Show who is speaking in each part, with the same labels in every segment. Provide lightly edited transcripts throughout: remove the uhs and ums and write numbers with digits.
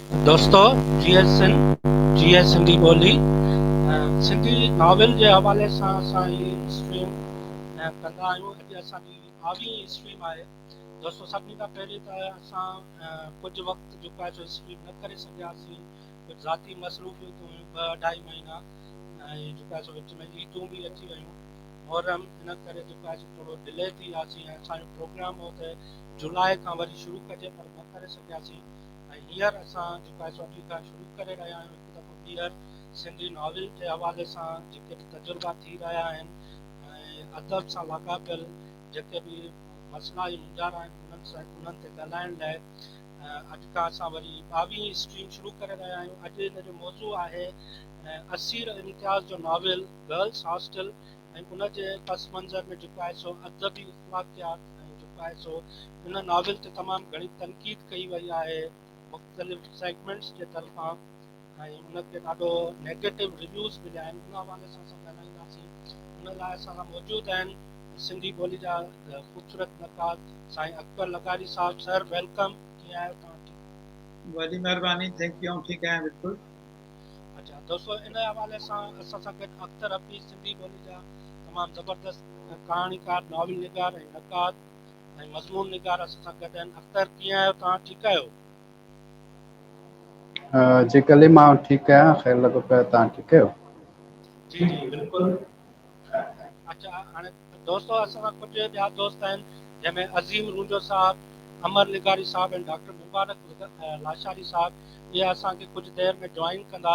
Speaker 1: دوستو جيئي سنڌ جيئي سنڌي ٻولي سنڌي ناول جي حوالي سان اسان هي اسٽريم ڪندا آهيون اڄ اسان جي ٻاويهين اسٽريم آهي دوستو سڀني کان پهرين ته اسان ڪجهه وقت جيڪو آهي سو اسٽريم نه ڪري سگهياسين ڪجهه ذاتي مصروفيتون هيون ٻه اڍائي مهينا ۽ جيڪو آهي سو وچ ۾ عيدون به اچي ويون محرم ان ڪري جيڪو آهي سو ٿورو ڊلي ٿي وياسين ۽ اسان جو پروگرام هو ته جولاء کان وري شروع ڪجي پر نه ڪري سگهياسين ۽ هينئر اسان جيڪو آهي سو اڄ کان شروع ڪري رهيا آهيون هڪ دفعو ٻيهر سنڌي ناول جي حوالي سان جيڪي به تجربا ٿي رهيا آهن ۽ ادب سان لاڳاپيل جيڪي به مسئلا ۽ مونجهارا آهن انهن سان انهن تي ڳالهائڻ لاء اڄ کان اسان وري ٻاويهين اسٽريم شروع ڪري رهيا آهيون اڄ ان جو موضوع آهي اسير امتياز جو ناول گرلس هاسٽل ۽ ان جي پس منظر ۾ جيڪو آهي سو ادبي اخلاقيات ۽ جيڪو آهي سو ان ناول تي تمام گهڻي تنقيد ڪئي وئي آهي مختلف سيگمينٽس جي طرفان ۽ ان کي ڏاڍو نيگيٽو ريويوز مليا آهن ان حوالي سان اسان ڳالهائينداسين ان لاء اسان سان موجود آهن سنڌي ٻولي جا خوبصورت نقاد سائين اڪبر لغاري صاحب سر welcome ڪيئن آهيو توهان ٺيڪ
Speaker 2: وڏي مهرباني thank you آئون ٺيڪ آهيان بلڪل.
Speaker 1: اڇا دوستو ان حوالي سان اسان سان گڏ اختر حفيظ سنڌي ٻولي جا تمام زبردست ڪهاڻيڪار، ناول نگار ۽ نقاد ۽ مضمون نگار اسان سان گڏ آهن. اختر ڪيئن آهيو توهان ٺيڪ آهيو؟
Speaker 3: جي ڪليم آئون ٺيڪ آهيان خير لڳو پيو آهي توهان ٺيڪ آهيو؟
Speaker 1: جي جي بلڪل. اڇا هاڻي دوستو اسان سان ڪجهه ٻيا دوست آهن جنهن ۾ عظيم رونجهو صاحب، امر لغاري صاحب ۽ ڊاڪٽر مبارڪ لاشاري صاحب اهي اسان کي ڪجهه دير ۾ جوائن ڪندا.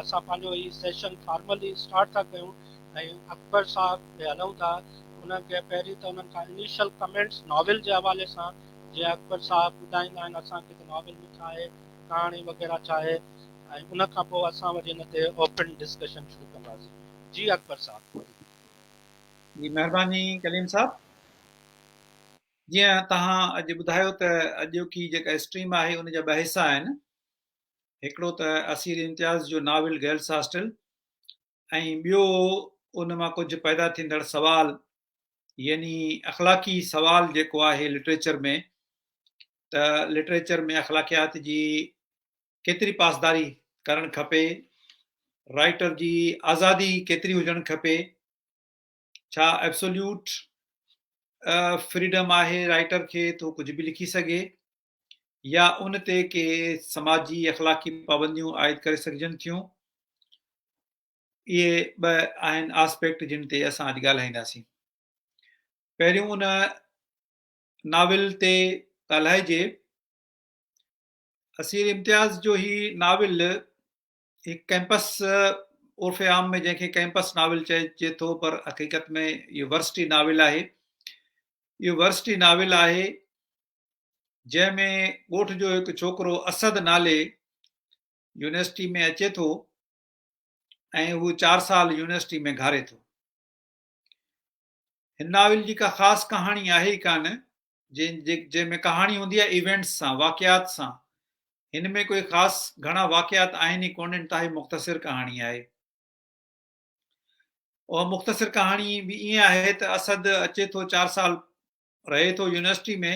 Speaker 1: اسان پنهنجو هي سيشن فارملي اسٽارٽ ٿا ڪيون ۽ اڪبر صاحب ڏي هلون ٿا انهن کي پهرين ته انهن کان انيشل ڪمينٽس ناول جي حوالي سان جيئن اڪبر صاحب ٻڌائيندا آهن اسان کي ته ناول ۾ ڇا آهي ڪهاڻي وغيره ڇا آهي ۽ ان کان پوء اسان وري ان تي اوپن ڊسڪشن شروع ڪنداسين جي اڪبر صاحب.
Speaker 2: جي مهرباني ڪليم صاحب جيئن توهان اڄ ٻڌايو ته اڄوڪي جيڪا اسٽريم آهي ان جا ٻه حصا آهن هڪڙو ته اسير امتياز جو ناول گرلس هاسٽل ۽ ٻيو ان مان ڪجهه پيدا ٿيندڙ سوال يعني اخلاقي سوال جيڪو آهي لٽريچر ۾ ته لٽريچر ۾ اخلاقيات جي ڪيتري پاسداري ڪرڻ کپي، رائيٽر جي آزادي ڪيتري هجڻ کپي، ڇا ايبسوليوٽ فريڊم آهي رائيٽر کي ته هو ڪجهه به لکي سگهي يا ان تي ڪي سماجي اخلاقي پابنديون عائد ڪري سگهجن ٿيون. اهي ٻه آهن آسپيڪٽ جن تي اسان اڄ ڳالهائينداسين. پهريون ان ناول تي ڳالهائجي. اسير امتياز جو هي ناول هڪ ڪئمپس عرف عام ۾ جنهن کي ڪئمپس ناول چئجي ٿو پر حقيقت ۾ اهو ورسٽي ناول آهي. اهو ورسٽي ناول آهي جنهن ۾ ڳوٺ جو هڪ ڇوڪرو اسد نالي يونيورسٽي ۾ اچي ٿو ۽ هو چار سال يونيورسٽي ۾ گهاري ٿو. هن ناول جي ڪا خاص ڪهاڻي آهي ئي ڪانه جنهن ۾ ڪهاڻي هوندي آهي ايونٽس سان، واقعات سان، هن ۾ ڪوئي خاص گهڻا واقعات آهن ئي ڪونه، انتهائي مختصر ڪهاڻي آهي. اها مختصر ڪهاڻي به ائين آهي ته اسد اچي ٿو چار سال رهي ٿو يونيورسٽي ۾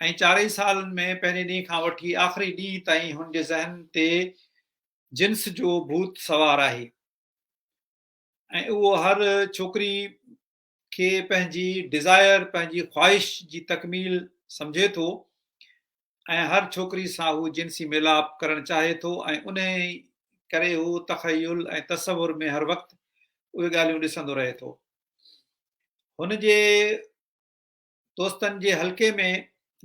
Speaker 2: ۽ چارئي سالن ۾ پهرين ڏينهن کان وٺي آخري ڏينهن تائين هن جي ذهن تي جنس جو ڀوت سوار آهي ۽ اهو هر ڇوڪري کي پنهنجي ڊزائر، پنهنجي خواهش جي تڪميل سمجهي ٿو ۽ هر ڇوڪري سان هو جنسي ميلاپ ڪرڻ چاهي ٿو ۽ انهي ڪري هو تخيل ۽ تصور ۾ هر وقت اهي ڳالهيون ڏسندو رهي ٿو. هن جي دوستن جي حلقي ۾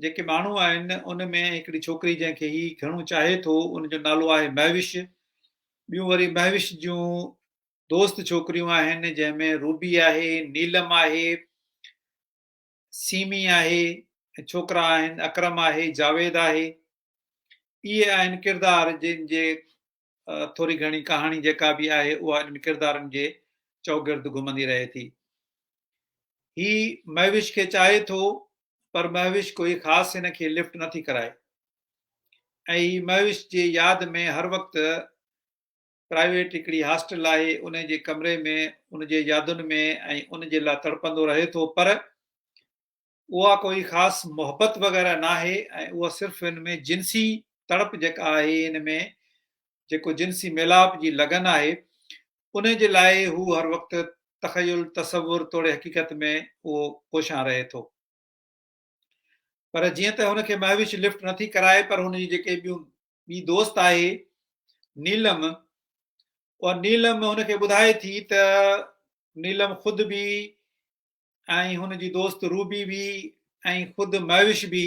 Speaker 2: جيڪي ماڻهو آهن ان ۾ هڪڙي ڇوڪري جنهن کي هي گهڻو چاهي ٿو ان جو نالو آهي مهوش. ٻيون وري مهوش جون دوست ڇوڪريون آهن جنهن ۾ روبي آهي، نيلم آهي، سيمي آهي ۽ ڇوڪرا آهن اڪرم آهي، جاويد آهي. اهي آهن ڪردار جن جي ٿوري گهڻي ڪهاڻي جيڪا به آهي اها انهن ڪردارن جي چوگرد گهمندي رهي ٿي. هي مهوش کي چاهي ٿو پر مهوش ڪوئي خاص هن کي لفٽ نٿي ڪرائي ۽ هي مهوش جي ياد ۾ هر وقت پرائيويٽ هڪڙي هاسٽل آهي ان جي ڪمري ۾ ان جي يادن ۾ ۽ ان جي لاء تڙپندو رهي ٿو پر اها ڪوئي خاص محبت وغيره ناهي ۽ اها صرف ان ۾ جنسي تڙپ جيڪا آهي هن ۾ جيڪو جنسي ميلاپ جي لگن آهي ان جي لاء هو هر وقت تخيل تصور توڙي حقيقت ۾ اهو ڪوشان رهي ٿو. پر جيئن ته هن کي مهوش لفٽ نٿي ڪرائي پر هن جي جيڪي ٻيون ٻي دوست آهي نيلم اها نيلم هن کي ٻڌائي ٿي ته نيلم خود به ۽ هن جي دوست روبي به ۽ خود مهوش به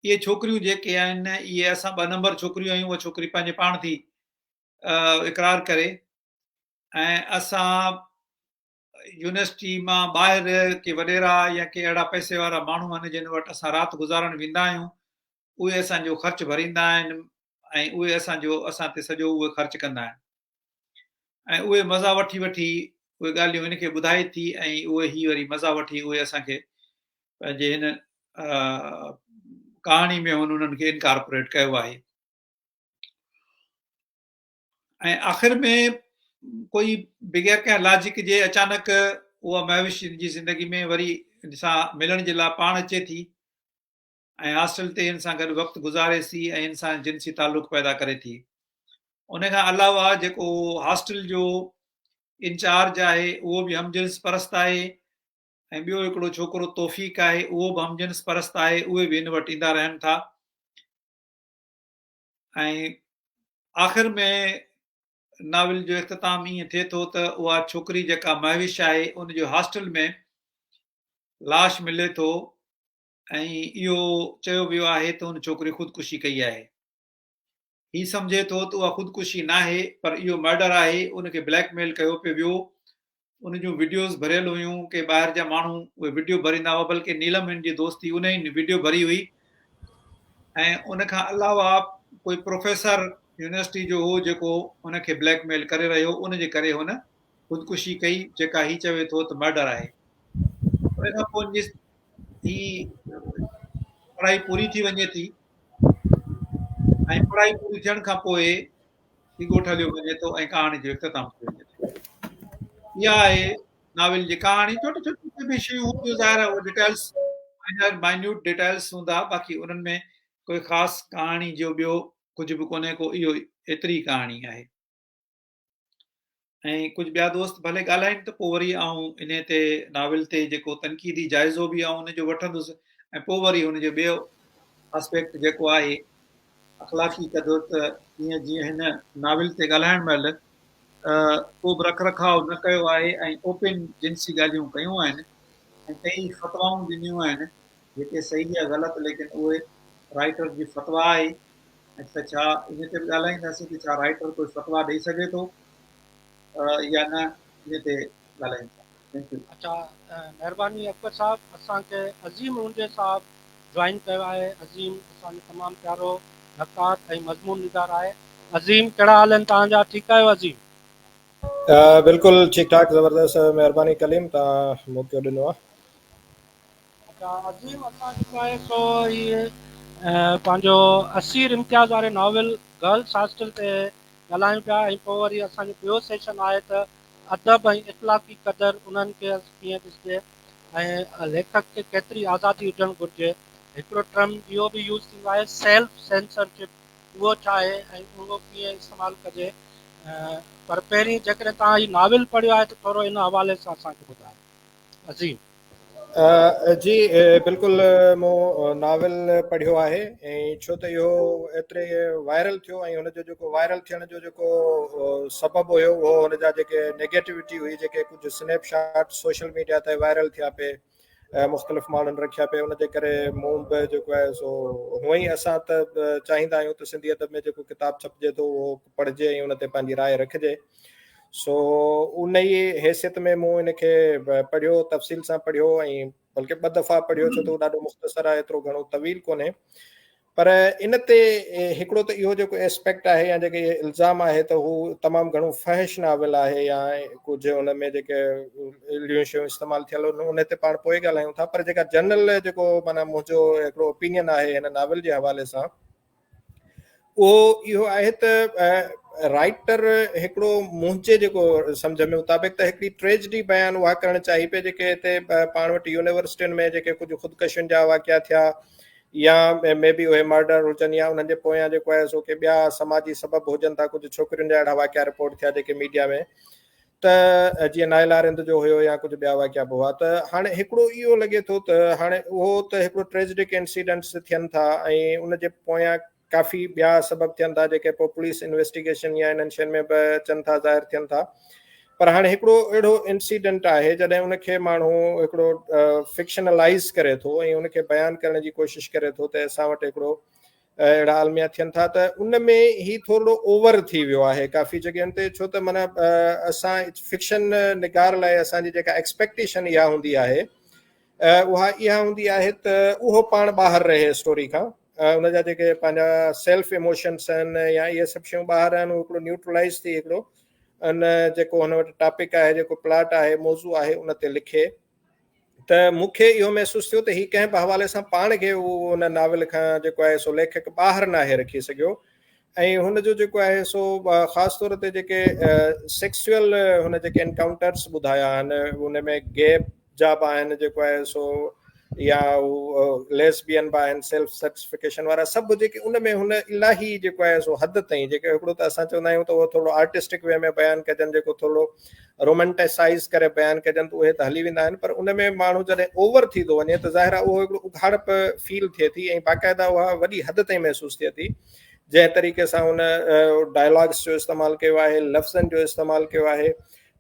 Speaker 2: اهي ڇوڪريون جيڪي آهن اهي اسان ٻه نمبر ڇوڪريون آهيون اها ڇوڪري پنهنجي پاڻ ٿي اقرار ڪري ۽ اسان يونيورسٽي مان ٻاهر ڪي وڏيرا يا ڪي اهڙا پئسي وارا ماڻهو آهن جن وٽ اسان رات گذارڻ ويندا آهيون اهي اسان جو خرچ ڀريندا آهن ۽ اهي اسان جو اسان تي سڄو اهي خرچ ڪندا آهن ۽ اهي مزا وٺي وٺي اهي ڳالهيون هن کي ٻڌائي ٿي ۽ اهي هي وري مزا وٺي اهي اسان کي پنهنجي هن ڪهاڻي ۾ هن انهن کي انڪارپوريٽ ڪيو آهي ۽ آخر ۾ ڪوئي بغير ڪنهن لاجڪ جي اچانڪ اها مهوش جي زندگي ۾ وري ان سان ملڻ جي لاء پاڻ اچي ٿي ۽ هاسٽل تي هن سان گڏ وقت گذاري ٿي ۽ هن سان جنسي تعلق پيدا ڪري ٿي. ان کان علاوه جيڪو هاسٽل جو انچارج آهي اهو به هم جنس پرست آهي ۽ ٻيو هڪڙو ڇوڪرو توفيق آهي اهو به هم جنس پرست آهي اهي به هن وٽ ايندا رهن ٿا ۽ آخر ۾ ناول جو اختتام ائين ٿئي ٿو ته اها ڇوڪري جيڪا مهوش آهي ان جو هاسٽل ۾ لاش ملي ٿو ۽ اهو چيو ويو آهي ته هن ڇوڪري خودڪشي ڪئي آهي. هي سمجهي ٿو ته اها خودڪشي ناهي پر اهو مرڊر آهي، ان کي بليڪ ميل ڪيو پيو ويو، ان جون وڊيوز ڀريل هيون، ڪي ٻاهر جا ماڻهو اهي وڊيو ڀريندا هئا بلڪه نيلم هن جي دوست هئي انهي وڊيو ڀري هئي ۽ ان کان علاوه ڪوئي پروفيسر يونيورسٽي جو هو جيڪو ان کي بليڪ ميل ڪري رهيو ان جي ڪري هن خودڪشي ڪئي جيڪا هي چوي ٿو ته مرڊر آهي. ان کان پوء هي پڙهائي پوري ٿي وڃي ٿي ۽ پڙهائي پوري ٿيڻ کان پوء هي ڳوٺ هليو وڃي ٿو ۽ ڪهاڻي جو اختتام ٿي وڃي ٿو. اها آهي ناول جي ڪهاڻي. ڇوٽي ڇوٽي به شيون هونديون ظاهر آهي اهي ڊيٽيلس مائنر مائنيوٽ ڊيٽيلس هوندا باقي انهن ۾ ڪوئي خاص ڪهاڻي جو ٻيو ڪجهه به ڪونهي ڪو اهو ايتري ڪهاڻي آهي. ۽ ڪجهه ٻيا دوست ڀلي ڳالهائين ته پوء وري آئون انهي تي ناول تي جيڪو تنقيدي جائزو به آئون ان جو وٺندس ۽ پوء وري هن جو ٻيو آسپيڪٽ جيڪو آهي اخلاقي قدر ته ڪيئن جيئن هن ناول تي ڳالهائڻ مهل ڪو به رک رکاء نه ڪيو آهي ۽ اوپن جنسي ڳالهيون ڪيون آهن ۽ ڪئي فتوائون ڏنيون آهن جيڪي صحيح يا غلط ليڪن اهي رائٽر جي فتويٰ آهي ۽ ته ڇا ان تي به ڳالهائينداسين ته ڇا رائٽر ڪوئي فتويٰ ڏئي سگهي ٿو يا نه ان تي ڳالهايون ٿا. Thank you.
Speaker 1: اڇا مهرباني اڪبر صاحب اسان کي عظيم رونجهي صاحب جوائن ڪيو آهي عظيم اسان جو تمام پيارو نقاد ۽ مضمون نگار آهي عظيم ڪهڙا حال آهن توهان جا ٺيڪ آهيو عظيم.
Speaker 4: بلڪل ٺيڪ ٺاڪ زبردست مهرباني ڪليم توهان موقعو ڏنو آ.
Speaker 1: اچا عظيم اسان جيڪو آهي سو هي پنهنجو اسير امتياز واري ناول گرلس هاسٽل تي ڳالهايون پيا ۽ پوء وري اسان جو ٻيو سيشن آهي ته ادب ۽ اخلاقي قدر انهن کي ڪيئن ڏسجي ۽ ليکڪ کي ڪيتري آزادي هجڻ گهرجي هڪڙو ٽرم اهو به يوز ٿيندو آهي سيلف سينسرشپ اهو ڇا آهي ۽ اهو ڪيئن استعمال ڪجي پر پهرين جيڪڏهن توهان هي ناول پڙهيو آهي ته ٿورو ان حوالي سان اسان کي ٻڌايو عظيم.
Speaker 4: جي بلڪل مون ناول پڙهيو آهي ۽ ڇو ته اهو ايتري وائرل ٿيو ۽ هن جو جيڪو وائرل ٿيڻ جو جيڪو سبب هيو اهو هن جا جيڪي نيگيٽوٽي هئي جيڪي ڪجهه سنيپ شاٽ سوشل ميڊيا تي وائرل ٿيا پي مختلف ماڻهن رکيا پي ان جي ڪري مون به جيڪو آهي سو هونئن ئي اسان ته چاهيندا آهيون ته سنڌي ادب ۾ جيڪو ڪتاب ڇپجي ٿو اهو پڙهجي ۽ ان تي پنهنجي راء رکجي سو ان ئي حيثيت ۾ مون ان کي پڙهيو تفصيل سان پڙهيو ۽ بلڪه ٻه دفعا پڙهيو ڇو ته ڏاڍو مختصر آهي ايترو گهڻو طويل ڪونهي پر ان تي هڪڙو ته اهو جيڪو اسپيڪٽ آهي يا جيڪي الزام آهي ته هو تمام گهڻو فحش ناول آهي يا ڪجهه ان ۾ جيڪي اهڙيون شيون استعمال ٿيل ان تي پاڻ پوء ڳالهايون ٿا پر جيڪا جنرل جيڪو معنيٰ منهنجو هڪڙو اوپينين آهي هن ناول جي حوالي سان اهو اهو آهي ته رائٽر هڪڙو منهنجي جيڪو سمجهه ۾ مطابق ته هڪڙي ٽريجڊي بيان اها ڪرڻ چاهي پئي جيڪي هتي پاڻ وٽ يونيورسٽين ۾ جيڪي ڪجهه خودڪشين جا واقعا ٿيا يا مي بي اهي مرڊر هجن يا انهن جي پويان جيڪو آهي سو ڪي ٻيا سماجي سبب هجن ٿا، ڪجهه ڇوڪرين جا اهڙا واقعا رپورٽ ٿيا جيڪي ميڊيا ۾ ته جيئن نائلا رند جو هيو يا ڪجهه ٻيا واقعا به هئا ته هاڻي هڪڙو اهو لڳي ٿو ته هاڻي اهو ته هڪڙو ٽريجڊڪ انسيڊنٽس ٿين ٿا ۽ ان جي پويان ڪافي ٻيا سبب ٿين ٿا جيڪي پوء پوليس انويسٽيگيشن يا انهن شين ۾ به اچن ٿا ظاهر ٿين ٿا پر هاڻي هڪڙو اهڙو انسيڊنٽ آهي جڏهن ان کي ماڻهو هڪڙو فڪشنلائز ڪري ٿو ۽ ان کي بيان ڪرڻ جي ڪوشش ڪري ٿو ته اسان وٽ هڪڙو اهڙا الميا ٿين ٿا ته ان ۾ هي ٿورڙو اوور ٿي ويو آهي ڪافي جڳهين تي ڇو ته معنيٰ اسان فڪشن نگار لاء اسان جي جيڪا ايڪسپيڪٽيشن اها هوندي آهي اها اها هوندي آهي ته اهو پاڻ ٻاهر رهي اسٽوري کان ان جا جيڪي پنهنجا سيلف ايموشنس آهن يا اهي سڀ شيون ٻاهر آهن اهو هڪڙو نيوٽرلائز ٿي هڪڙو ان جيڪو هن وٽ ٽاپڪ آهي جيڪو پلاٽ آهي موضوع آهي ان تي لکي ته مون کي اهو محسوس ٿيو ته هي ڪنهن به حوالي سان پاڻ کي اهو ان ناول کان جيڪو آهي سو ليکڪ ٻاهر ناهي رکي سگهيو ۽ هن جو جيڪو آهي سو خاص طور تي جيڪي سيڪسوئل هن جيڪي انڪائونٽرس ٻڌايا آهن ان ۾ گي جا به آهن جيڪو آهي سو يا ليسبين به آهن سيلف سيٽسفڪيشن وارا سڀ جيڪي ان ۾ هن الاهي جيڪو آهي سو حد تائين جيڪي هڪڙو ته اسان چوندا آهيون ته اهو ٿورو آرٽسٽڪ وي ۾ بيان ڪجن جيڪو ٿورو رومانٽيسائز ڪري بيان ڪجن ته اهي ته هلي ويندا آهن پر ان ۾ ماڻهو جڏهن اوور ٿي ٿو وڃي ته ظاهر آهي اهو هڪڙو اگهاڙپ فيل ٿئي ٿي ۽ باقاعده اها وڏي حد تائين محسوس ٿئي ٿي جنهن طريقي سان هن ڊائلاگس جو استعمال ڪيو آهي لفظن جو استعمال ڪيو آهي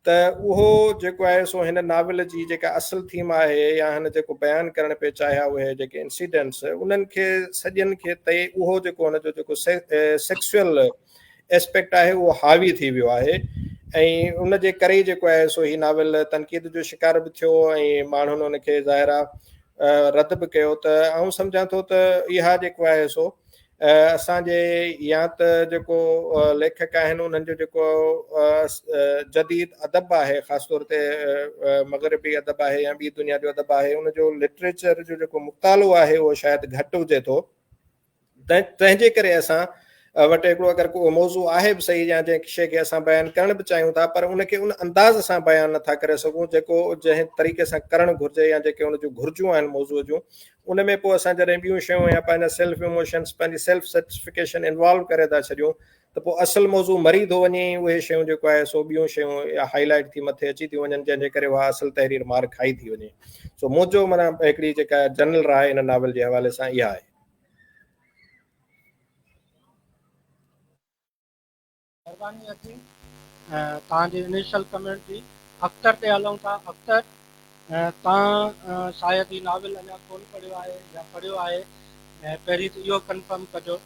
Speaker 4: ته اهو جيڪو آهي سو هن ناول جي جيڪا اصل ٿيم آهي يا هن جيڪو بيان ڪرڻ پئي چاهيا اهي جيڪي انسيڊنٽس انهن کي سڄن کي تي اهو جيڪو هن جو جيڪو سيڪسوئل اسپيڪٽ آهي اهو حاوي ٿي ويو آهي ۽ ان جي ڪري جيڪو آهي سو هي ناول تنقيد جو شڪار به ٿيو ۽ ماڻهن ان کي ظاهر آهي رد به ڪيو ته آئون سمجهان ٿو ته اها جيڪو آهي سو اسان جي يا ته جيڪو ليکڪ آهن انهن جو جيڪو جديد ادب آهي خاص طور تي مغربي ادب آهي يا ٻي دنيا جو ادب آهي ان جو لٽريچر جو جيڪو مطالعو آهي اهو شايد گهٽ هجي ٿو تنهن جي ڪري اسان وٽ هڪڙو اگر ڪو موضوع آهي به صحيح يا جنهن شيء کي اسان بيان ڪرڻ به چاهيون ٿا پر ان کي ان انداز سان بيان نٿا ڪري سگهون جيڪو جنهن طريقي سان ڪرڻ گهرجي يا جيڪي ان جون گهرجون آهن موضوع جون ان ۾ پوء اسان جڏهن ٻيون شيون يا پنهنجا سيلف ايموشنس پنهنجي سيلف سيٽسفڪيشن انوالو ڪري ٿا ڇڏيون ته پوء اصل موضوع مري ٿو وڃي ۽ اهي شيون جيڪو آهي سو ٻيون شيون هائي لائيٽ ٿي مٿي اچي ٿيون وڃن جنهن جي ڪري اها اصل تحرير مار کائي ٿي وڃي سو منهنجو معنيٰ هڪڙي جيڪا جنرل راء ان ناول جي حوالي سان اها آهي.
Speaker 1: مهرباني اچي توهان جي انيشل ڪمينٽ جي. اختر تي هلون ٿا اختر توهان شايد هي ناول اڃا ڪون پڙهيو آهي يا پڙهيو آهي پهرين ته اهو ڪنفرم ڪجو.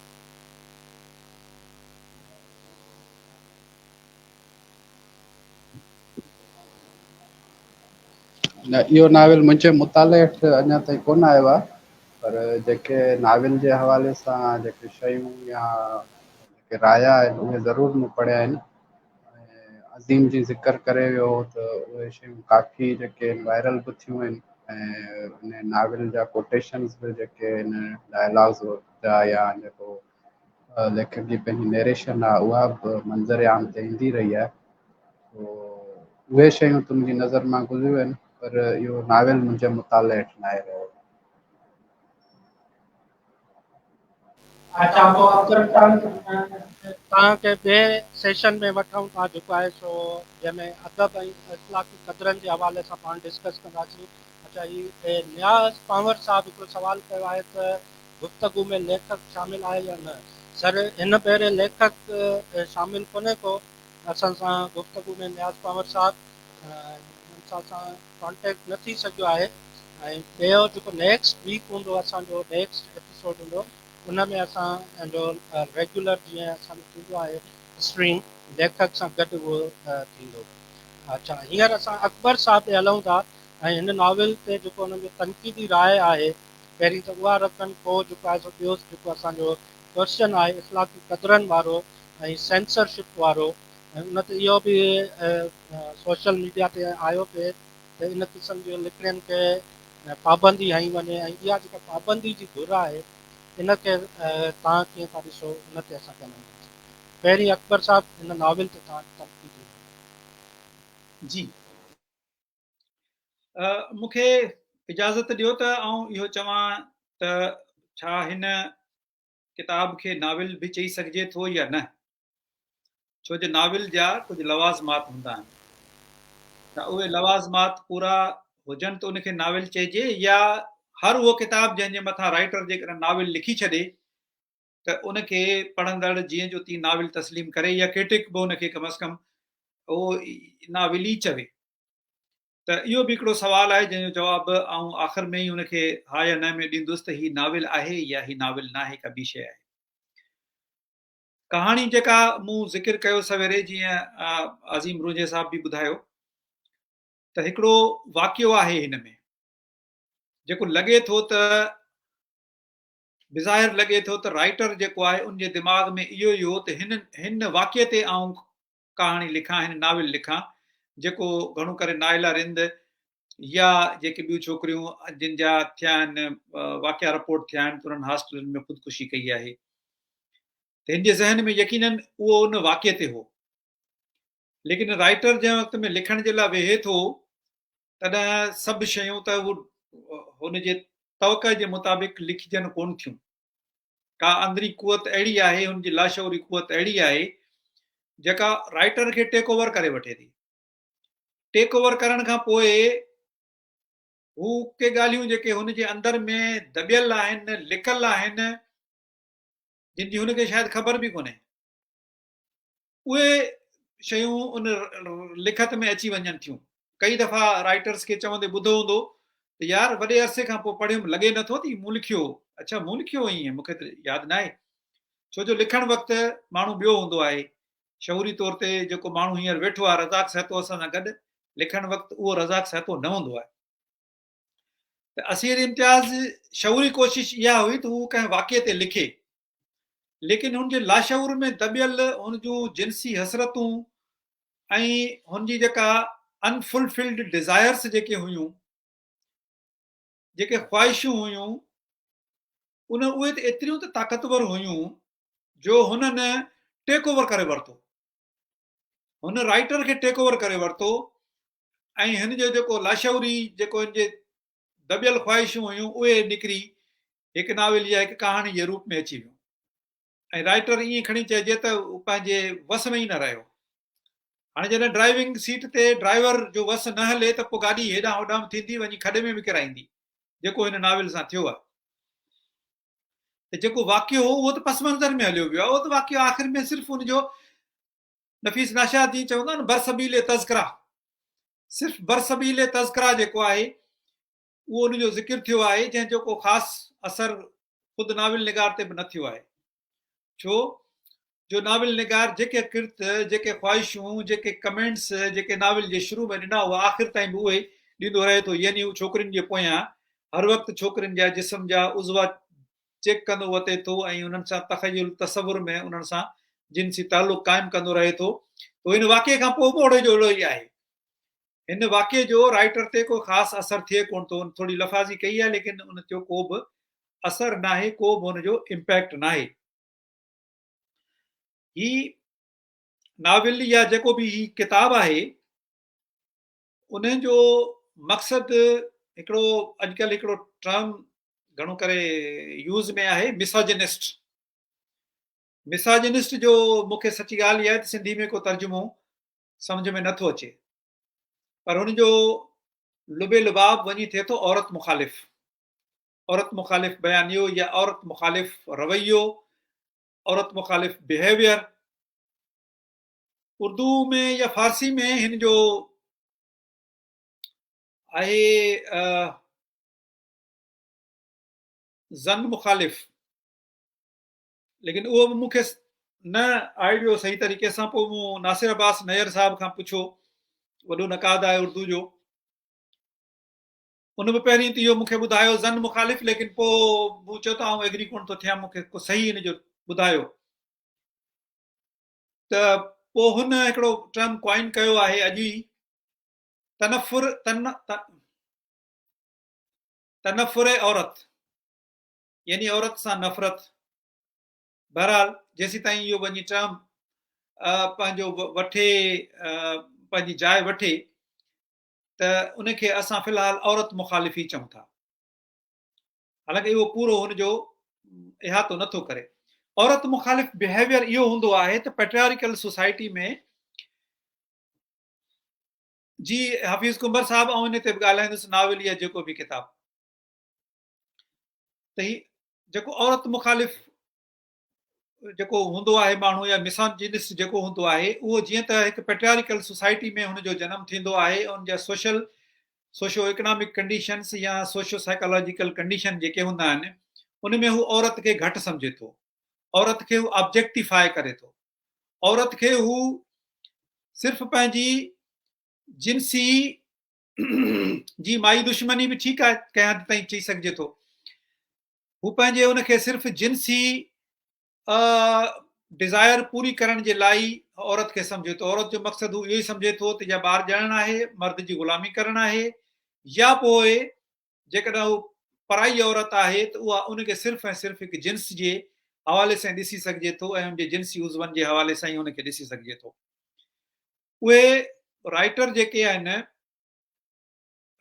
Speaker 3: نه اهو ناول منهنجي مطالعي هيٺ اڃا تائين ڪونه آيو آهي پر جيڪي ناول جي حوالي سان جيڪي شيون يا جيڪي رايا آهن اهي ضرور مون پڙهيا آهن ۽ عظيم جي ذڪر ڪري ويو هو ته اهي شيون ڪافي جيڪي وائرل به ٿيون آهن ۽ ان ناول جا ڪوٽيشنز به جيڪي آهن ڊائلاگز جا يا جيڪو ليکڪ جي پنهنجي نيريشن آهي اها به منظر عام تي ايندي رهي آهي اهي شيون ته منهنجي نظر مان گذريون آهن پر اهو ناول منهنجي مطالعي هيٺ ناهي رهيو.
Speaker 1: اچا پوء عبدالرحمان توهان کي ٻئي سيشن ۾ وٺون ٿا جيڪو آهي سو جنهن ۾ ادب ۽ اخلاقي قدرن جي حوالي سان پاڻ ڊسڪس ڪنداسين. اچا هي نياز پنهور صاحب هڪڙو سوال ڪيو آهي ته گفتگو ۾ ليکڪ شامل آهي يا نه؟ سر هن ڀيري ليکڪ شامل ڪونهي ڪو اسان سان گفتگو ۾ نياز پنهور صاحب انهن سان اسان ڪانٽيڪٽ نه ٿي سگهيو آهي ۽ ٻيو جيڪو نيڪسٽ ويڪ هوندو اسان جو نيڪسٽ ايپيسوڊ هوندو ان ۾ اسان جو ريگيولر جيئن اسان جو ٿيندو آهي اسٽريم ليکڪ سان گڏ اهو ٿيندو. اڇا هينئر اسان اڪبر صاحب ڏي هلون ٿا ۽ هن ناول تي جيڪو انهن جو تنقيدي راء آهي پهرين ته اها رکن پوء جيڪو آهي سو ٻيو جيڪو اسان جو ڪوئسچن آهي اخلاقي قدرن وارو ۽ سينسرشپ وارو ۽ ان تي اهو به سوشل ميڊيا تي آيو پئي ته ان قسم جي لکڻين کي پابندي هنئي وڃي ۽ اها جيڪا پابندي جي گهر آهي ان کي توهان ڪيئن ٿا ڏسو ان تي اسان ڳالهائينداسين. پهرين اڪبر صاحب هن ناول تي توهان جي تنقيدي راء.
Speaker 2: جي مون کي اجازت ڏيو ته آئون اهو چوان ته ڇا هن ڪتاب کي ناول به چئي سگهجي ٿو يا نه؟ ڇو جو ناول جا ڪجهه لوازمات هوندا آهن. ڇا اهي لوازمات پورا هجن ته ان کي ناول چئجي يا هر اهو ڪتاب جنهن جي مٿان رائيٽر جيڪڏهن ناول لکي ڇڏي ته ان کي پڙهندڙ جيئن جو تيئن ناول تسليم ڪري يا ڪرٽڪ به ان کي ڪم از ڪم اهو ناول ئي چوي. ته اهو به هڪڙو سوال آهي جنهن جو جواب آئون آخر ۾ ئي ان کي ها يا نه ۾ ڏيندس ته هي ناول آهي يا هي ناول ناهي ڪا ٻي شيء آهي. ڪهاڻي جيڪا مون ذڪر ڪيو سويري جيئن عظيم رونجهي صاحب به ٻڌايو ته هڪڙو واقعو آهي هن ۾ جيڪو لڳي ٿو ته بظاهر لڳي ٿو ته رائٽر جيڪو آهي ان جي دماغ ۾ اهو ئي هو ته هن هن واقعي تي آئون ڪهاڻي لکان، هن ناول لکان، جيڪو گهڻو ڪري نائلا رند يا جيڪي ٻيون ڇوڪريون جن جا ٿيا آهن واقعا رپورٽ ٿيا آهن ته انهن هاسٽلن ۾ خودڪشي ڪئي آهي ته هن جي ذهن ۾ يقينن اهو ان واقعي تي هو ليڪن رائٽر جنهن وقت ۾ لکڻ جي لاء ويهي ٿو تڏهن سڀ شيون ته هو هن جي توقع جي مطابق لکجن ڪون ٿيون ڪا اندرين قوت اهڙي آهي، هن جي لاشعوري قوت اهڙي آهي، جيڪا رائيٽر کي ٽيڪ اوور ڪري وٺي ٿي. ٽيڪ اوور ڪرڻ کان پوء هو ڪي ڳالهيون جيڪي هن جي اندر ۾ دٻيل آهن، لڪل آهن، جن جي هن کي شايد خبر به ڪونهي، اهي شيون ان لکت ۾ اچي وڃن ٿيون. ڪئي دفعا رائيٽرس کي چوندي ٻڌو هوندو ته يار وڏي عرصي کان پوء پڙهيم لڳي نٿو ته هي مون لکيو هو. اڇا مون لکيو هو ائين مون کي ته ياد ناهي. ڇو جو لکڻ وقت ماڻهو ٻيو هوندو آهي. شعوري طور تي جيڪو ماڻهو هينئر ويٺو آهي رزاق سهتو اسان سان گڏ لکڻ وقت اهو رزاق سهتو نه هوندو آهي. ته اسير امتياز شعوري ڪوشش اها هئي ته هو ڪنهن واقعي تي لکي. ليڪن هن جي لاشعور ۾ دٻيل هن جون جنسي حسرتون ۽ هن جي جيڪا انفلفلڊ ڊزائرس جيڪي هيون، جيڪي خواهشون هيون، ان اهي ته ايتريون ته طاقتور هيون جو هنن ٽيڪ اوور ڪري ورتو. هن رائيٽر کي ٽيڪ اوور ڪري ورتو ۽ هن جو جيڪو لاشعوري جيڪو هن جي دٻيل خواهشون هيون اهي نڪري هڪ ناول يا هڪ ڪهاڻي جي روپ ۾ اچي ويون ۽ رائيٽر ائين کڻي چئجي ته پنهنجي وس ۾ ئي نه رهيو. هاڻي جڏهن ڊرائيونگ سيٽ تي ڊرائيور جو وس نه هلي ته پوء گاڏي هيڏانهن هوڏانهن ٿيندي وڃي کڏي ۾ به ڪرائيندي جيڪو هن ناول سان ٿيو آهي. ته جيڪو واقعو هو اهو ته پس منظر ۾ هليو ويو آهي اهو ته واقعو آخر ۾ صرف ان جو نفيس ناشاد جيئن چوندا آهن برسبيل تذڪره صرف برسبيل تذڪره جيڪو آهي اهو ان جو ذڪر ٿيو آهي جنهن جو ڪو خاص اثر خود ناول نگار تي به نه ٿيو آهي ڇو جو ناول نگار جيڪي ڪرت جيڪي خواهشون جيڪي ڪمينٽس جيڪي ناول جي شروع ۾ ڏنا هئا آخر تائين به اهي ڏيندو رهي ٿو يعني هو ڇوڪرين جي پويان هر وقت ڇوڪرين جا جسم جا عضوا چيڪ ڪندو وتي ٿو ۽ انهن سان تخيل تصور ۾ انهن سان جنسي تعلق قائم ڪندو رهي ٿو ته هن واقعي کان پوء به اوڙي جو اوڙو ئي آهي. هن واقعي جو رائيٽر تي ڪو خاص اثر ٿئي ڪونه ٿو. هن ٿوري لفاظي ڪئي آهي ليڪن ان جو ڪو به اثر ناهي ڪو به ان جو امپيڪٽ ناهي. هي ناول يا جيڪو به هي ڪتاب آهي ان جو مقصد هڪڙو اڄڪلهه هڪڙو ٽرم گهڻو ڪري يوز ۾ آهي مساجنسٽ مساجنسٽ جو مون کي سچي ڳالهه اها آهي ته سنڌي ۾ ڪو ترجمو سمجھ ۾ نٿو اچي پر هن جو لب لباب وڃي ٿئي ٿو عورت مخالف عورت مخالف بيانيو يا عورت مخالف رويو عورت مخالف بيهيويئر اردو ۾ يا فارسي ۾ هن جو آهي زن مخالف ليڪن اهو به مون کي نه آئيڊيو صحيح طريقي سان پوء مون ناصر عباس نير صاحب کان پڇيو وڏو نقاد آهي اردو جو ان به پهرين ته اهو مون کي ٻڌايو زن مخالف ليڪن پوء مون چيو ته آئون ايگري ڪونه ٿو ٿيان مون کي ڪو صحيح ان جو ٻڌايو ته پوء هن هڪڙو ٽرم ڪوائن ڪيو آهي اڄ ئي تنفر تن تنفر عورت يعني عورت سان نفرت بهرحال جيسيتائين اهو وڃي ٽرم پنهنجو وٺي پنهنجي جاء وٺي ته ان کي اسان في الحال عورت مخالف ئي چئون ٿا حالانڪه اهو پورو هن جو احاطو نٿو ڪري. عورت مخالف بيهيويئر اهو هوندو آهي ته پيٽريارڪل سوسائٽي ۾ جي حفيظ ڪنڀر صاحب آئون ان تي به ڳالهائيندس ناول يا جيڪو به ڪتاب ته هي جيڪو عورت مخالف جيڪو هوندو آهي ماڻهو يا مساجنسٽ جيڪو هوندو آهي اهو جيئن ته هڪ پيٽريارڪل سوسائٽي ۾ هن جو جنم ٿيندو آهي ان جا سوشل سوشو اڪنامڪ ڪنڊيشنس يا سوشو سائيڪالاجيڪل ڪنڊيشن جيڪي هوندا آهن ان ۾ هو عورت کي گهٽ سمجهي ٿو، عورت کي هو آبجيڪٽيفاء ڪري ٿو، عورت کي هو صرف پنهنجي جنسي جي مائي دشمني به ٺيڪ آهي ڪنهن حد تائين چئي سگهجي ٿو هو پنهنجي ان کي صرف جنسي ڊزائر پوري ڪرڻ جي لاء ئي عورت کي سمجهي ٿو. عورت جو مقصد هو اهو ئي سمجهي ٿو ته يا ٻار ڄڻڻ آهي، مرد جي غلامي ڪرڻ آهي يا پوء جيڪڏهن هو پرائي عورت آهي ته اها ان کي صرف ۽ صرف هڪ جنس جي حوالي سان ڏسي سگهجي ٿو ۽ ان جي جنسي عضون جي حوالي سان ئي ان کي ڏسي سگهجي ٿو. اهي رائٽر جيڪي آهن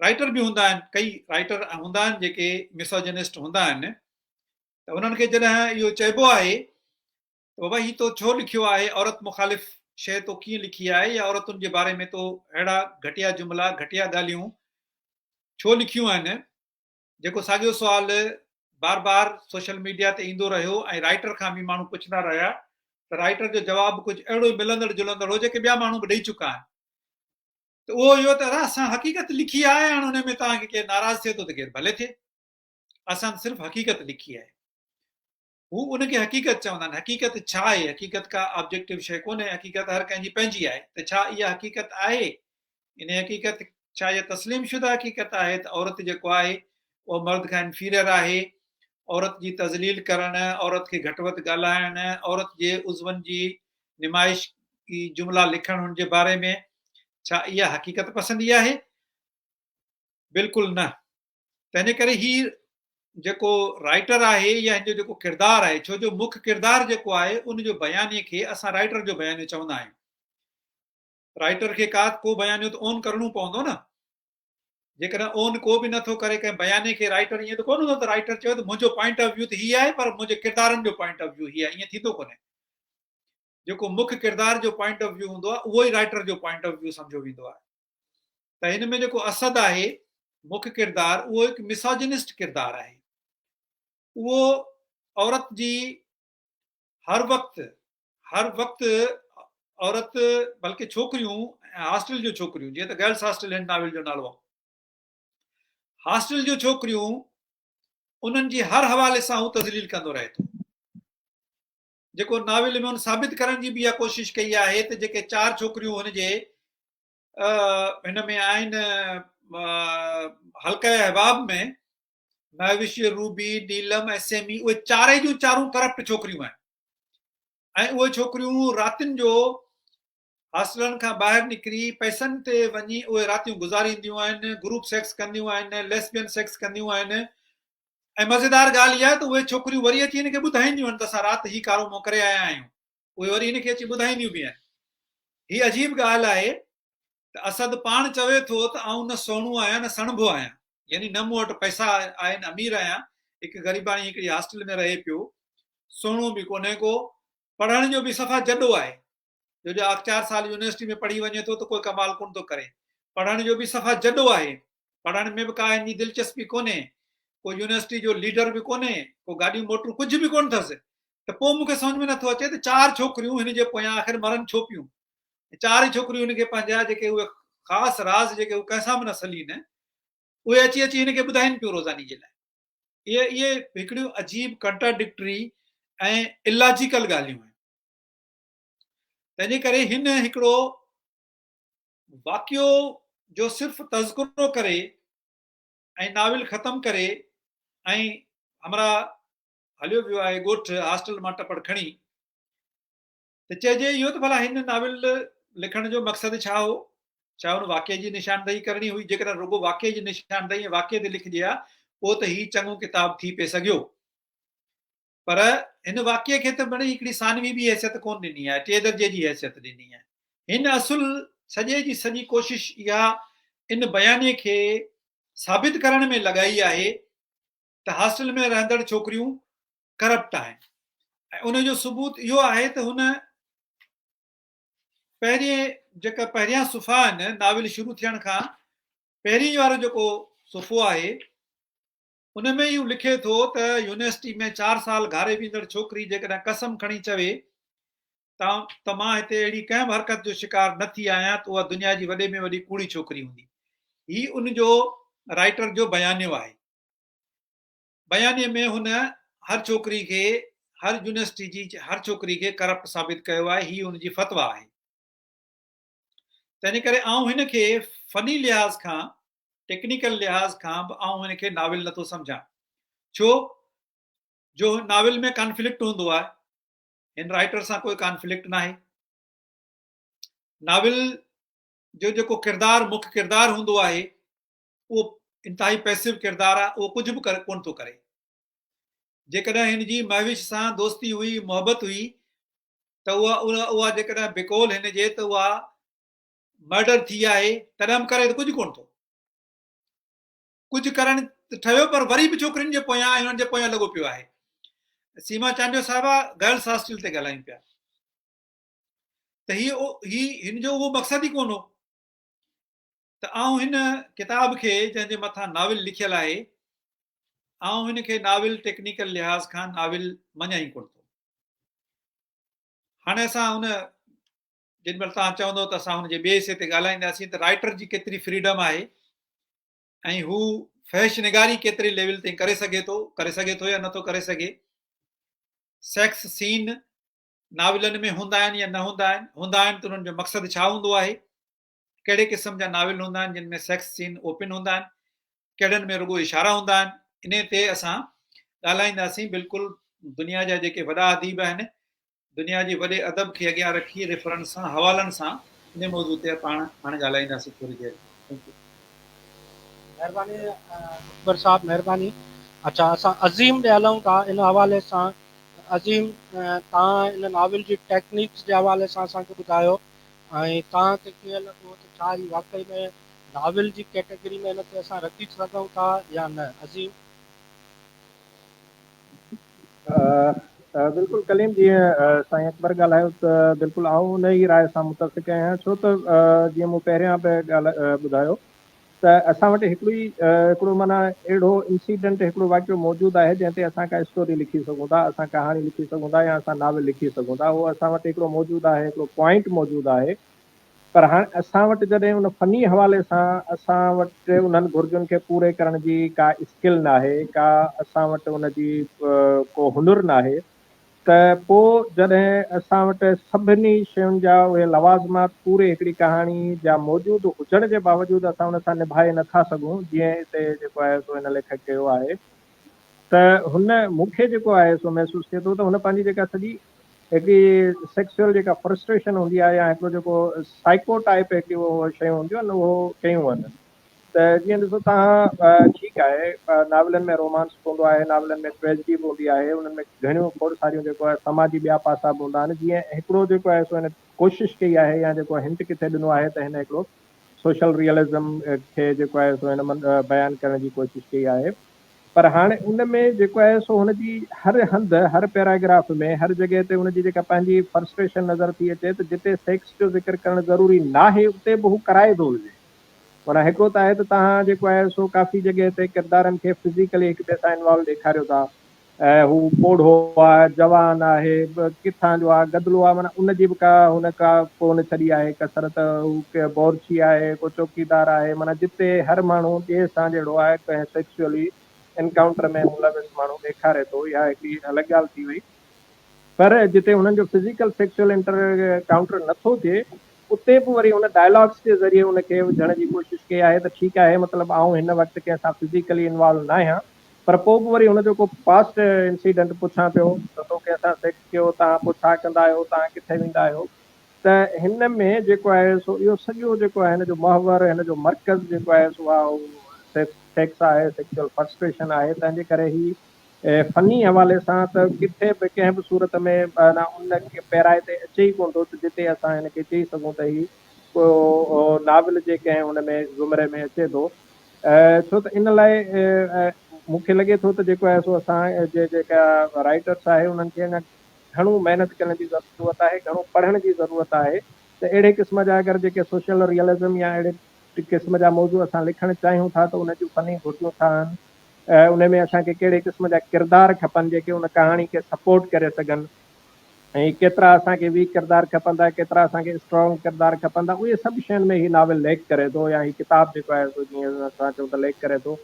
Speaker 2: رائٽر به هوندا آهن، ڪئي رائٽر هوندا آهن جيڪي مسوجنسٽ هوندا آهن ته انهن کي جڏهن اهو چئبو آهي ته بابا هي تو ڇو لکيو آهي، عورت مخالف شيء تو ڪيئن لکي آهي يا عورتن جي باري ۾ تو اهڙا گهٽيا جملا، گهٽيا ڳالهيون ڇو لکيون آهن، جيڪو ساڳيو سوال بار بار سوشل ميڊيا تي ايندو رهيو ۽ رائٽر کان به ماڻهو پڇندا رهيا ته رائٽر جو جواب ڪجهه اهڙو ئي ملندڙ جلندڙ هو جيڪي ٻيا ماڻهو به ڏئي چڪا آهن. ته اهو اهو ته اسان حقيقت لکي آهي هاڻ ان ۾ توهان کي ڪير ناراض ٿئي ٿو ته ڪير ڀلي ٿئي، اسان صرف حقيقت لکي آهي. هو ان کي حقيقت چوندا آهن. حقيقت ڇا آهي؟ حقيقت ڪا آبجيڪٽو شيء ڪونهي، حقيقت هر ڪنهن جي پنهنجي آهي. ته ڇا اها حقيقت آهي؟ ان حقيقت ڇا اها تسليم شده حقيقت آهي ته عورت جيڪو آهي اهو مرد کان انفيريئر آهي؟ عورت جي تذليل ڪرڻ، عورت کي گهٽ وڌ ڳالهائڻ، عورت جي عضون جي نمائش جملا لکڻ هن جي باري ۾ ڇا اها حقيقت پسندي آهي؟ بلڪل نه. تنهن ڪري هي جيڪو رائٽر آهي يا هن جو جيڪو ڪردار آهي، ڇو جو مک ڪردار جيڪو آهي ان جو بيانيي کي اسان رائٽر جو بيانيو چوندا آهيون. رائٽر کي ڪا ڪو بيانيو ته اون ڪرڻو پوندو نه. جيڪڏهن اون ڪو به نٿو ڪري ڪنهن بياني کي رائٽر ائين ته ڪونه هوندو ته رائٽر چيو ته منهنجو پوائنٽ آف ويو ته هي آهي پر منهنجي ڪردارن جو پوائنٽ آف ويو هي آهي، ائين ٿيندو ڪونهي. جيڪو مک ڪردار جو پوائنٽ آف ويو هوندو آهي اهو ئي رائٽر جو پوائنٽ آف ويو سمجهيو ويندو آهي. ته هن ۾ جيڪو اسد آهي مک ڪردار اهو هڪ مساجنسٽ ڪردار آهي. اهو عورت جي هر وقت هر وقت عورت بلڪه ڇوڪريون ۽ هاسٽل جون ڇوڪريون جيئن ته گرلس هاسٽل هن ناول جو نالو آهي هاسٽل جون ڇوڪريون انهن جي هر حوالي سان هو تذليل ڪندو رهي ٿو. جيڪو ناول ۾ هن ثابت ڪرڻ جي به اها ڪوشش ڪئي آهي ته جيڪي چار ڇوڪريون هن جي هن ۾ آهن حلقه احباب ۾ مهوش، روبي، نيلم ۽ سيمي اهي چارئي جون چارون ڪرپٽ ڇوڪريون آهن ۽ اهي ڇوڪريون راتين جو هاسٽلن کان ٻاهر نڪري پئسن تي وڃي اهي راتيون گذارينديون آهن، گروپ سيڪس ڪنديون آهن، ليسبين سيڪس ڪنديون آهن ۽ مزيدار ڳالهه اها آهي ته اهي ڇوڪريون وري اچي هن کي ٻڌائينديون آهن ته اسان رات هي ڪارو منهن ڪري آيا آهيون. اهي وري هن کي اچي ٻڌائينديون به آهن. هي عجيب ڳالهه آهي ته اسد پاڻ چوي ٿو ته آئون نه سهڻو آهيان نه سڻڀو آهيان، يعني نه مون وٽ پئسا آهن امير آهيان، هڪ غريباڻي هڪڙي هاسٽل ۾ رهي پيو، سهڻو به ڪونهي ڪو، پڙهڻ جو به صفا جڏو آهي، جو جو آخچار سال يونيورسٽي ۾ پڙهي وڃي ٿو ته ڪوئي ڪمال ڪونه ٿو ڪري. پڙهڻ جو به صفا جڏو آهي. پڙهڻ ۾ به ڪا هن جي دلچسپي ڪونهي. ڪو يونيورسٽي جو ليڊر به ڪونهي، ڪو گاڏيون موٽرون ڪجهه به ڪونه اٿس. ته پوء مون کي سمجهه ۾ نٿو اچي ته چار ڇوڪريون هن جي پويان آخر مرن ڇو پيون؟ چار ئي ڇوڪريون هن کي پنهنجا جيڪي اهي خاص راز جيڪي هو ڪنهن سان به نه سلين، اهي اچي اچي هن کي ٻڌائين پيون روزاني جي لاء. اهي اهي هڪڙيون عجيب ڪنٽراڊڪٽري ۽ الاجيڪل ڳالهيون آهن. تنهنجي ڪري هن هڪڙو واقعو جو صرف تذڪرو ڪري ۽ ناول ختم ڪري ۽ همراهه هليو ويو آهي ڳوٺ هاسٽل مان ٽپڙ کڻي ته چئجي اهو ته ڀلا هن ناول لکڻ جو مقصد ڇا هو؟ ڇا ان واقعي جي نشاندهي ڪرڻي هئي؟ جيڪڏهن رڳو واقعي جي نشاندهي ۽ واقعي تي لکجي ها پوء ته هي چڱو ڪتاب ٿي پئي سگهيو. پر هن واقعي کي ته مڙئي هڪڙي ثانوي به حيثيت ڪونه ڏني آهي، ٽئين درجي جي حيثيت ڏني آهي. هن اصل سڄي جي سڄي ڪوشش اها ان بيانيي کي ثابت ڪرڻ ۾ لڳائي آهي ته هاسٽل ۾ رهندڙ ڇوڪريون. ڪرپٽ آهن ۽ ان جو ثبوت اهو آهي ته هن پهرين جيڪا پهريان صفحا آهن ناول شروع ٿيڻ کان پهرين وارو جيڪو صفحو آهي ان ۾ ئي هو لکي ٿو ته يونيورسٽي ۾ چار سال گهاري ويندڙ ڇوڪري جيڪڏهن قسم کڻي چوي ته مان هتي اهڙي ڪنهن به حرڪت جو شڪار نه ٿي آهيان ته اها دنيا جي وڏي ۾ وڏي ڪوڙي ڇوڪري هوندي. هي ان جو رائيٽر جو بيانيو آهي. بيانيي ۾ هن هر ڇوڪري کي هر يونيورسٽي جي هر ڇوڪري کي ڪرپٽ ثابت ڪيو آهي هي هن جي فتويٰ آهي. تنهن ڪري آئون هن کي فني لحاظ کان ٽيڪنيڪل لحاظ کان به آئون هن کي ناول نٿو سمجهان. ڇو جو ناول ۾ ڪانفلڪٽ هوندو آهي. هن رائيٽر سان ڪوئي ڪانفلڪٽ ناهي. ناول جو جيڪو ڪردار مک ڪردار هوندو آهي اهو انتهائي پيسو ڪردار آهي اهو ڪجهه به ڪونه ٿو ڪري. جيڪڏهن هن جي مهوش سان دوستي هئي محبت هئي ته اها اها جيڪڏهن بقول هن جي ته اها مرڊر ٿي آهي تڏهن به ڪري ته ڪجهه ڪونه ٿو. ڪجهه ڪرڻ ته ٺهيو پر وري به ڇوڪرين جي پويان ۽ انهن جي پويان لڳو پيو آهي. سيما چانڊيو صاحبه گرلس هاسٽل تي ڳالهايون پيا ته هي هي هن جو اهو مقصد ئي ڪونه هو ته آئون هن ڪتاب کي جنهن جي مٿان ناول لکيل آهي آئون هن کي ناول ٽيڪنيڪل لحاظ کان ناول مڃان ئي ڪونه ٿو. هاڻي اسان ان جيڏي مهل توهان چوندو ته اسان هن جي ٻئي حصي تي ڳالهائينداسين ته رائيٽر جي ڪيتري فريڊم آهي ۽ هو فحش نگاري ڪيتري ليول تائين ڪري سگهي ٿو ڪري سگهي ٿو يا نٿو ڪري سگهي سيڪس سين ناولن ۾ هوندا آهن يا نه هوندا آهن هوندا آهن ته انهن جو مقصد ڇا هوندو آهي ڪهڙي قسم جا ناول هوندا آهن جن ۾ سيڪس سين اوپن هوندا آهن ڪهڙن ۾ رڳو اشارا هوندا آهن انهي تي اسان ڳالهائينداسين بلڪل دنيا جا جيڪي وڏا اديب آهن دنيا جي وڏي ادب کي اڳيان رکي ريفرنس سان حوالن سان انهي موضوع تي پاڻ هاڻي ڳالهائينداسين ٿوري دير ۾ thank you.
Speaker 1: مهرباني اڪبر صاحب مهرباني اڇا اسان عظيم ڏي هلون ٿا ان حوالي سان عظيم توهان ان ناول جي ٽيڪنيڪس جي حوالي سان اسان کي ٻڌايو ۽ توهان کي ڪيئن لڳو ته ڇا هي واقعي ۾ ناول جي ڪيٽيگري ۾ ان کي اسان رکي سگهون ٿا يا نه عظيم.
Speaker 4: بلڪل ڪليم جيئن سائين اڪبر ڳالهايو ته بلڪل آئون ان ئي راء سان متفق آهيان ڇو ته جيئن مون پهريان به ڳالهه ٻڌايو ته اسان وٽ هڪڙو ئي هڪڙو معنيٰ اهڙو انسيڊنٽ هڪڙو واقعو موجود آهي جنهن تي اسان ڪا اسٽوري لکي سگهون ٿا اسان ڪهاڻي لکي سگهون ٿا يا اسان ناول لکي سگهون ٿا اهو اسان وٽ هڪڙو موجود آهي هڪڙو پوائنٽ موجود آهي پر هاڻ اسان وٽ جڏهن ان فني حوالي سان اسان وٽ انهن گهرجن کي پوري ڪرڻ جي ڪا اسڪل ناهي، ڪا اسان وٽ ان جي ڪو هنر ناهي ته پو جڏهن اسان وٽ سڀني شين جا اهي لوازمات پوري هڪڙي ڪهاڻي جا موجود هجڻ جي باوجود اسان ان سان نڀائي نه ٿا سگهون جيئن هتي جيڪو آهي سو هن ليکڪ ڪيو آهي ته هن مون کي جيڪو آهي سو محسوس ٿئي ٿو ته هن پنهنجي جيڪا سڄي هڪڙي سيڪسوئل جيڪا فرسٽريشن هوندي آهي يا هڪڙو جيڪو سائيڪو ٽائيپ هڪڙي اهو شيون هونديون آهن اهو ڪيون آهن ته جيئن ڏسو توهان ٺيڪ آهي ناولن ۾ رومانس به هوندو آهي ناولن ۾ ٽريجڊي به هوندي آهي انهن ۾ گهڻيون کوڙ ساريون جيڪو آهي سماجي ٻيا پاسا به هوندا آهن جيئن هڪڙو جيڪو آهي سو هن ڪوشش ڪئي آهي يا جيڪو هنٽ ڪٿي ڏنو آهي ته هن هڪڙو سوشل ريئلزم کي جيڪو آهي سو هن بيان ڪرڻ جي ڪوشش ڪئي آهي پر هاڻ ان ۾ جيڪو آهي سو هن جي هر هنڌ، هر پيراگراف ۾، هر جڳهه تي هن جي جيڪا پنهنجي فرسٽريشن نظر ٿي اچي ته جتي سيڪس جو ذڪر ڪرڻ ضروري ناهي اتي به هو ڪرائي ٿو وجهي. معنيٰ هڪڙو ته آهي ته توهان جيڪو آهي سو ڪافي جڳهه تي ڪردارن کي فزيڪلي هڪ ٻئي سان انوالو ڏيکاريو ٿا. هو پوڙهو آ، جوان آهي، ڪٿان جو آ، گدلو آ، معنيٰ ان جي به ڪا هن ڪا ڪونه ڇڏي آهي ڪسر ته هو ڪي بورچي آهي، ڪو چوڪيدار آهي، معنيٰ جتي هر ماڻهو ٻئي سان جهڙو آهي ڪنهن سيڪسوئلي انڪائونٽر ۾ ملوث ماڻهو ڏيکاري ٿو، اها هڪڙي الڳ ڳالهه ٿي وئي. پر جتي هنن جو فزيڪل سيڪسوئل انٽر ڪائونٽر نه ٿو ٿئي اتي به وري هن ڊائلاگس جي ذريعي ان کي وجهڻ جي ڪوشش ڪئي آهي ته ٺيڪ آهي مطلب آئون هن وقت ڪنهن سان فزيڪلي انوالو ناهيان پر پوء به وري هن جو ڪو پاسٽ انسيڊنٽ پڇان پيو ته تو ڪنهن سان سيڪس ڪيو، توهان پوء ڇا ڪندا آهيو، توهان ڪٿي ويندا آهيو ته هن ۾ جيڪو آهي سو اهو سڄو جيڪو آهي هن جو محور، هن جو مرڪز جيڪو آهي سو اها سيڪس آهي، سيڪسوئل فرسٽريشن آهي، تنهن جي ڪري هي فني حوالي سان ته ڪٿي به ڪنهن به صورت ۾ ان پيرائي تي اچي ئي ڪونه ٿو ته جتي اسان هن کي چئي سگهون ته هي ڪو ناول جي ڪنهن ان ۾ زمري ۾ اچي ٿو. ڇو ته ان لاء
Speaker 5: مون کي لڳي ٿو ته جيڪو آهي سو اسان جي جيڪا رائيٽرس آهي انهن کي اڃا گهڻو محنت ڪرڻ جي ضرورت آهي، گهڻو پڙهڻ جي ضرورت آهي ته اهڙي قسم جا اگر جيڪي سوشل ريئلزم يا اهڙي قسم جا موضوع اسان لکڻ چاهيون ٿا ته ان جون فني گهرجون ڇا آهن، ان ۾ اسان کي ڪهڙي قسم جا ڪردار کپن جيڪي ان ڪهاڻي کي سپورٽ ڪري سگهن ۽ ڪيترا اسان کي ويڪ ڪردار کپندا، ڪيترا اسان کي اسٽرانگ ڪردار کپندا، اهي سڀ شين ۾ هي ناول ليڪ ڪري ٿو يا هي ڪتاب جيڪو آهي سو جيئن اسان چئون ته ليڪ ڪري ٿو.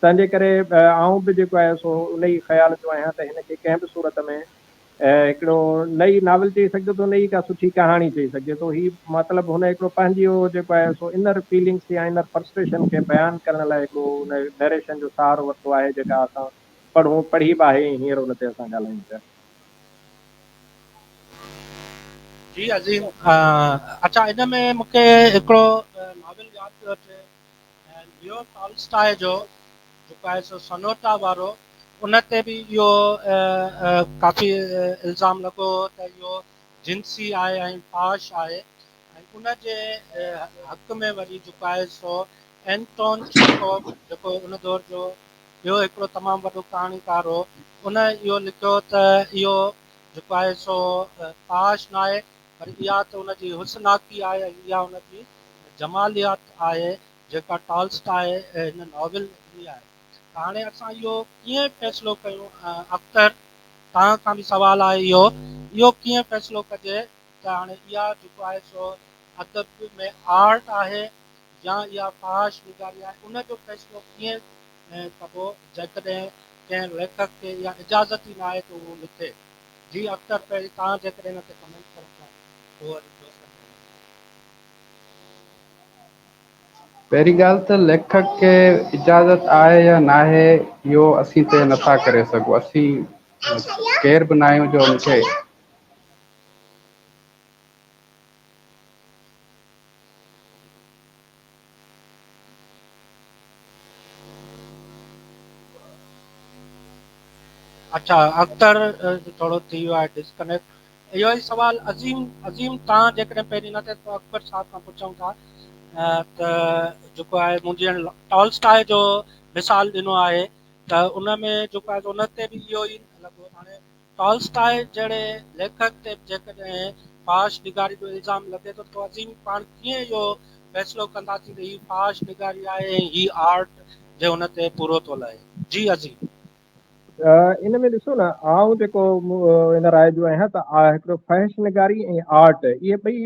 Speaker 5: تنهن جي ڪري آئون به جيڪو آهي سو ان ئي خيال جو آهيان ته هن کي ڪنهن به صورت ۾ هڪڙو نه ئي ناول چئي سگهجي ٿو نه ئي ڪا سٺي ڪهاڻي چئي سگهجي ٿو. هي مطلب هن هڪڙو پنهنجي اهو جيڪو آهي سو انر فيلنگس يا انر فرسٽريشن کي بيان ڪرڻ لاء هڪڙو ان نريشن جو سهارو ورتو آهي جيڪا اسان پڙهون پڙهي به آهي ۽ هينئر ان تي اسان ڳالهايون پيا.
Speaker 1: جي عظيم اڇا ان ۾ مون کي هڪڙو ناول ياد پيو اچي ليو ٽالسٽاء جو جيڪو آهي سو سنوٽا وارو ان تي به اهو ڪافي الزام لڳو هو ته اهو جنسي آهي ۽ فحش آهي ۽ ان جي حق ۾ وري جيڪو آهي سو اينٽون چيخوف جيڪو ان دور جو ٻيو هڪڙو تمام وڏو ڪهاڻيڪار هو، ان اهو لکيو ته اهو جيڪو آهي سو فحش ناهي پر اها ته ان جي حسناڪي آهي ۽ اها ان جي جماليات آهي جيڪا ٽالسٽاء هن ناول ۾ ڏني آهي ته هاڻي اسان اهو ڪيئن فيصلو ڪيون اختر توهان کان به سوال آهي اهو اهو ڪيئن فيصلو ڪجي ته هاڻي اها جيڪو آهي سو ادب ۾ آرٽ آهي يا اها فحاش نگاري آهي ان جو فيصلو ڪيئن ڪبو جيڪڏهن ڪنهن ليکڪ کي اها اجازت ئي ناهي ته اهو لکي. جي اختر پهرين توهان جيڪڏهن ان تي ڪمينٽ ڪرڻ چاهيو پوء وري دوستن کي ٻڌايو.
Speaker 3: پهرين ڳالهه ته ليکڪ کي اجازت آهي يا ناهي اهو اسين طئي نٿا ڪري سگهون اسين ڪير به ناهيون جو ان کي
Speaker 1: اڇا اختر ٿورو ٿي ويو آهي ڊسڪنيڪٽ اهو ئي سوال عظيم عظيم تان جيڪڏهن پهرين نه ٿئي ته اڪبر صاحب کان پڇون ٿا ته جيڪو آهي مون جيئن ٽالسٽاء جو مثال ڏنو آهي ته ان ۾ جيڪو آهي ان تي به اهو ئي لڳو هاڻي ٽالسٽاء جهڙي ليکڪ تي به جيڪڏهن فحش نگاري جو الزام لڳي ٿو ته عظيم پاڻ ڪيئن اهو فيصلو ڪنداسين ته هي فحش نگاري آهي ۽ هي آرٽ جي ان تي پورو ٿو لهي. جي عظيم.
Speaker 5: ان ۾ ڏسو نه آئون جيڪو ان راء جو آهيان ته هڪڙو فحش نگاري ۽ آرٽ اهي ٻئي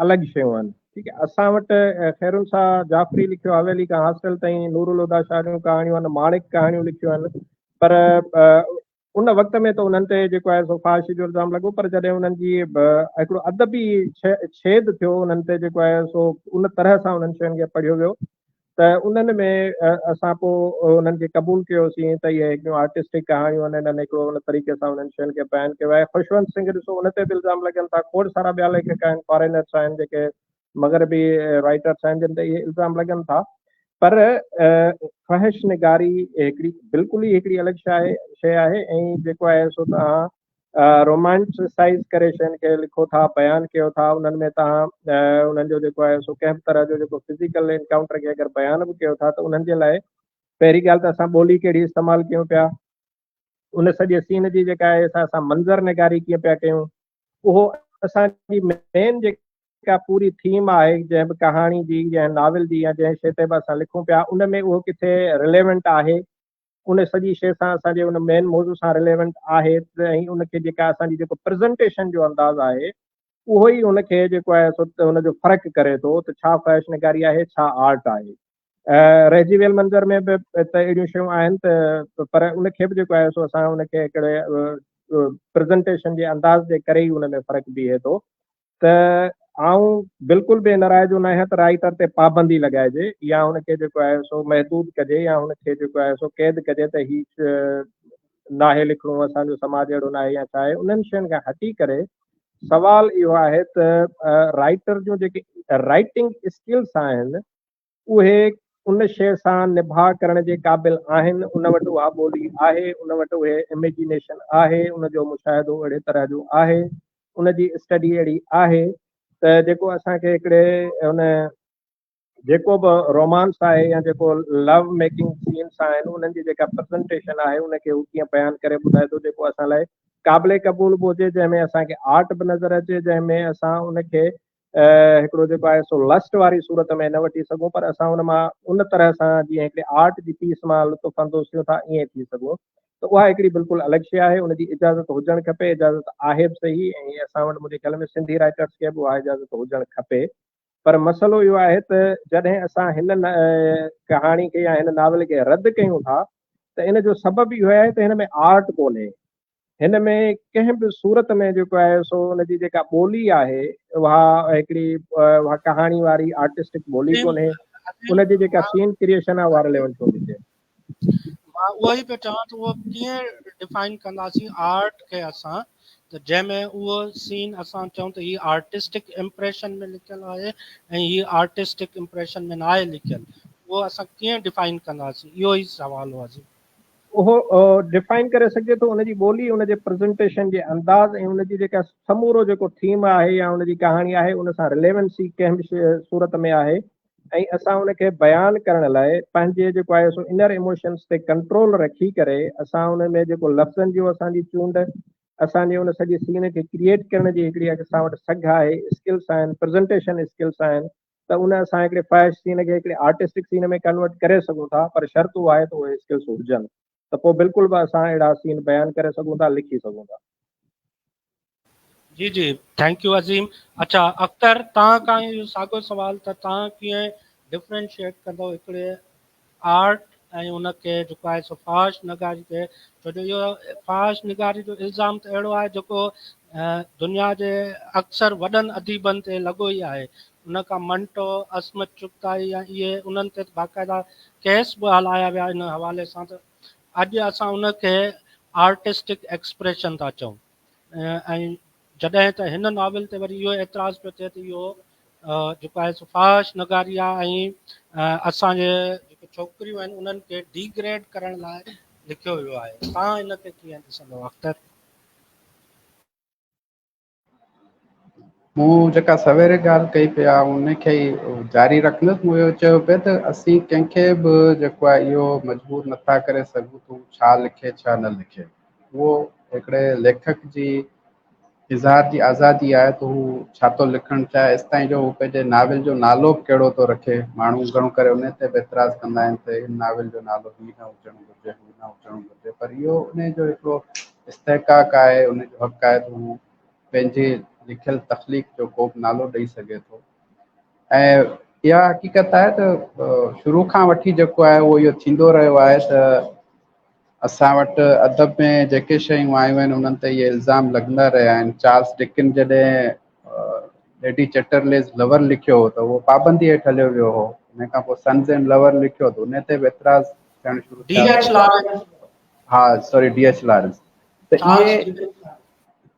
Speaker 5: الڳ شيون آهن ٺيڪ آهي اسان وٽ خيرالنساء جعفري لکيو حويلي کان هاسٽل تائين نور الهديٰ شاهه جون ڪهاڻيون آهن ماڻڪ ڪهاڻيون لکيون آهن پر ان وقت ۾ ته انهن تي جيڪو آهي سو فحاشي جو الزام لڳو پر جڏهن انهن جي هڪڙو ادبي ڇيد ٿيو انهن تي جيڪو آهي سو ان طرح سان انهن شين کي پڙهيو ويو ته انهن ۾ اسان پوء انهن کي قبول ڪيوسين ته اهي هڪڙيون آرٽسٽڪ ڪهاڻيون آهن انهن هڪڙو ان طريقي سان انهن شين کي بيان ڪيو آهي خوشونت سنگهه ڏسو ان تي به الزام لڳن ٿا کوڙ سارا ٻيا ليکڪ آهن فارينرس آهن جيڪي مغربي رائٽرس آهن جن تي اهي الزام لڳن ٿا پر فحش نگاري هڪڙي بلڪل ئي هڪڙي الڳ شيء آهي شيء آهي ۽ جيڪو آهي سو توهان رومانٽسائز ڪري شين کي لکو ٿا بيان ڪيو ٿا انهن ۾ توهان انهن جو جيڪو آهي سو ڪنهن به طرح جو جيڪو فزيڪل انڪائونٽر کي اگر بيان به ڪيو ٿا ته انهن جي لاء پهرين ڳالهه ته اسان ٻولي ڪهڙي استعمال ڪيون پيا ان سڄي سين جي جيڪا آهي سا اسان منظر نگاري ڪيئن پيا ڪيون اهو اسان جي مين جيڪا پوري ٿيم آهي جنهن به ڪهاڻي جي جنهن ناول جي يا جنهن شيء تي به اسان لکون پيا ان ۾ اهو ڪٿي رليونٽ آهي ان سڄي شيء سان اسان جي ان مين موضوع سان رليونٽ آهي ۽ ان کي جيڪا اسان جي جيڪو پريزنٽيشن جو انداز آهي اهو ئي ان کي جيڪو آهي سو ان جو فرق ڪري ٿو ته ڇا فحش نگاري آهي ڇا آرٽ آهي رهجي ويل منظر ۾ به ته اهڙيون شيون آهن ته پر ان کي به جيڪو آهي سو اسان ان کي هڪڙي پريزنٽيشن جي انداز جي ڪري ئي ان ۾ فرق بيهي ٿو ته آئون بلڪل به ان راء جو نه آهيان ته رائيٽر تي پابندي لڳائجي يا ان کي جيڪو آهي سو محدود ڪجي يا ان کي جيڪو آهي سو قيد ڪجي ته هي ناهي لکڻو اسان جو سماج اهڙو ناهي يا ڇا آهي انهن شين کان هٽي ڪري سوال اهو آهي ته رائيٽر جون جيڪي رائيٽنگ اسڪلس آهن اهي ان شيء سان نڀاء ڪرڻ جي قابل آهن ان وٽ اها ٻولي آهي ان وٽ اهي اميجينيشن آهي ان جو مشاهدو اهڙي طرح جو آهي ان جي اسٽڊي اهڙي آهي ته جيڪو اسان کي هڪڙي ان جيڪو به رومانس آهي يا جيڪو لو ميڪنگ سين سينس آهن انهن جي جيڪا پرزنٽيشن آهي ان کي هو ڪيئن بيان ڪري ٻڌائي ٿو جيڪو اسان لاء قابل قبول به هجي جنهن ۾ اسان کي آرٽ به نظر اچي جنهن ۾ اسان ان کي هڪڙو جيڪو آهي سو لسٽ واري صورت ۾ نه وٺي سگهون پر اسان ان مان ان طرح سان جيئن هڪڙي آرٽ جي پيس مان لطف اندوز ٿيون ٿا ائين ٿي سگهون ته اها هڪڙي بلڪل الڳ شيء آهي ان جي اجازت هجڻ کپي اجازت آهي به صحيح ۽ اسان وٽ منهنجي خيال ۾ سنڌي رائٽرس کي به اها اجازت هجڻ کپي پر مسئلو اهو آهي ته جڏهن اسان هن ڪهاڻي کي يا هن ناول کي رد ڪيون ٿا ته ان جو سبب اهو آهي ته هن ۾ آرٽ ڪونهي هن ۾ ڪنهن به صورت ۾ جيڪو آهي سو ان جي جيڪا ٻولي آهي اها هڪڙي اها ڪهاڻي واري آرٽسٽڪ ٻولي ڪونهي ان جي جيڪا سين ڪريئيشن آهي اها رليونٽ ڪونهي ٿئي.
Speaker 1: مان اهو ئي پيو چوان ته اهو ڪيئن ڊفائن ڪنداسين آرٽ کي اسان ته جنهن ۾ اهو سين اسان چئون ته هي آرٽسٽڪ امپريشن ۾ لکيل آهي ۽ هي آرٽسٽڪ امپريشن ۾ ناهي لکيل اهو اسان ڪيئن ڊفائن ڪنداسين اهو ئي سوال هو عظيم.
Speaker 5: اهو ڊفائن ڪري سگهجي ٿو ان جي ٻولي ان جي پرزنٽيشن جي انداز ۽ ان جي جيڪا سمورو جيڪو ٿيم آهي يا ان جي ڪهاڻي آهي ان سان رليونسي ڪنهن به صورت ۾ آهي ۽ اسان ان کي بيان ڪرڻ لاء پنهنجي جيڪو آهي سو انر ايموشنس تي ڪنٽرول رکي ڪري اسان ان ۾ جيڪو لفظن جو اسان جي چونڊ اسان جي ان سڄي سين کي ڪريئيٽ ڪرڻ جي هڪڙي اسان وٽ سگهه آهي اسڪلس آهن پرزنٽيشن اسڪلس آهن ته ان اسان هڪڙي فحش سين کي هڪڙي آرٽسٽڪ سين ۾ ڪنورٽ ڪري سگهون ٿا پر شرط اهو آهي ته اهي اسڪلس هجن ته پوء بلڪل به اسان اهڙا سين بيان ڪري سگهون ٿا لکي سگهون ٿا.
Speaker 1: جي جي thank you عظيم اڇا اختر توهان کان اهو ساڳيو سوال ته توهان ڪيئن ڊفرينشيٽ ڪندو هڪڙي آرٽ ۽ ان کي جيڪو آهي سو فحش نگاري کي ڇو جو اهو فحش نگاري جو الزام ته اهڙو آهي جيڪو دنيا جي اڪثر وڏن اديبن تي لڳو ئي آهي ان کان منٽو عصمت چغتائي يا اهي انهن تي باقاعده ڪيس به هلايا ويا ان حوالي سان ته اڄ اسان ان کي آرٽسٽڪ ايڪسپريشن ٿا چئون ۽ جڏهن ته هن ناول تي وري اهو اعتراض پيو ٿئي ته اهو جيڪو آهي سو فحش نگاري آهي ۽ اسان جي جيڪي ڇوڪريون آهن انهن کي ڊيگريڊ ڪرڻ لاء لکيو ويو آهي توهان ان کي ڪيئن ڏسندو اختر؟
Speaker 3: مون جيڪا سويري ڳالهه ڪئي پئي آ ان کي ئي جاري رکندس. مون اهو چيو پئي ته اسين ڪنهن کي به جيڪو آهي اهو مجبور نٿا ڪري سگهون ته هو ڇا لکي ڇا نه لکي. اهو هڪڙي ليکڪ جي اظهار جي آزادي آهي ته هو ڇا ٿو لکڻ چاهي، ايستائين جو هو پنهنجي ناول جو نالو به ڪهڙو ٿو رکي. ماڻهو گهڻو ڪري ان تي به اعتراض ڪندا آهن ته هن ناول جو نالو هي نه هجڻ گهرجي، هو نه هجڻ گهرجي، پر اهو ان جو هڪڙو استحقاق آهي، ان جو حق آهي ته هو پنهنجي لکيل تخليق جو ڪو به نالو ڏئي سگهي ٿو. ۽ اها حقيقت آهي ته شروع کان وٺي جيڪو آهي اهو اهو ٿيندو رهيو آهي ته اسان وٽ ادب ۾ جيڪي شيون آيون آهن انهن تي اهي الزام لڳندا رهيا آهن. چارلس ڊڪن جڏهن ليڊي چيٽرليز لور لکيو هو ته اهو پابندي هيٺ هليو ويو هو. ان کان پوء سنز اينڊ لور لکيو ته ان تي به اعتراض ٿيڻ شروع
Speaker 1: ٿيا. D H Lawrence.
Speaker 3: ها سوري ڊي ايڇ لارنس. ته اهي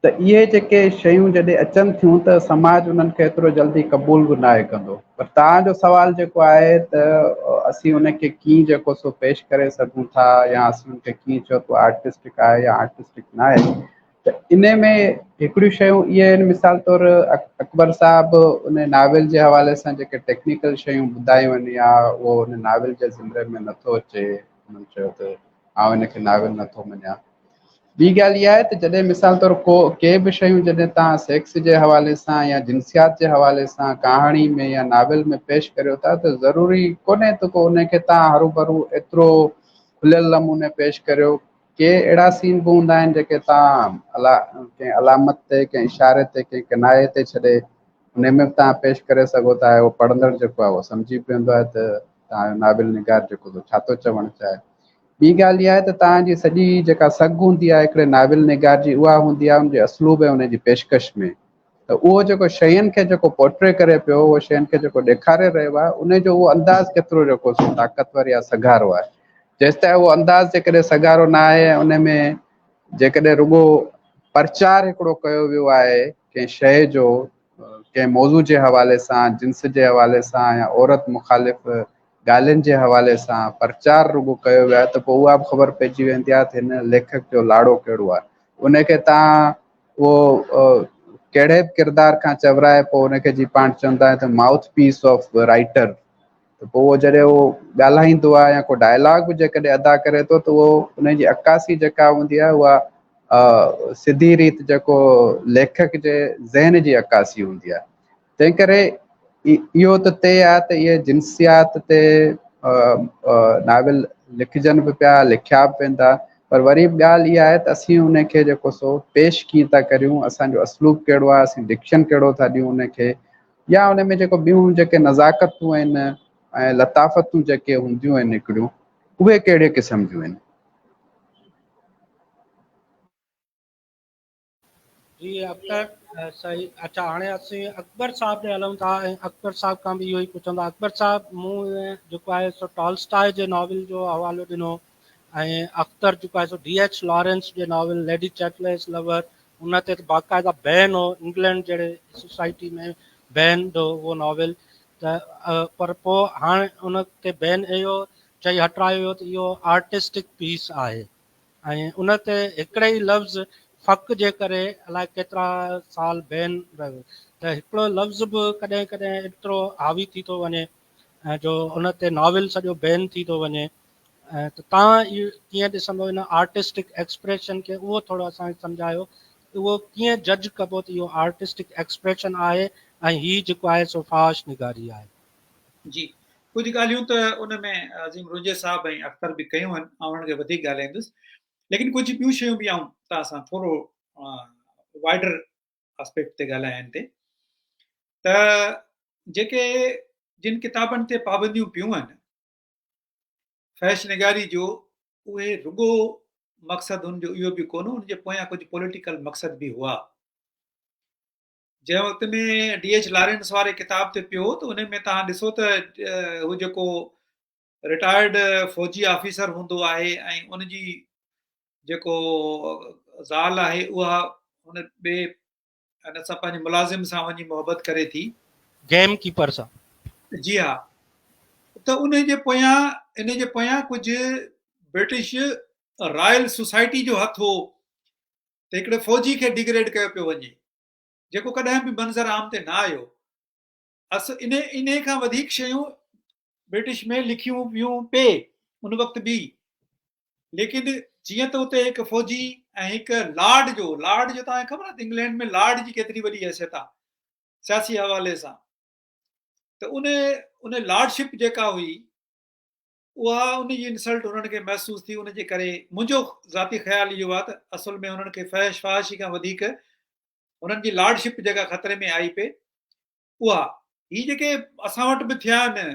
Speaker 3: ته اهي جيڪي شيون جڏهن اچن ٿيون ته سماج انهن کي ايترو جلدي قبول به ناهي ڪندو. پر توهان جو سوال جيڪو آهي ته اسين ان کي ڪيئن جيڪو سو پيش ڪري سگهون ٿا يا اسين ان کي ڪيئن چئون ته آرٽسٽڪ آهي يا آرٽسٽڪ ناهي ته ان ۾ هڪڙيون شيون اهي آهن مثال طور اڪبر صاحب ان ناول جي حوالي سان جيڪي ٽيڪنيڪل شيون ٻڌايون آهن يا اهو ان ناول جي زمري ۾ نٿو اچي انهن چيو ته آئون ان کي ناول نٿو مڃان. ٻي ڳالهه اها آهي ته جڏهن مثال طور ڪو ڪي به شيون جڏهن توهان سيڪس جي حوالي سان يا جنسيات جي حوالي سان ڪهاڻي ۾ يا ناول ۾ پيش ڪريو ٿا ته ضروري ڪونهي ته ڪو ان کي توهان هروڀرو ايترو کليل نموني پيش ڪريو. ڪي اهڙا سين به هوندا آهن جيڪي توهان ڪنهن علامت تي ڪنهن اشاري تي ڪنهن ڪنايي تي ڇڏي ان ۾ به توهان پيش ڪري سگهو ٿا ۽ اهو پڙهندڙ جيڪو آهي اهو سمجهي به ويندو آهي ته توهان جو ناول نگار جيڪو ڇا ٿو چوڻ چاهي. ٻي ڳالهه اها آهي ته توهان جي سڄي جيڪا سگهه هوندي آهي هڪڙي ناول نگار جي اها هوندي آهي ان جي اسلوب ۽ ان جي پيشڪش ۾ ته اهو جيڪو شين کي جيڪو پورٽري ڪري پيو اهو شين کي جيڪو ڏيکاري رهيو آهي ان جو اهو انداز ڪيترو جيڪو سو طاقتور يا سگهارو آهي. جيستائين اهو انداز جيڪڏهن سگهارو نه آهي ۽ ان ۾ جيڪڏهن رڳو پرچار هڪڙو ڪيو ويو آهي ڪنهن شيء جو ڪنهن موضوع جي حوالي سان جنس جي حوالي سان يا عورت مخالف ڳالهين جي حوالي سان پرچار رڳو ڪيو ويو آهي ته پوء اها به خبر پئجي ويندي آهي ته هن ليکڪ جو لاڙو ڪهڙو آهي ان کي تان اهو ڪهڙي به ڪردار کان چورائي پوء ان کي جي پاڻ چوندا آهيون ته مائوٿ پيس آف رائٽر ته پوء اهو جڏهن اهو ڳالهائيندو آهي يا ڪو ڊائلاگ به جيڪڏهن ادا ڪري ٿو ته اهو ان جي عڪاسي جيڪا هوندي آهي اها سڌي ريت جيڪو ليکڪ جي ذهن جي عڪاسي هوندي آهي. تنهن ڪري اهو ته طئي آهي ته اهي جنسيات تي ناول لکجن به پيا، لکيا به ويندا، پر وري به ڳالهه اها آهي ته اسين ان کي جيڪو سو پيش ڪيئن ٿا ڪريون، اسان جو اسلوب ڪهڙو آهي، اسين ڊڪشن ڪهڙو ٿا ڏيون ان کي، يا ان ۾ جيڪو ٻيون جيڪي نزاڪتون آهن ۽ لطافتون جيڪي هونديون آهن هڪڙيون، اهي ڪهڙي قسم جون آهن.
Speaker 1: جي اختر صحيح. اڇا هاڻي اسين اڪبر صاحب ڏي هلون ٿا ۽ اڪبر صاحب کان به اهو ئي پڇندا. اڪبر صاحب مون جيڪو آهي سو ٽالسٽاء جي ناول جو حوالو ڏنو ۽ اختر جيڪو آهي سو ڊي ايڇ لارنس جي ناول ليڊي چيٽليس لور ان تي ته باقاعده بين هو، انگلينڊ جهڙي سوسائٽي ۾ بين هو اهو ناول ته پر پوء هاڻ ان تي بين اهو چئي هٽرايو ويو ته اهو آرٽسٽڪ پيس آهي ۽ ان تي هڪڙي ئي لفظ فڪ جي ڪري الائي ڪيترا سال بين رهيو ته هڪڙو لفظ به ڪڏهن ڪڏهن ايترو حاوي ٿي ٿو وڃي جو ان تي ناول سڄو بين ٿي ٿو وڃي ته تان اهو ڪيئن ڏسندو ان آرٽسٽڪ ايڪسپريشن کي اهو ٿورو اسان کي سمجهايو اهو ڪيئن جج ڪبو ته اهو آرٽسٽڪ ايڪسپريشن آهي ۽ هي جيڪو آهي سو فحاش نگاري آهي.
Speaker 2: جي ڪجهه ڳالهيون ته ان ۾ عظيم رونجهي صاحب ۽ اختر به ڪيون آهن، آئون انهن کي وڌيڪ ڳالهائيندس، ليڪن ڪجهه ٻيون شيون به آئون توهان سان ٿورو وائڊر آسپيڪٽ تي ڳالهايان تي ته جيڪي جن ڪتابن تي پابنديون پيون آهن فحش نگاري جو، اهي رڳو مقصد ان جو اهو به ڪونه، ان جي پويان ڪجهه پوليٽيڪل مقصد به هئا. جنهن وقت ۾ ڊي ايڇ لارنس واري ڪتاب تي پيو ته ان ۾ توهان ڏسو ته هو جيڪو رٽائرڊ فوجي آفيسر هوندو آهي ۽ ان جي جيڪو زال آهي اها ان ٻئي ان سان پنهنجي ملازم سان وڃي محبت ڪري ٿي،
Speaker 1: گيم ڪيپر سان.
Speaker 2: جي ها، ته ان جي پويان ان جي پويان ڪجهه برٽش رائل سوسائٽي جو هٿ هو ته هڪڙي فوجي کي ڊيگريڊ ڪيو پيو وڃي جيڪو ڪڏهن به منظر عام تي نه آيو. اس انهي انهي کان وڌيڪ شيون برٽش ۾ لکيون ويون پي ان وقت به، ليڪن جيئن ته اتي هڪ فوجي ۽ هڪ لارڊ جو، لارڊ جو توهان کي خبر آهي ته انگلينڊ ۾ لارڊ جي ڪيتري وڏي حيثيت آهي سياسي حوالي سان، ته ان ان لارڊشپ جيڪا هئي اها ان جي انسلٽ انهن کي محسوس ٿي، ان جي ڪري منهنجو ذاتي خيال اهو آهي ته اصل ۾ انهن کي فحش فحاشي کان وڌيڪ انهن جي لارڊشپ جيڪا خطري ۾ آئي پئي اها. هي جيڪي اسان وٽ به ٿيا آهن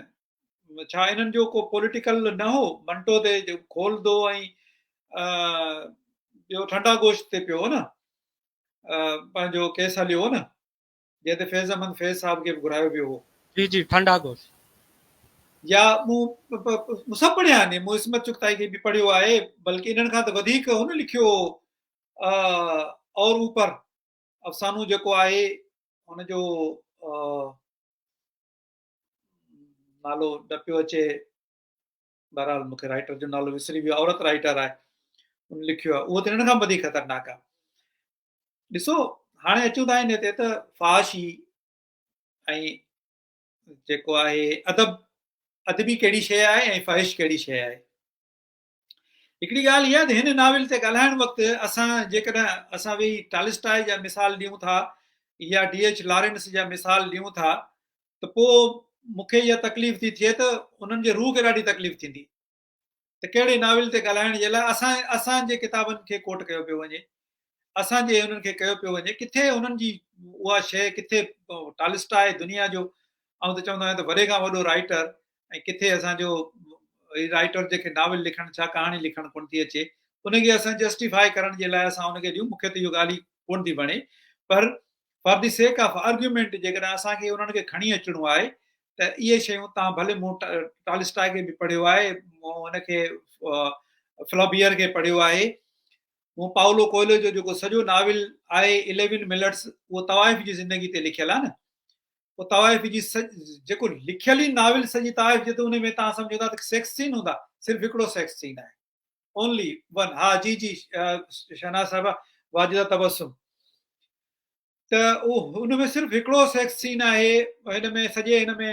Speaker 2: ڇا انهن جو ڪو پوليٽيڪل نه هو؟ منٽو تي کول دو ۽ ٻيو ٺنڊا گوشت تي پيو هو نه پنهنجو ڪيس هليو هو نه. جنهن تي فيض احمد فيض صاحب کي به گهرايو ويو هو.
Speaker 1: جي جي ٺنڊا گوشت.
Speaker 2: يا مون مون سڀ پڙهيا آهن، مون عصمت چغتائي کي به پڙهيو آهي، بلڪه انهن کان ته وڌيڪ هن لکيو اور اوپر افسانو جيڪو آهي هن جو نالو نه پيو اچي، بهرحال مون کي رائٽر جو نالو وسري ويو، عورت رائٽر آهي، ان لکيو آهي، اهو ته انهن کان وڌيڪ خطرناڪ آهي. ڏسو هاڻي اچون ٿا ان تي ته فحاشي ۽ جيڪو آهي ادب، ادبي ڪهڙي شيء آهي ۽ فحش ڪهڙي شيء آهي. هڪڙي ڳالهه اها ته هن ناول تي ڳالهائڻ وقت اسان جيڪڏهن اسان ويهي ٽالسٽاء جا مثال ڏيون ٿا يا ڊي ايڇ لارنس جا مثال ڏيون ٿا ته پوء مون کي اها تڪليف ٿي ٿئي ته انهن جي روح کي ڏاڍي تڪليف ٿيندي ته ڪهڙي ناول تي ڳالهائڻ جي لاء اسان اسان جي ڪتابن کي ڪوٽ ڪيو پيو وڃي، اسان جي انهن کي ڪيو پيو وڃي، ڪٿي انهن جي اها شيء، ڪٿي ٽالسٽاء دنيا جو آئون ته چوندو آهيان ته وڏي کان وڏو رائيٽر ۽ ڪٿي اسان جو هي رائيٽر جنهن کي ناول لکڻ ڇا ڪهاڻي لکڻ ڪونه ٿي اچي ان کي اسان جسٽيفائي ڪرڻ جي لاء اسان ان کي ڏيون، مون کي ته اهو ڳالهه ئي ڪونه ٿي وڻي پر for the sake of argument جيڪڏهن اسان کي انهن کي کڻي اچڻو آهي ته اهي شيون تان ڀلي مون ٽالسٽاء کي به پڙهيو آهي، مون هن کي فلابيئر کي پڙهيو آهي، مون پائولو ڪوئلو جو جيڪو سڄو ناول آهي اليون منٽس اهو طوائف جي زندگي تي لکيل آهي نه، اهو طوائف جي جيڪو لکيل ئي ناول سڄي طوائف جي ته ان ۾ تان سمجهو ٿا ته سيڪس سين هوندا، صرف هڪڙو سيڪس سين آهي، اونلي ون. ها جي جي شهناز صاحبه، واجده تبسم. ته اهو ان ۾ صرف هڪڙو سيڪس سين آهي هن ۾ سڄي هن ۾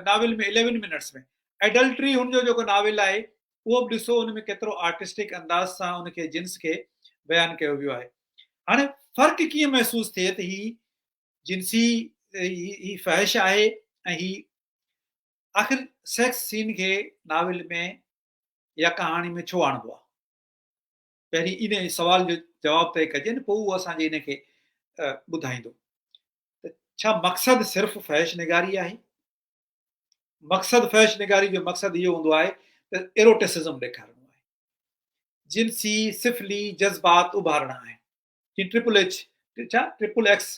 Speaker 2: ناول ۾ 11 منٽس ۾ ايڊلٽري هن جو جيڪو ناول آهي اهو به ڏسو ان ۾ ڪيترو آرٽسٽڪ انداز سان ان کي جنس کي بيان ڪيو ويو آهي. هاڻي فرق ڪيئن محسوس ٿئي ته هي جنسي هي فحش آهي ۽ هي آخر سيڪس سين کي ناول ۾ يا ڪهاڻي ۾ ڇو آڻبو آهي؟ پهرين ان سوال جو جواب طئي ڪجي نه پوء اهو اسان جي ان کي ٻڌائيندو ته ڇا مقصد صرف فحش نگاري آهي؟ مقصد فحش نگاري جو مقصد اهو هوندو آهي ته ايروٽسزم ڏيکارڻو آهي، جنسي سفلي جذبات اڀارڻا آهن. جيئن ٽرپل ايڇ ڇا ٽرپل ايڪس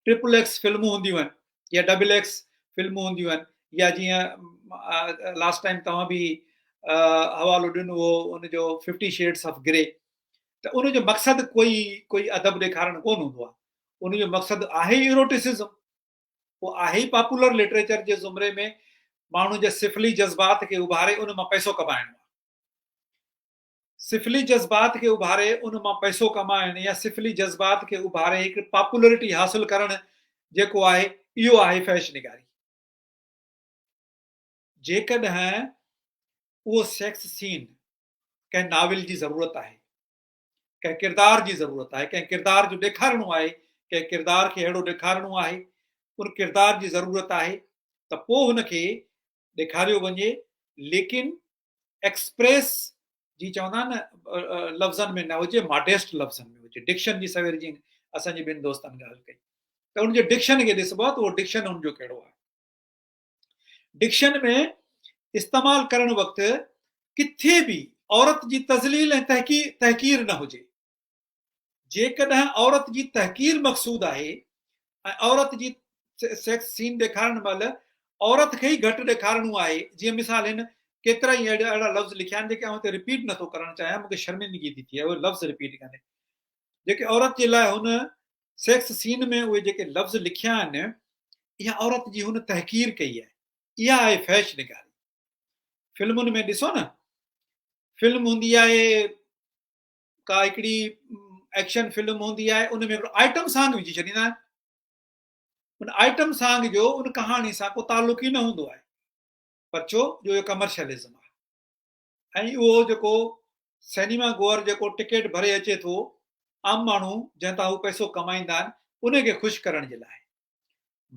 Speaker 2: ٽرپل ايڪس فلمون هونديون آهن يا ڊبل ايڪس فلمون هونديون آهن يا جيئن لاسٽ ٽائيم توهان به حوالو ڏنو هو ان جو ففٽي شيڊس آف گري ته ان جو مقصد ڪوئي ڪوئي ادب ڏيکارڻ ڪونه هوندو آهي، ان جو مقصد آهي ايروٽسزم، اهو آهي ئي پاپولر لٽريچر جي زمري ۾ ماڻهن جي سفلي جذبات کي اڀاري ان مان پئسو ڪمائڻو آهي. سفلي جذبات کي اڀاري ان مان پئسو ڪمائڻ يا سفلي جذبات کي اڀاري هڪ پاپولرٽي حاصل ڪرڻ جيڪو آهي اهو آهي فحش نگاري. جيڪڏهن اهو سيڪس سين ڪنهن ناول جي ضرورت آهي، ڪنهن ڪردار جي ضرورت آهي، ڪنهن ڪردار جو ڏيکارڻو آهي، ڪنهن ڪردار کي اهڙو ڏيکارڻو آهي، ان ڪردار جي ضرورت آهي ته پوء هن کي ڏيکاريو وڃي ليڪن ايڪسپريس جي چوندا آهن نه لفظن ۾ نه هجي ماڊيسٽ لفظن ۾ هجي. ڊڪشن جي سوير جي اسان جي ٻن دوستن ڳالهه ڪئي ته ان جي ڊڪشن کي ڏسبو آهي ته اهو ڊڪشن ان جو ڪهڙو آهي. ڊڪشن ۾ استعمال ڪرڻ وقت ڪٿي به عورت جي تذليل ۽ تحقير نه هجي. جيڪڏهن عورت جي تحقير مقصود آهي ۽ عورت جي سيڪس سين ڏيکارڻ مهل عورت کي ئي گهٽ ڏيکارڻو آهي، جيئن مثال هن ڪيترا ئي اهڙا اهڙا لفظ لکيا آهن جيڪي آئون هتي رپيٽ نٿو ڪرڻ چاهيان، مون کي شرمندگي ٿي ٿئي اهي لفظ رپيٽ ڪندي، جيڪي عورت جي لاء هن سيڪس سين ۾ اهي جيڪي لفظ لکيا آهن اها عورت جي هن تحقير ڪئي آهي، اها آهي فحش نگاري. فلمن ۾ ڏسو نه فلم هوندي آهي ڪا هڪڙي ايڪشن فلم هوندي آهي ان ۾ هڪڙو آئٽم سانگ وجهي ڇڏيندا آهن، ان آئٽم سانگ جو ان ڪهاڻي سان ڪو تعلق ئي نه هوندو آهي، پر ڇو جو اهو ڪمرشلزم آهي ۽ اهو جيڪو سئنيما گوئر جيڪو ٽڪيٽ ڀري اچي ٿو عام ماڻهو جنهن تان هو پئسو ڪمائيندا آهن ان کي خوش ڪرڻ جي لاء.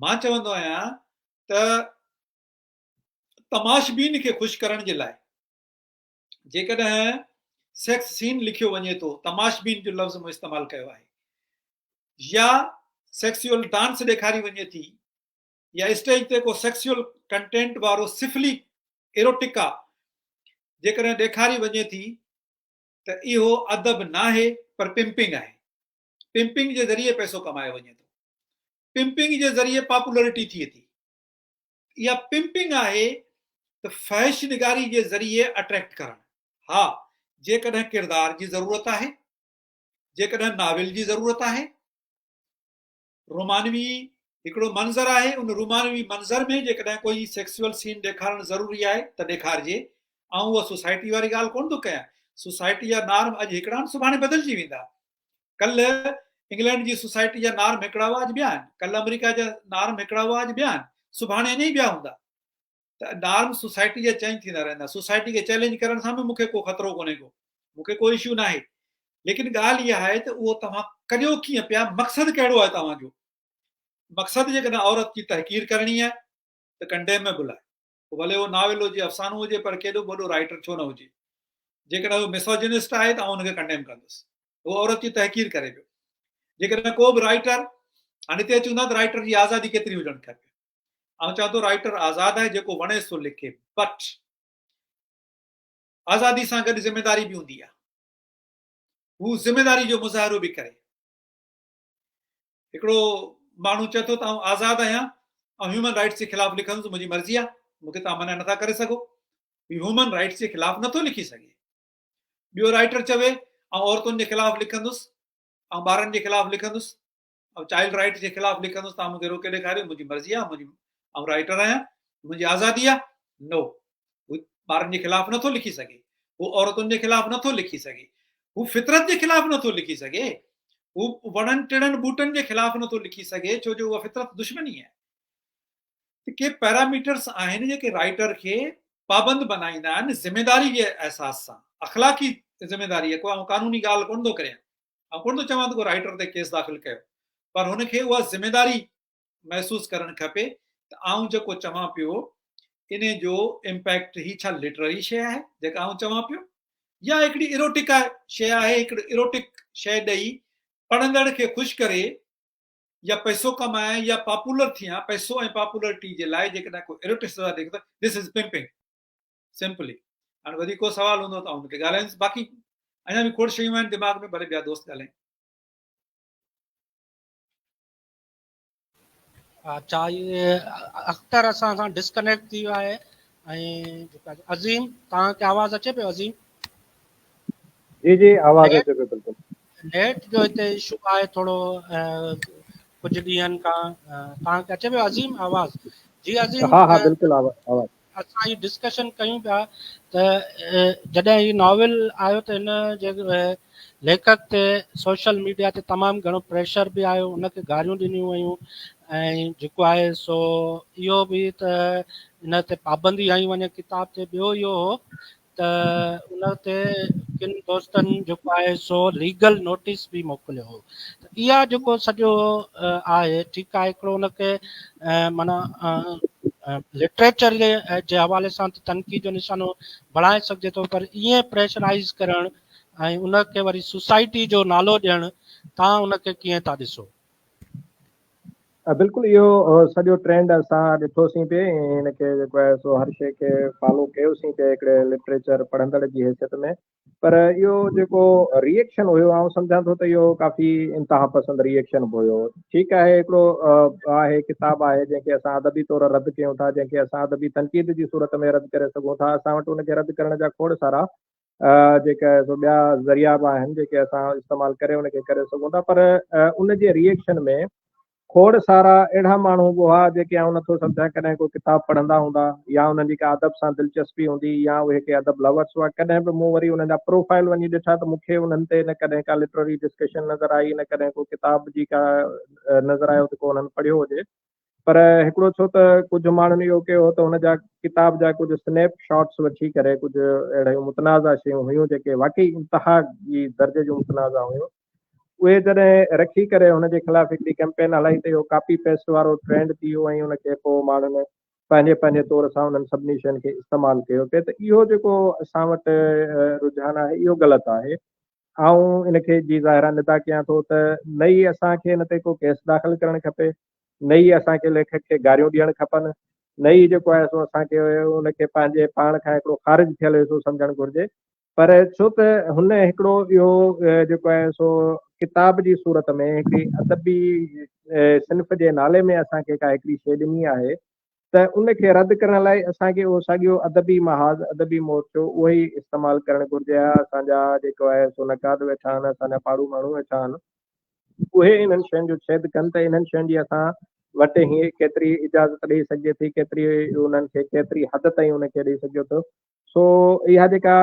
Speaker 2: مان چوندو آهيان ته تماشبين کي خوش ڪرڻ جي لاء جيڪڏهن سيڪس سين لکيو وڃي ٿو، تماشبين جو لفظ مون استعمال ڪيو آهي، يا سيڪسيول ڊانس ڏيکاري وڃي ٿي يا اسٽيج تي ڪو سيڪسيول ڪنٽينٽ وارو سفلي ايروٽيڪا جيڪڏهن ڏيکاري وڃي ٿي ته اهو ادب ناهي پر پمپنگ آهي. پمپنگ جي ذريعي پئسو ڪمايو وڃي ٿو. پمپنگ جي ذريعي پاپولرٽي ٿئي ٿي. اها پمپنگ آهي ته فحش نگاري جي ذريعي اٽريڪٽ ڪرڻ. ها جيڪڏهن ڪردار جي ضرورت آهي، جيڪڏهن ناول جي ضرورت آهي، رومانوي هڪڙو منظر آهي، ان رومانوي منظر ۾ جيڪڏهن ڪوئي سيڪسوئل سين ڏيکارڻ ضروري آهي ته ڏيکارجي. آئون اها سوسائٽي واري ڳالهه ڪونه ٿو ڪيان. سوسائٽي جا نارم اڄ هڪڙا آهن سڀاڻي بدلجي ويندا. ڪلهه انگلينڊ جي سوسائٽي جا نارم هڪڙا هئا اڄ ٻيا آهن، ڪلهه آمريڪا جا نارم هڪڙا هئا اڄ ٻيا آهن، سڀاڻي اڃا ئي ٻيا هوندا. ته نارم سوسائٽي جا چينج ٿيندا رهندا. سوسائٽي کي چئلينج ڪرڻ سان به مون کي ڪو خطرو ڪونهي ڪو، مون کي ڪو اشو ناهي. ليڪن ڳالهه اها آهي ته اهو توهان ڪريو ڪيئن پيا، مقصد ڪهڙو آهي توهان جو؟ مقصد جيڪڏهن عورت جي تحقير ڪرڻي آهي ته ڪنڊيميبل آهي. پوء ڀلي اهو ناول هجي، افسانو هجي پر ڪيڏو به وڏو رائيٽر ڇو نه هجي. جيڪڏهن اهو مسوجنسٽ آهي ته آئون ان کي ڪنڊيم ڪندس. هو عورت جي تحقير ڪري پيو. جيڪڏهن ڪو به رائيٽر، هاڻي هتي اچون ٿا ته رائيٽر جي آزادي ڪيتري هجڻ کپي. آئون چوان ٿو رائيٽر آزاد آهي جيڪو وڻيس سو لکي بٽ آزادي سان گڏ ذميداري به هوندي آهي. هو ذميداري جو مظاهرو به ڪري. هڪڙو ماڻهو چئي ٿو ته آئون آزاد آهيان، آئون هيومن رائٽس جي خلاف لکندس، منهنجي مرضي آهي، مون کي توهان منع نٿا ڪري سگهو. هي هيومن رائٽس جي خلاف نٿو لکي سگهي. ٻيو رائٽر چوي آئون عورتن جي خلاف لکندس، آئون ٻارن جي خلاف لکندس، آئون چائلڊ رائٽس جي خلاف لکندس، توهان مون کي روڪي ڏيکاريو، منهنجي مرضي آهي، منهنجي آئون رائٽر آهيان، منهنجي آزادي آهي. نو، هو ٻارن جي خلاف نٿو لکي سگهي، هو عورتن جي خلاف نٿو لکي سگهي، هو فطرت جي خلاف نٿو لکي سگهي. هو وڻن ٽڻن ٻوٽن جي خلاف نٿو لکي سگهي ڇو جو اها فطرت دشمني آهي. ته ڪي پيراميٽرس آهن جيڪي رائيٽر کي پابند بنائيندا آهن ذميداري جي احساس سان، اخلاقي ذميداري آهي، ڪو آئون قانوني ڳالهه ڪونه ٿو ڪريان، آئون ڪونه ٿو چوان ته ڪو رائيٽر تي ڪيس داخل ڪيو، پر هن کي اها ذميداري محسوس ڪرڻ کپي ته آئون جيڪو چوان پيو انهي جو امپيڪٽ هي ڇا لٽرري شيء آهي جيڪا آئون چوان پيو يا هڪڙي ايروٽڪ شيء آهي، هڪڙي ايروٽڪ شيء ڏئي پڙهندڙ کي خوش ڪري يا پئسو ڪمايان يا پاپولر ٿيان، پئسو ۽ پاپولرٽي جي لاء جيڪڏهن ڪو ايروٽڪ سزا ڏئي ٿو ته دس از پمپنگ سمپلي. هاڻي وڌيڪ ڪو سوال هوندو ته آئون ان تي ڳالهائيندس، باقي اڃا به کوڙ شيون آهن دماغ ۾ ڀلي ٻيا دوست ڳالهائين.
Speaker 1: اڇا هي اختر اسان سان ڊسڪنيڪٽ ٿي ويو آهي ۽ عظيم توهان کي آواز اچي پيو عظيم؟
Speaker 5: جي جي آواز اچي پيو بلڪل.
Speaker 1: نيٽ جو هتي اشو آهي ٿورو ڪجهه ڏينهن کان توهان کي اچي پيو عظيم آواز؟ جي عظيم
Speaker 5: ها ها بلڪل آواز.
Speaker 1: اسان هي ڊسڪشن ڪيون پيا ته جڏهن هي ناول آيو ته هن جي ليکڪ تي سوشل ميڊيا تي تمام گهڻو پريشر به آيو، ان کي گاريون ڏنيون ويون ۽ جيڪو آهي سو اهو به ته ان تي پابندي هنئي وڃي ڪتاب تي. ٻيو اهو هو ته ان تي ڪن دوستن جيڪو آهي سو ليگل نوٽيس به موڪليو هو ته اها جيڪو سڄو آهي ٺيڪ آهي هڪڙو ان کي معنيٰ لٽريچر جي حوالي سان ته تنقيد جو نشانو بڻائي سگهجي ٿو پر ائين پريشرائز ڪرڻ ۽ ان کي وري سوسائٽي جو نالو ڏيڻ تان ان کي ڪيئن ٿا ڏسو؟
Speaker 5: بلڪل اهو سڄو ٽرينڊ اسان ڏٺوسين پئي ۽ هن کي جيڪو آهي سو هر شيء کي فالو ڪيوسين پئي هڪڙي لٽريچر پڙهندڙ جي حيثيت ۾ پر اهو جيڪو ريئيڪشن هيو آئون سمجهان ٿو ته اهو ڪافي انتها پسند ريئيڪشن به هيو. ٺيڪ آهي هڪڙو آهي ڪتاب آهي جنهن کي اسان ادبي طور رد ڪيون ٿا، جنهن کي اسان ادبي تنقيد جي صورت ۾ رد ڪري سگهون ٿا، اسان وٽ ان کي رد ڪرڻ جا کوڙ سارا جيڪا سو ٻيا ذريعا به آهن جيڪي اسان استعمال ڪري ان کي ڪري سگهون ٿا پر ان جي ريئيڪشن ۾ کوڙ سارا اهڙا ماڻهو به هئا جيڪي آئون نٿو سمجهان ڪڏهن ڪو ڪتاب پڙهندا هوندا يا انهن جي ڪا ادب سان دلچسپي هوندي يا اهي ڪي ادب لورس هئا. ڪڏهن به مون وري انهن جا پروفائل وڃي ڏٺا ته مون کي انهن تي نه ڪڏهن ڪا لٽرري ڊسڪشن نظر آئي نه ڪڏهن ڪو ڪتاب جي ڪا نظر آيو ته ڪو انهن پڙهيو هجي. پر هڪڙو ڇو ته ڪجهه ماڻهن اهو ڪيو هو ته هن جا ڪتاب جا ڪجهه سنيپ شاٽس وٺي ڪري ڪجهه اهڙيون متنازع شيون هيون جيڪي واقعي انتها جي درجي جون متنازع هيون اهي جڏهن رکي ڪري هن جي خلاف هڪڙي ڪئمپين هلائي ته اهو ڪاپي پيسٽ وارو ٽرينڊ ٿي ويو ۽ ان کي پوء ماڻهن پنهنجي پنهنجي طور سان انهن سڀني شين کي استعمال ڪيو پئي ته اهو جيڪو اسان وٽ رجحان آهي اهو غلط آهي. آئون ان کي جي ظاهرا ندا ڪيان ٿو ته نه ئي اسان کي ان تي ڪو ڪيس داخل ڪرڻ کپي، نه ئي اسان کي ليکڪ کي گاريون ڏيڻ کپن، نه ئي جيڪو آهي سو اسان کي ان کي پنهنجي پاڻ کان هڪڙو خارج ٿيل حصو سمجهڻ گهرجي پر ڇو ته هن هڪڙو اهو جيڪو آهي سو ڪتاب جي صورت ۾ هڪڙي ادبي صنف جي نالي ۾ اسان کي ڪا هڪڙي شيء ڏني آهي ته ان کي رد ڪرڻ لاء اسان کي اهو ساڳيو ادبي محاذ، ادبي مورچو اهو ئي استعمال ڪرڻ گهرجي ها. اسان جا جيڪو آهي سو نقاد ويٺا آهن، اسان جا پاڙو ماڻهو ويٺا آهن، اهي انهن شين جو ڇيد ڪن ته انهن شين جي اسان وٽ هي ڪيتري اجازت ڏئي سگهجي ٿي، ڪيتري انهن کي ڪيتري حد تائين ان کي ڏئي سگهجي ٿو. سو اها جيڪا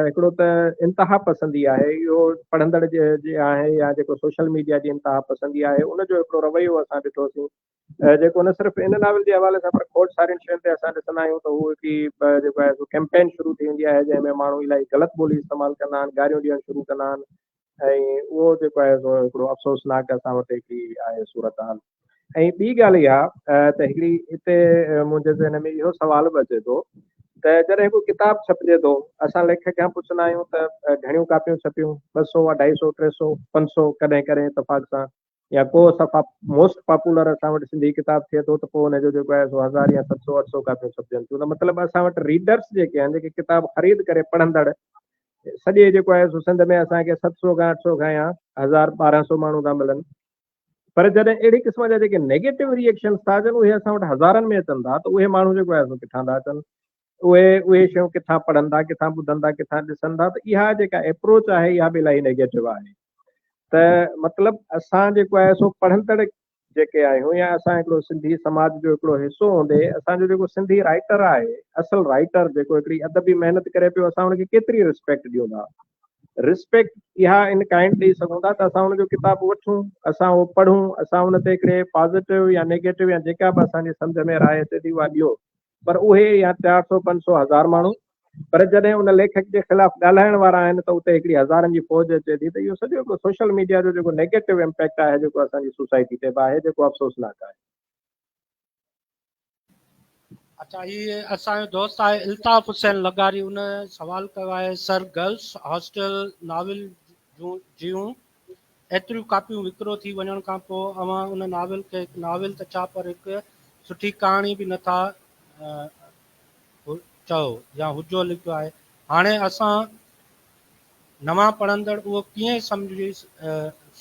Speaker 5: هڪڙو ته انتها پسندي آهي، اهو پڙهندڙ جي آهي يا جيڪو سوشل ميڊيا جي انتها پسندي آهي، ان جو هڪڙو رويو اسان ڏٺوسين جيڪو نه صرف ان ناول جي حوالي سان پر کوڙ سارين شين تي اسان ڏسندا آهيون ته هو هڪڙي جيڪو آهي سو ڪيمپين شروع ٿي ويندي آهي جنهن ۾ ماڻهو الاهي غلط ٻولي استعمال ڪندا آهن، گاريون ڏيڻ شروع ڪندا آهن ۽ اهو جيڪو آهي سو هڪڙو افسوسناڪ اسان وٽ هڪڙي آهي صورتحال. ۽ ٻي ڳالهه اها ته هڪڙي هتي منهنجي ذهن ۾ اهو سوال به اچي ٿو ته جڏهن ڪو ڪتاب ڇپجي ٿو اسان ليکڪ کان پڇندا آهيون ته گهڻيون ڪاپيون ڇپيون، 200، 250، 300، 500 ڪڏهن ڪڏهن اتفاق سان يا ڪو صفا موسٽ پاپولر اسان وٽ سنڌي ڪتاب ٿئي ٿو ته پوء ان جو جيڪو آهي سو 1000 يا 700 800 ڪاپيون ڇپجن ٿيون ته مطلب اسان وٽ ريڊرس جيڪي آهن جيڪي ڪتاب خريد ڪري پڙهندڙ سڄي جيڪو آهي سو سنڌ ۾ اسان کي 700 کان 800 کان يا 1000 1200 ماڻهو ٿا ملن پر جڏهن اهڙي قسم جا جيڪي نيگيٽو ريئيڪشنس ٿا اچن اهي اسان وٽ هزارن ۾ اچن ٿا ته اهي ماڻهو جيڪو آهي سو ڪٿان ٿا اچن، اهي اهي شيون ڪٿان پڙهن ٿا، ڪٿان ٻڌن ٿا، ڪٿان ڏسن ٿا ته اها جيڪا ايپروچ آهي اها به الاهي نيگيٽو آهي ته مطلب اسان جيڪو آهي سو پڙهندڙ جيڪي آهيون يا اسان هڪڙو سنڌي سماج جو هڪڙو حصو هوندي اسان جو جيڪو سنڌي رائيٽر آهي اصل رائيٽر جيڪو هڪڙي ادبي محنت ڪري پيو اسان ان کي ڪيتري ريسپيڪٽ ڏيون ٿا. ريسپيڪٽ اها ان ڪائنڊ ڏئي سگهون ٿا ته اسان ان جو ڪتاب وٺون، اسان اهو پڙهون، اسان ان تي هڪڙي پازيٽو يا نيگيٽو يا جيڪا به اسان جي سمجهه ۾ راء اچي ٿي اها ڏيون. پر اهي يا 400، 500، هزار ماڻهو پر جڏهن ان ليکڪ جي خلاف ڳالهائڻ وارا آهن ته اتي هڪڙي هزارن جي فوج اچي ٿي ته اهو سڄو هڪڙو سوشل ميڊيا جو جيڪو نيگيٽو امپيڪٽ آهي جيڪو اسان جي سوسائٽي تي به آهي جيڪو افسوسناڪ آهي.
Speaker 1: اچا هي اسان جو دوست آهي الطاف حسين لغاري ان سوال ڪيو آهي سر گرلس هاسٽل ناول جون جون ايتريون ڪاپيون وڪرو ٿي وڃڻ کان پوء اوهان ان ناول کي هڪ ناول ته ڇا پر هڪ سٺي ڪهاڻي به نٿا چئو يا هجو لکيو آهي هاڻي اسان نوان پڙهندڙ اهو ڪيئن سمجهي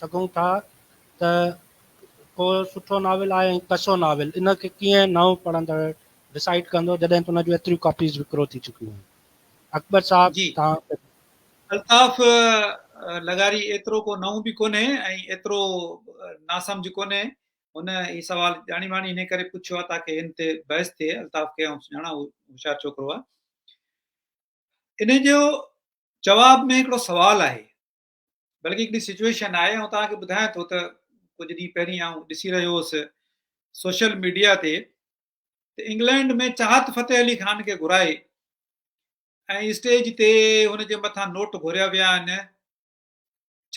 Speaker 1: سگهون ٿا ته ڪو سٺو ناول آهي ۽ ڪسو ناول ان کي ڪيئن نئون پڙهندڙ ڊسائيڊ ڪندو جڏهن ته ان جون ايتريون ڪاپيز وڪرو ٿي چڪيون آهن اڪبر صاحب
Speaker 2: جي
Speaker 1: تان
Speaker 2: الطاف لغاري ايترو ڪو نئون به ڪونهي ۽ ايترو ناسمجھ ڪونهي هن هي سوال ڄاڻي واڻي انهي ڪري پڇيو آهي تاڪه هن تي بحث ٿئي الطاف کي آئون سڃاڻان هو هوشيار ڇوڪرو آهي انهي جو جواب ۾ هڪڙو سوال آهي بلڪه هڪڙي سچويشن آهي آئون توهان کي ٻڌايان ٿو ته ڪجهه ڏينهن پهرين آئون ڏسي رهيو هوس سوشل ميڊيا تي ته انگلينڊ ۾ چاهت فتح علي خان کي گهرائي ۽ اسٽيج تي هن جي مٿان نوٽ گهوريا ويا آهن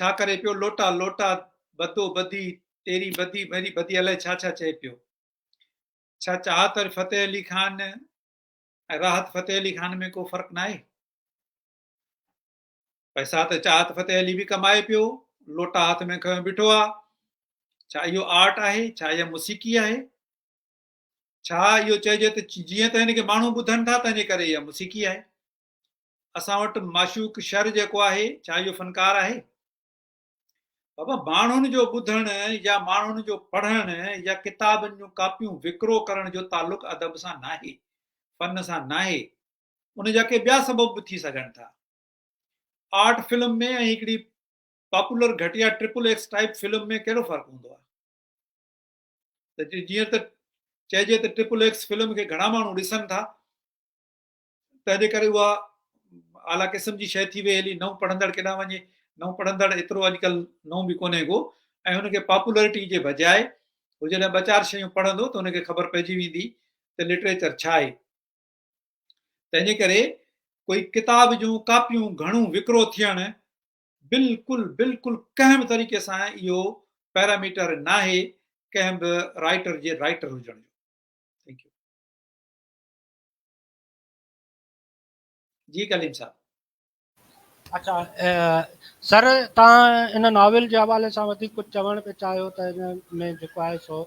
Speaker 2: ڇا ڪري پيو لوٽا لوٽا بدو بدي تيري بدي ميري بدي الائي ڇا ڇا چئي پيو ڇا چاهت فتح علي خان ۽ راحت فتح علي خان ۾ ڪو فرق ناهي؟ پئسا ته چاهت فتح علي به ڪمائي پيو، لوٽا هٿ ۾ کنيو بيٺو آ. ڇا اهو آرٽ آهي؟ ڇا اها موسيقي آهي؟ ڇا اهو چئجي ته جيئن ته هن کي ماڻهو ٻڌن ٿا تنهن جي ڪري اها موسيقي آهي؟ اسان وٽ معشوق شر جيڪو آهي، ڇا اهو فنڪار آهي؟ بابا ماڻهن جو ٻڌڻ يا ماڻهن جو پڙهڻ يا ڪتابن جون ڪاپيون وڪرو ڪرڻ جو تعلق ادب سان ناهي، فن سان ناهي. ان جا ڪي ٻيا سبب به ٿي سگهن ٿا. آرٽ فلم ۾ ۽ هڪڙي پاپولر گهٽيا ٽرپل ايڪس ٽائيپ فلم ۾ ڪهڙو فرق هوندو آهي؟ ته جيئن ته چئجي ته ٽرپل ايڪس فلم کي گهڻا ماڻهو ڏسن ٿا تنهن جي ڪري اها اعليٰ قسم جي شيء ٿي وئي هلي نئون پڙهندڙ ڪيڏانهن وڃي نئون پڙهندڙ ايترو اڄڪلهه نئون به ڪونهي ڪو ۽ هن کي پاپولرٽي جي بجاء هو جڏهن ٻه چار شيون پڙهندو ته هن کي خبر پئجي ويندي ته لٽريچر ڇا آهي تنهن جي ڪري ڪوئي ڪتاب جون ڪاپيون گهڻو وڪرو ٿيڻ بلڪل بلڪل ڪنهن به طريقي سان اهو پيراميٽر ناهي ڪنهن به رائيٽر جي رائيٽر هجڻ جو. Thank you. جي ڪليم صاحب.
Speaker 1: اچا سر تان ان ناول جي حوالي سان وڌيڪ ڪجهه چوڻ پئي چاهيو ته ان ۾ جيڪو آهي سو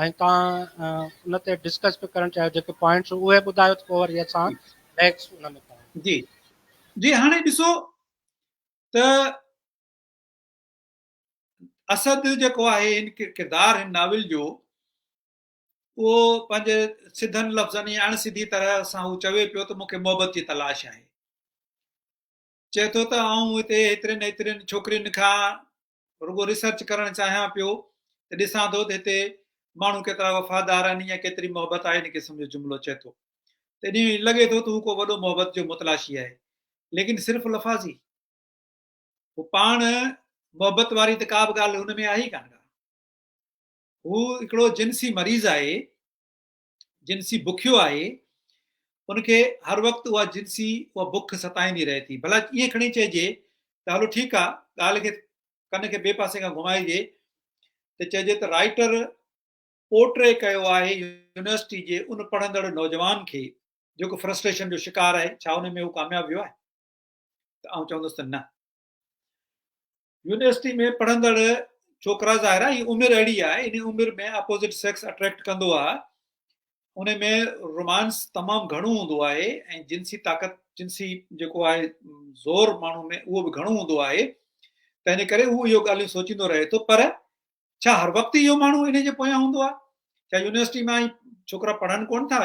Speaker 1: ۽ تان ان تي ڊسڪس به ڪرڻ چاهيو جيڪي پوائنٽس اهي ٻڌايو ته پوء وري اسان نيڪسٽ ان ۾ ڪيون.
Speaker 2: جي جي هاڻي ڏسو ته اسد جيڪو آهي هن ڪردار هن ناول جو اهو پنهنجي سڌن لفظن يا اڻ سڌي طرح سان هو چوي پيو ته مون کي محبت جي تلاش آهي. چئي ٿو ته آئون هتي هيترين هيترين ڇوڪرين کان رڳو ريسرچ ڪرڻ چاهيان پيو ته ڏسان ٿو ته هتي ماڻهو ڪيترا وفادار آهن يا ڪيتري محبت آهي ان قسم جو جملو چئي ٿو ته انهي لڳي ٿو ته هو ڪو وڏو محبت جو متلاشي آهي ليڪن صرف لفاظي هو پاڻ محبت واري ته ڪا به ڳالهه هن ۾ آهي ئي ڪانه ڪا. هو هڪڙو جنسي مريض آهي، جنسي بکيو آهي، ان کي هر وقت اها جنسي اها بک ستائيندي رهي ٿي. ڀلا ائين کڻي چئجي ته هلو ٺيڪ آ، ڳالهه کي ڪن کي ٻئي پاسي کان گهمائجي ته چئجي ته رائيٽر پورٽري ڪيو آهي يونيورسٽي جي ان پڙهندڙ نوجوان کي جيڪو فرسٽريشن جو شڪار آهي، ڇا ان ۾ هو ڪامياب ويو آهي؟ ته آئون چوندس ته نه. يونيورسٽي ۾ پڙهندڙ ڇوڪرا ظاهر آهي هي عمر اهڙي آهي ان عمر ۾ اپوزٽ سيڪس اٽريڪٽ ڪندو آهي ان ۾ رومانس تمام گهڻو هوندو آهي ۽ جنسي طاقت جنسي جيڪو آهي زور ماڻهو ۾ اهو به گهڻو هوندو آهي تنهن جي ڪري هو اهو ڳالهيون سوچيندو رهي ٿو پر ڇا هر وقت اهو ماڻهو ان جي پويان هوندو آهي؟ ڇا يونيورسٽي مان ئي ڇوڪرا پڙهن ڪونه ٿا؟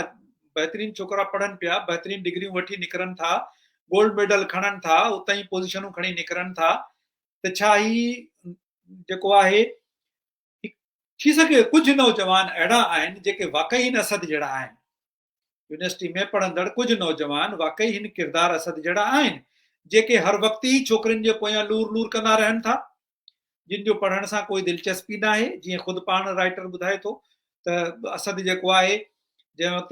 Speaker 2: بهترين ڇوڪرا پڙهن پيا، بهترين ڊگريون وٺي نڪرن ٿا، گولڊ ميڊل کڻن ٿا، اتان ئي پوزيشنون کڻي نڪرن ٿا ته ڇا هي جيڪو آهي ٿي سگهي ڪجهه نوجوان اهڙا آهن جيڪي واقعي هن اسد جهڙا آهن. يونيورسٽي ۾ پڙهندڙ ڪجهه نوجوان واقعي هن ڪردار اسد جهڙا آهن. جيڪي هر وقت ئي ڇوڪرين جي پويان لور لور ڪندا رهن ٿا، جن جو پڙهڻ سان ڪوئي دلچسپي ناهي، جيئن خود پاڻ رائيٽر ٻڌائي ٿو ته اسد جيڪو آهي جنهن وقت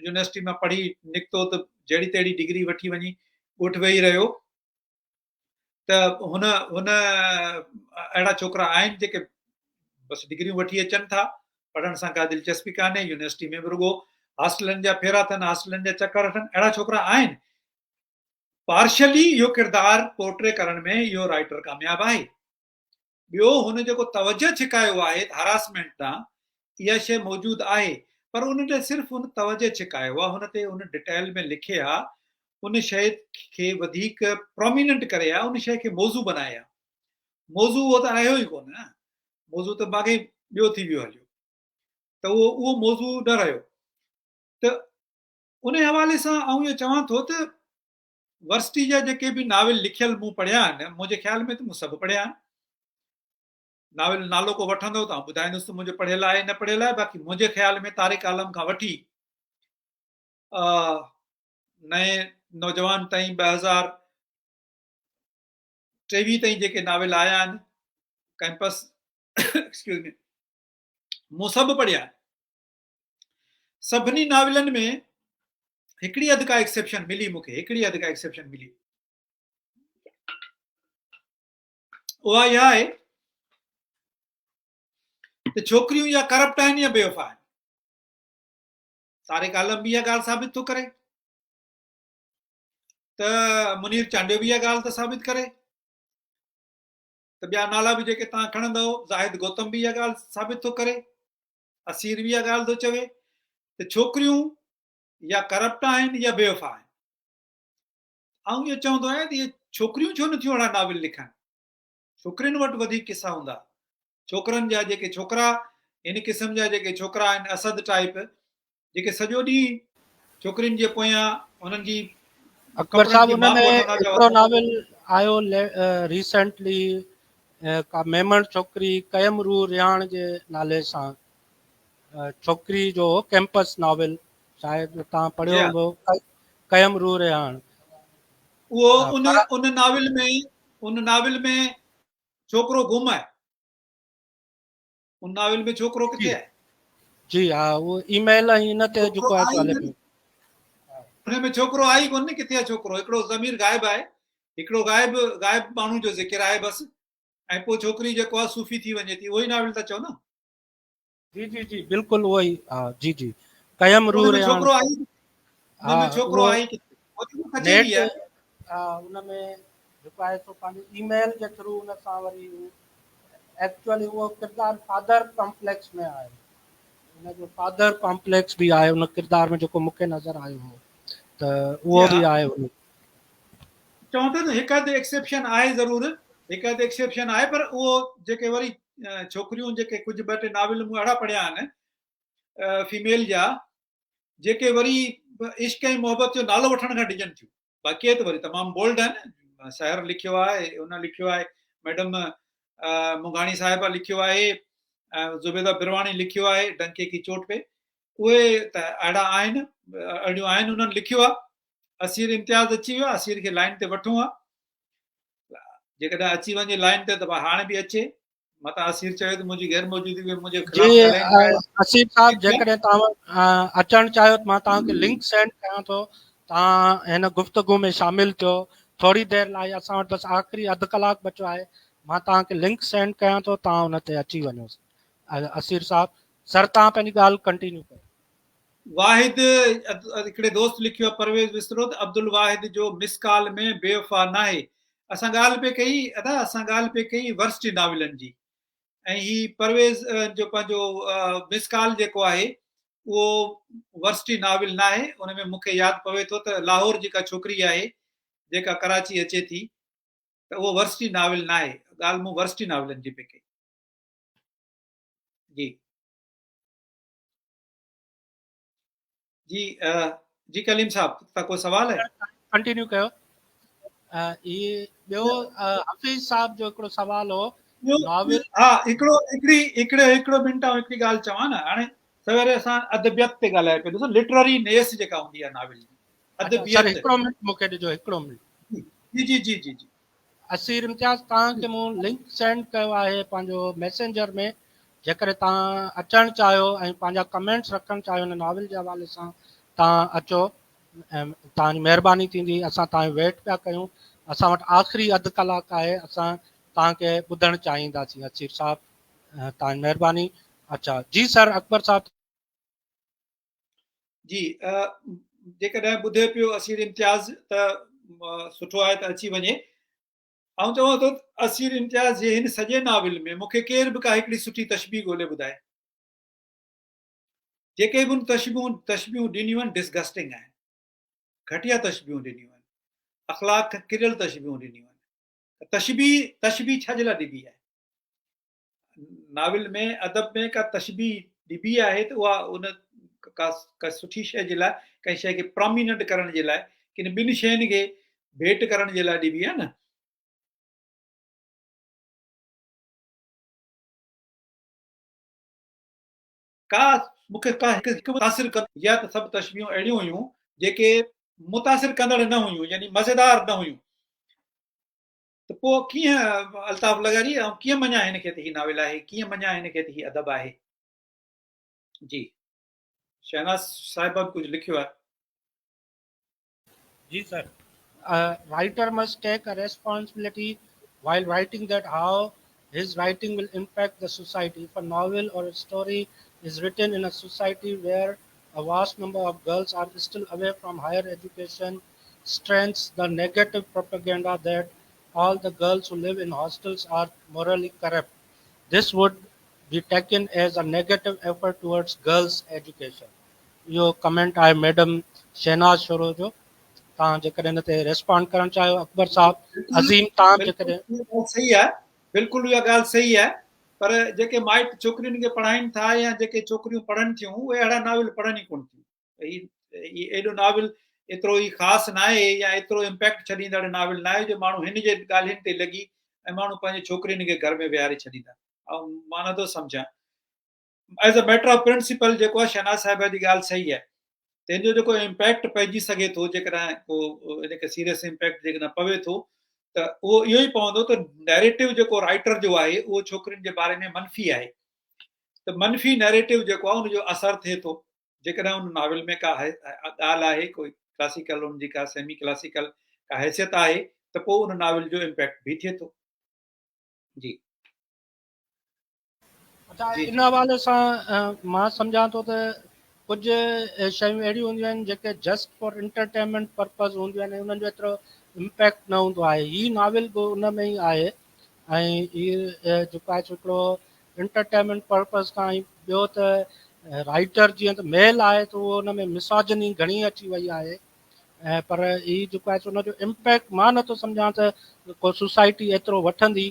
Speaker 2: يونيورسٽي مان پڙهي نڪتو ته جهڙي تهڙي ڊگري وٺي وڃي ڳوٺ ويهي رهيو ته هن هن اهڙا ڇوڪرا آهن جيڪي بس ڊگريون وٺي اچن ٿا پڙهڻ سان ڪا دلچسپي ڪانهي يونيورسٽي ۾ به رڳو هاسٽلن جا ڦيرا اٿن هاسٽلن جا چڪر اٿن اهڙا ڇوڪرا آهن پارشلي اهو ڪردار پورٽري ڪرڻ ۾ اهو رائيٽر ڪامياب آهي ٻيو هن جيڪو توجه ڇڪايو آهي هراسمينٽ ڏانهن اها شيء موجود آهي پر ان تي صرف هن توجه ڇڪايو آهي هن تي هن ڊٽيل ۾ لکي ها ان شيء کي وڌيڪ پروميننٽ ڪري ها ان شيء کي موضوع بنائي ها موضوع اهو ته رهيو ئي ڪونه نه موضوع ته باقي ٻيو ٿي ويو هليو ته اهو اهو موضوع نه رهيو ته ان حوالي سان آئون اهو چوان ٿو ته ورسٽي جا جيڪي به ناول لکيل مون پڙهيا آهن، منهنجي خيال ۾ ته مون سڀ پڙهيا آهن. ناول نالو ڪو وٺندو ته آئون ٻڌائيندس ته منهنجو پڙهيل آهي نه پڙهيل آهي، باقي منهنجي خيال ۾ طارق عالم کان وٺي نئين نوجوان تائين 2023 تائين جيڪي ناول آيا آهن ڪيمپس ايڪسڪيوز مي مون سڀ پڙهيا آهن. سڀني ناولن ۾ هڪڙي اڌ ڪا ايڪسيپشن ملي مون کي هڪڙي اڌ ڪا ايڪسيپشن ملي اها اها آهي ته ڇوڪريون يا ڪرپٽ آهن يا بيوفا آهن طارق عالم به اها ڳالهه ثابت ٿو ڪري ته منير چانڊيو به اها ڳالهه ٿو ثابت ڪري ته ٻيا نالا به جيڪي تان کڻندو زاهد گوتم به اها ڳالهه ثابت ٿو ڪري اسير به اها ڳالهه ٿو چوي ته ڇوڪريون يا ڪرپٽ آهن يا بيوفا آهن. آئون اهو چوندو آهيان ته اهي ڇوڪريون ڇو نٿيون اهڙا ناول لکن؟ ڇوڪرين وٽ وڌيڪ قصا هوندا. ڇوڪرن جا جيڪي ڇوڪرا هن قسم جا جيڪي ڇوڪرا آهن اسد ٽائيپ جيڪي سڄو ڏينهن ڇوڪرين جي پويان انهن جي
Speaker 1: اڪبر صاحب ان ۾ هڪڙو ناول آيو ريسينٽلي ڪا ميمڻ ڇوڪري ڪيم روح رهاڻ جي نالي سان ڇوڪري جو ڪيمپس ناول شايد تان پڙهيو هوندو ڪيم روح رهاڻ
Speaker 2: اهو ان ان ناول ۾ ان ناول ۾ ڇوڪرو گم آهي ان ناول ۾ ڇوڪرو ڪٿي آهي؟
Speaker 1: جي ها اهو اي ميل ۽ ان تي جيڪو آهي سو هلي پيو.
Speaker 2: ان ۾ ڇوڪرو آهي ئي ڪونه ڪٿي آهي ڇوڪرو هڪڙو ضمير غائب آهي هڪڙو غائب غائب ماڻهو جو ذڪر آهي بس ۽ پوء ڇوڪري جيڪو آهي صوفي ٿي وڃي ٿي اهو ئي ناول ٿا چئو نه؟
Speaker 1: جي جي جي بلڪل اهو ئي ها جي جي ڪيم روح رهاڻ
Speaker 2: ڇوڪرو آهي ان ۾ ڇوڪرو آهي ڪٿي
Speaker 1: نيٽ ها ان ۾ جيڪو آهي سو پنهنجي اي ميل جي ٿرو ان سان وري ايڪچوئلي اهو ڪردار فادر ڪمپليڪس ۾ آهي ان جو فادر ڪمپليڪس به آهي ان ڪردار ۾ جيڪو مونکي نظر آيو هو ته اهو به آهي ان
Speaker 2: چون ٿا ته هڪ اڌ ايڪسيپشن آهي ضرور هڪ اڌ ايڪسيپشن آهي پر اهو جيڪي وري ڇوڪريون جيڪي ڪجهه ٻه ٽي ناول مون اهڙا پڙهيا آهن فيميل جا جيڪي وري عشق ۽ محبت جو نالو وٺڻ کان ڊڄن ٿيون باقي ته وري تمام بولڊ آهن سحر لکيو آهي ان لکيو آهي ميڊم مونگاڻي صاحبه لکيو آهي زبيده برواڻي لکيو آهي ڊنڪي ڪي چوٽ پي اهي ته اهڙا آهن اهڙيون آهن انهن لکيو آهي اسير امتياز اچي ويو اسير کي لائن تي وٺون ها جيڪڏهن اچي وڃي لائن تي ته هاڻي به اچي متان اسير چوي ته منهنجي غير موجودگي ۾ منهنجي
Speaker 1: خلاف ڳالهائين جي اسير صاحب جيڪڏهن توهان اچڻ چاهيو ته مان توهان کي لنڪ سينڊ ڪيان ٿو توهان هن گفتگو ۾ شامل ٿيو ٿوري دير لاء اسان وٽ بس آخري اڌ ڪلاڪ بچو آهي مان توهان کي لنڪ سينڊ ڪيان ٿو توهان ان تي اچي وڃو اسير صاحب سر توهان پنهنجي ڳالهه ڪنٽينيو ڪيو
Speaker 2: واحد هڪڙي دوست لکيو آهي پرويز وسرو ته عبدالواحد جو مس ڪال ۾ بيوفا ناهي اسان ڳالهه پئي ڪئي ادا اسان ڳالهه پئي ڪئي ورسٽي ناولن جي ۽ هي پرويز جو پنهنجو مس ڪال جيڪو آهي اهو ورسٽي ناول ناهي ان ۾ مون کي ياد پوي ٿو ته لاهور جي ڪا ڇوڪري آهي جيڪا ڪراچي اچي ٿي ته اهو ورسٽي ناول ناهي ڳالهه مون ورسٽي ناولن جي پئي ڪئي جي جي جي ڪليم صاحب تا ڪو سوال آهي
Speaker 1: ڪنٽينيو ڪيو هي ٻيو حفيظ صاحب جو هڪڙو سوال هو
Speaker 2: ناول ها هڪڙو هڪڙي هڪڙو هڪڙو منٽ آئون هڪڙي ڳالهه چوان نه هاڻي سويري اسان ادبيت تي ڳالهائي پيو ڏسو لٽرري نيس جيڪا هوندي آهي ناول جي
Speaker 1: ادبيت سر هڪڙو منٽ مونکي ڏجو هڪڙو منٽ
Speaker 2: جي جي جي جي جي.
Speaker 1: اسير امتياز توهان کي مون لنڪ سينڊ ڪيو آهي پنهنجو ميسينجر ۾ جيڪڏهن توهان اچڻ چاهيو ۽ پنهنجا ڪمينٽس رکڻ چاهيو هن ناول جي حوالي سان توهان اچو توهان جي مهرباني ٿيندي اسان توهان جو ويٽ پيا ڪيون اسان وٽ آخري اڌ ڪلاڪ آهي اسان توهان کي ٻڌڻ چاهينداسين اسير صاحب توهان جي مهرباني اڇا جي سر اڪبر صاحب
Speaker 2: جي جيڪڏهن ٻڌي پيو اسير امتياز ته سٺو آهي ته اچي وڃي. آئون چوان ٿو ته اسير امتياز جي هن سڄي ناول ۾ مون کي ڪير به ڪا هڪڙي سٺي تشبيهه ڳولي ٻڌائي. جيڪي به هن تشبيهون تشبيهون ڏنيون آهن ڊسگسٽنگ آهن. گهٽيا تشبيهون ڏنيون آهن. اخلاق کان ڪريل تشبيهون ڏنيون آهن. تشبيهه تشبيهه ڇا جي لاء ڏبي آهي؟ ناول ۾ ادب ۾ ڪا تشبيهه ڏبي آهي ته اها ان ڪا ڪا سٺي شيء جي لاء ڪنهن شيء کي پراميننٽ ڪرڻ جي لاء ڪن ٻن شين کي ڀيٽ ڪرڻ جي لاء ڏبي آهي نه. ڪا مون کي ڪا هڪ هڪ متاثر ڪندڙ يا ته سڀ تشبيهون اهڙيون هيون جيڪي متاثر ڪندڙ نه هيون يعني مزيدار نه هيون. ته پوء ڪيئن الطاف لغاري آئون ڪيئن مڃان هن کي ته هي ناول آهي ڪيئن مڃان هن کي ته هي ادب آهي. جي شهناز صاحبه به ڪجهه لکيو آهي.
Speaker 1: جي sir writer must take a responsibility while writing that how his writing will impact the society if a novel or story is written in a society where a vast number of girls are still away from higher education strengthens the negative propaganda that all the girls who live in hostels are morally corrupt. This would be taken as a negative effort towards girls education. اهو comment آهي madam Shahnaz Shoro جو توهان جيڪڏهن ان تي respond ڪرڻ چاهيو اڪبر صاحب عظيم توهان به جيڪڏهن
Speaker 2: صحيح آهي بلڪل اها ڳالهه صحيح آهي پر جيڪي مائٽ ڇوڪرين کي پڙهائين ٿا يا جيڪي ڇوڪريون پڙهن ٿيون اهي اهڙا ناول پڙهن ئي ڪونه ٿيون هي هي ايڏو ناول ايترو ئي خاص ناهي يا ايترو امپيڪٽ ڇڏيندڙ ناول ناهي جو ماڻهو هن جي ڳالهين تي لڳي ۽ ماڻهو پنهنجي ڇوڪرين کي گهر ۾ ويهاري ڇڏيندا آئون مان نٿو سمجهان as a matter of principle جيڪو آهي شهناز صاحبه جي ڳالهه صحيح آهي تنهن جو جيڪو امپيڪٽ پئجي سگهي ٿو جيڪڏهن ڪو ان کي سيريس امپيڪٽ جيڪڏهن پوي ٿو ته اهو اهو ئي پوندو ته نيريٽو جيڪو رائٽر جو آهي اهو ڇوڪرين جي باري ۾ منفي آهي ته منفي نيريٽو جيڪو آهي ان جو اثر ٿئي ٿو جيڪڏهن ان ناول ۾ ڪا ڳالهه آهي ڪوئي ڪلاسيڪل ان جي ڪا سيمي ڪلاسيڪل ڪا حيثيت آهي ته پوء ان ناول جو امپيڪٽ به ٿئي ٿو جي.
Speaker 1: اچا ان حوالي سان مان سمجهان ٿو ته ڪجهه شيون اهڙيون هونديون آهن جيڪي جسٽ فار انٽرٽينمينٽ پرپز هونديون آهن ۽ انهن جو ايترو امپيڪٽ نه هوندو آهي هي ناول به ان ۾ ئي آهي ۽ هي جيڪو آهي سو هڪڙو انٽرٽينمينٽ پرپز کان ۽ ٻيو ته رائٽر جيئن ته ميل آهي ته اهو ان ۾ مساجني گهڻي اچي وئي آهي ۽ پر هي جيڪو آهي سو ان جو امپيڪٽ مان نٿو سمجهان ته ڪو سوسائٽي ايترو وٺندي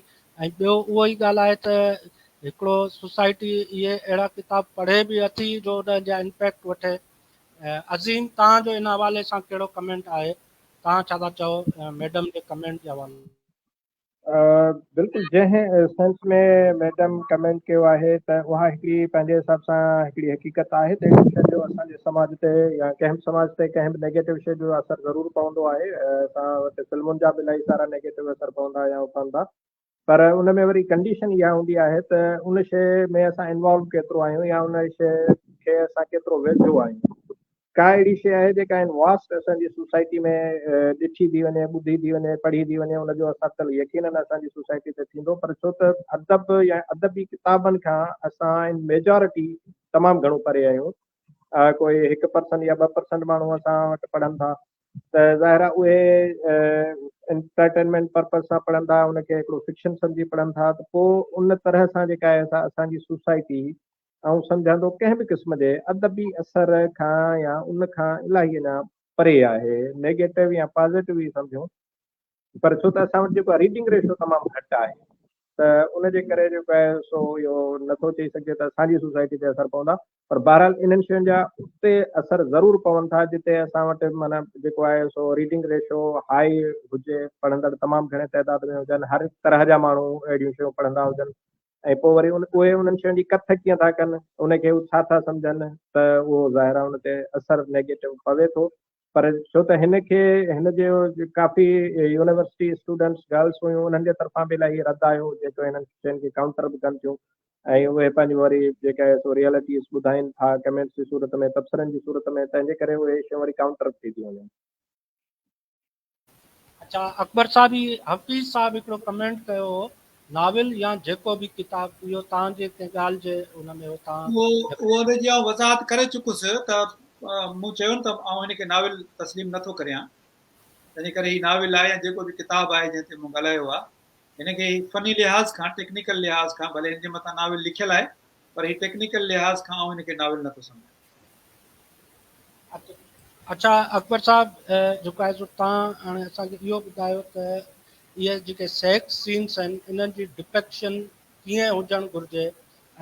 Speaker 1: ۽ ٻيو اهو ئي ڳالهه آهي ته هڪڙو سوسائٽي اهي اهڙا ڪتاب پڙهي به اٿي جو ان جا امپيڪٽ وٺي. عظيم توهان جو ان حوالي سان ڪهڙو ڪمينٽ آهي توهان ڇا ٿا چئو ميڊم جي ڪمينٽ جي حوالي
Speaker 5: بلڪل جنهن سينس ۾ ميڊم ڪمينٽ ڪيو آهي ته اها هڪڙي پنهنجي حساب سان هڪڙي حقيقت آهي ته اهڙي شيء جو اسان جي سماج تي يا ڪنهن به سماج تي ڪنهن به نيگيٽو شيء جو اثر ضرور پوندو آهي اسان وٽ فلمن جا به الاهي سارا نيگيٽو اثر پوندا يا پون ٿا پر ان ۾ وري ڪنڊيشن اها هوندي آهي ته ان شيء ۾ اسان انوالو ڪيترو آهيون يا ان شيء کي اسان ڪيترو ويجهو آهيون ڪا اهڙي شيء آهي جيڪا ان واسٽ اسان جي سوسائٽي ۾ ڏٺي ٿي وڃي، ٻڌي ٿي وڃي، پڙهي ٿي وڃي، ان جو اثر ته يقينن اسان جي سوسائٽي تي ٿيندو پر ڇو ته ادب يا ادبي ڪتابن کان اسان ان ميجارٽي تمام گهڻو پري آهيون. ڪوئي هڪ پرسنٽ يا 2% ماڻهو اسان وٽ پڙهن ٿا ته ظاهر آهي اهي انٽرٽينمينٽ پرپز سان پڙهن ٿا، ان کي هڪڙو فڪشن سمجهي پڙهن ٿا ته پوء ان طرح سان جيڪا آهي سا اسان جي سوسائٽي آئون سمجهان ٿو ڪنهن به قسم جي ادبي اثر کان يا ان کان الاهي اڃا پري آهي، نيگيٽو يا پازيٽو ئي سمجهون پر ڇو ته اسان وٽ جيڪو ريڊنگ ريشو تمام گهٽ آهي ته ان جي ڪري جيڪو آهي سو اهو نٿو چئي سگهجي ته اسان جي سوسائٽي تي اثر پوندا پر بهرحال انهن شين جا اتي اثر ضرور پون ٿا جتي اسان وٽ معنيٰ جيڪو آهي سو ريڊنگ ريشو هائي هجي، پڙهندڙ تمام گهڻي تعداد ۾ هجن، هر طرح جا ماڻهو اهڙيون شيون پڙهندا هجن ۽ پوء وري ان اهي انهن شين جي ڪٿ ڪيئن ٿا ڪن، ان کي هو ڇا ٿا سمجهن ته اهو ظاهر آهي ان تي اثر نيگيٽو پوي ٿو. پر ڇو ته هن کي هن جي ڪافي يونيورسٽي اسٽوڊنٽس گرلس هيون انهن جي طرفان به الاهي رد آيو جيڪو هنن شين کي ڪائونٽر به ڪن ٿيون ۽ اهي پنهنجون وري جيڪا آهي سو ريئلٽيز ٻڌائين ٿا ڪمينٽس جي صورت ۾ تبصرن جي صورت ۾ تنهن جي ڪري اهي شيون وري ڪائونٽر به ٿي ٿيون وڃن.
Speaker 1: اڇا اڪبر صاحب هي حفيظ صاحب هڪڙو ڪمينٽ ڪيو هو ناول يا جيڪو به ڪتاب اهو توهان جي ڪنهن ڳالهه جي ان ۾ هو توهان
Speaker 2: اهو اهو ان جي آئون وضاحت ڪري چڪس ته مون چيو نه ته آئون هن کي ناول تسليم نه ٿو ڪريان تنهنجي ڪري هي ناول آهي يا جيڪو به ڪتاب آهي جنهن تي مون ڳالهايو آهي هن کي فني لحاظ کان ٽيڪنيڪل لحاظ کان ڀلي هن جي مٿان ناول لکيل آهي پر هي ٽيڪنيڪل لحاظ کان آئون هن کي ناول نه ٿو سمجهان.
Speaker 1: اڇا اڪبر صاحب جيڪو آهي سو توهان هاڻي اسان کي اهو ٻڌايو ته اهي جيڪي سيڪس سينس آهن انهن جي ڊپيڪشن ڪيئن هجڻ گهرجي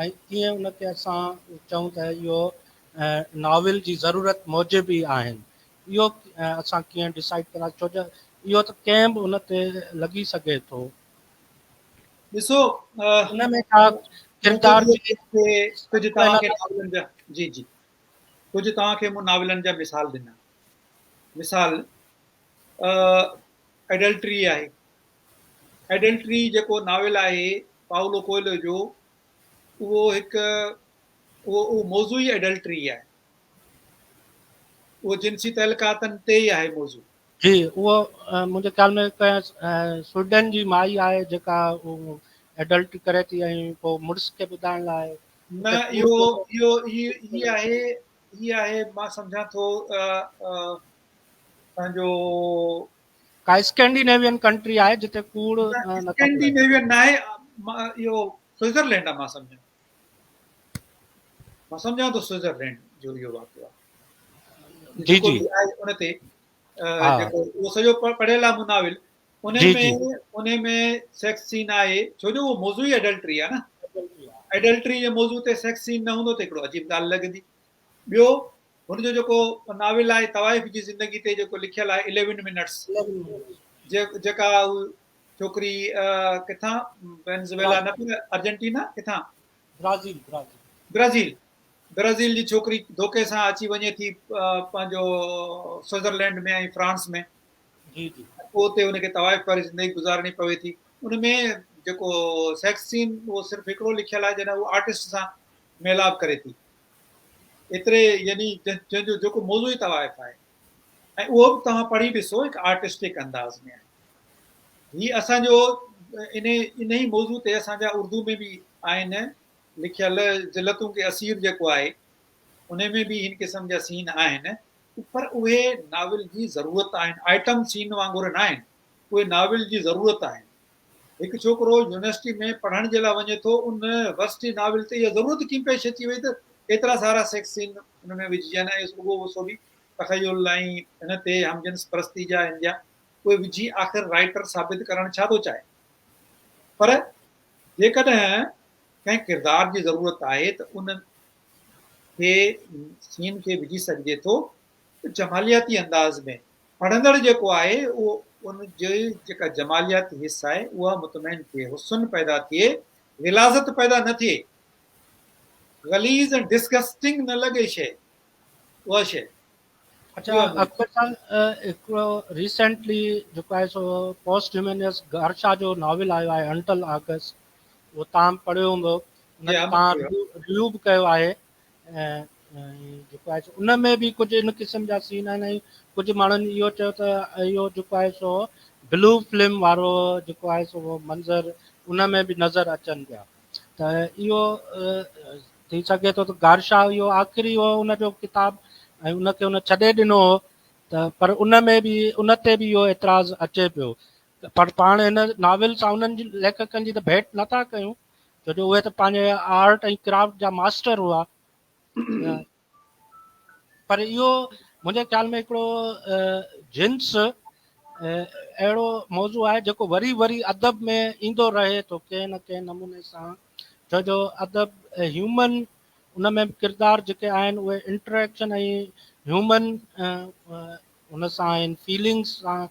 Speaker 1: ۽ ڪيئن ان کي اسان چئون ته اهو ناول جي ضرورت موجب ئي آهن اهو اسان ڪيئن ڊسائيڊ ڪنداسين ڇو جو اهو ته ڪنهن به ان تي لڳي سگهي ٿو.
Speaker 2: ڏسو
Speaker 1: ان ۾ ڇا ڪردار جي
Speaker 2: ڪجهه توهان کي ناولن جا جي جي ڪجهه توهان کي مون ناولن جا مثال ڏنا مثال ايڊلٽري آهي ايڊلٽري جيڪو ناول آهي پائولو ڪوئلو جو اهو هڪ اهو اهو موضوع ئي ايڊلٽري آهي اهو جنسي تعلقاتن تي ئي آهي موضوع.
Speaker 1: جي اهو منهنجي خيال ۾ ڪنهن سوئيڊن جي مائي آهي جيڪا ايڊلٽري ڪري ٿي ۽ پوء مڙس کي ٻڌائڻ لاء
Speaker 2: نه اهو اهو هي هي آهي هي آهي مان سمجهان ٿو پنهنجو
Speaker 1: ڪا اسڪينڊينيوين ڪنٽري آهي جتي ڪوڙ
Speaker 2: نه اسڪينڊينيوين ناهي اهو سوئٽزرلينڊ آهي مان سمجهان مان سمجهان ٿو سوئٽزرلينڊ جو اهو واقعو آهي
Speaker 1: جي جي
Speaker 2: ان تي جيڪو اهو سڄو پڙهيل آهي مون ناول ان ۾ ان ۾ سيڪس سين آهي ڇو جو اهو موضوع ئي ايڊلٽري آهي نه ايڊلٽري جي موضوع تي سيڪس سين نه هوندو ته هڪڙو عجيب ڳالهه لڳندي ٻيو هن جو جيڪو ناول آهي طوائف جي زندگي تي جيڪو لکيل آهي اليون منٽس جيڪا ڇوڪري ڪٿان وينزويلا نه پر ارجنٽينا ڪٿان
Speaker 1: برازيل
Speaker 2: برازيل برازيل جي ڇوڪري ڌوڪي سان اچي وڃي ٿي پنهنجو سوئٽزرلينڊ ۾ ۽ فرانس ۾
Speaker 1: جي جي
Speaker 2: پوء اتي ان کي طوائف واري زندگي گذارڻي پوي ٿي ان ۾ جيڪو سيڪس سين اهو صرف هڪڙو لکيل آهي جڏهن هو آرٽسٽ سان ميلاپ ڪري ٿي ايتري يعني جنهن جو جيڪو موضوع ئي طوائف آهي ۽ اهو به توهان پڙهي ڏسو هڪ آرٽسٽڪ انداز ۾ آهي هي اسان جو انهي انهي موضوع تي اسان جا اردو ۾ به آهن لکيل ذلتون ڪي اسير جيڪو آهي انهي ۾ به هن قسم جا سين آهن پر اهي ناول جي ضرورت آهن آئٽم سين وانگر نه آهن اهي ناول جي ضرورت آهن هڪ ڇوڪرو يونيورسٽي ۾ پڙهڻ جي لاء وڃي ٿو ان ورسٽي ناول تي اها ضرورت ڪيئن پيش اچي وئي ته ايترا سارا سيڪس سين ان ۾ وجهجن ۽ رڳو اهو سو به تخيل ۽ ان تي هم جنس پرستي جا ان جا اهي وجهي آخر رائيٽر ثابت ڪرڻ ڇا ٿو چاهي پر جيڪڏهن ڪنهن ڪردار جي ضرورت آهي ته ان کي سين کي وجهي سگهجي ٿو ته جمالياتي انداز ۾ پڙهندڙ جيڪو آهي اهو ان جي جيڪا جمالياتي حس آهي اها مطمئن ٿئي حسن پيدا ٿئي غلاظت پيدا نه ٿئي غليظ ۽ ڊسگسٽنگ نه لڳي شيء اها شيء
Speaker 1: اچها اڪبر صاحب هڪڙو ريسينٽلي جيڪو آهي سو پوسٽ هيومنس گارشا جو ناول آيو آهي انٽل آگسٽ اهو توهان پڙهيو هوندو ان تي توهان ريويو به ڪيو آهي جيڪو آهي سو ان ۾ به ڪجهه ان قسم جا سين آهن ۽ ڪجهه ماڻهن اهو چيو ته اهو جيڪو آهي سو بلو فلم وارو جيڪو آهي سو منظر ان ۾ به نظر اچن پيا ته اهو ٿي سگهي ٿو ته گارشا اهو آخري هو ان جو ڪتاب ۽ ان کي ان ڇڏي ڏنو هو ته پر ان ۾ به ان تي به اهو اعتراض اچي پيو پر پاڻ هن ناول سان انهن جي ليکڪن جي ته ڀيٽ نٿا ڪيون ڇو جو اهي ته پنهنجي آرٽ ۽ ڪرافٽ جا ماسٽر هئا پر اهو منهنجي خيال ۾ هڪڙو جنس اهڙو موضوع آهي جيڪو وري وري ادب ۾ ايندو رهي ٿو ڪنهن نه ڪنهن نموني سان ڇو جو ادب هيومن ان ۾ ڪردار جيڪي آهن اهي انٽريڪشن ۽ هيومن ان سان آهن فيلنگس سان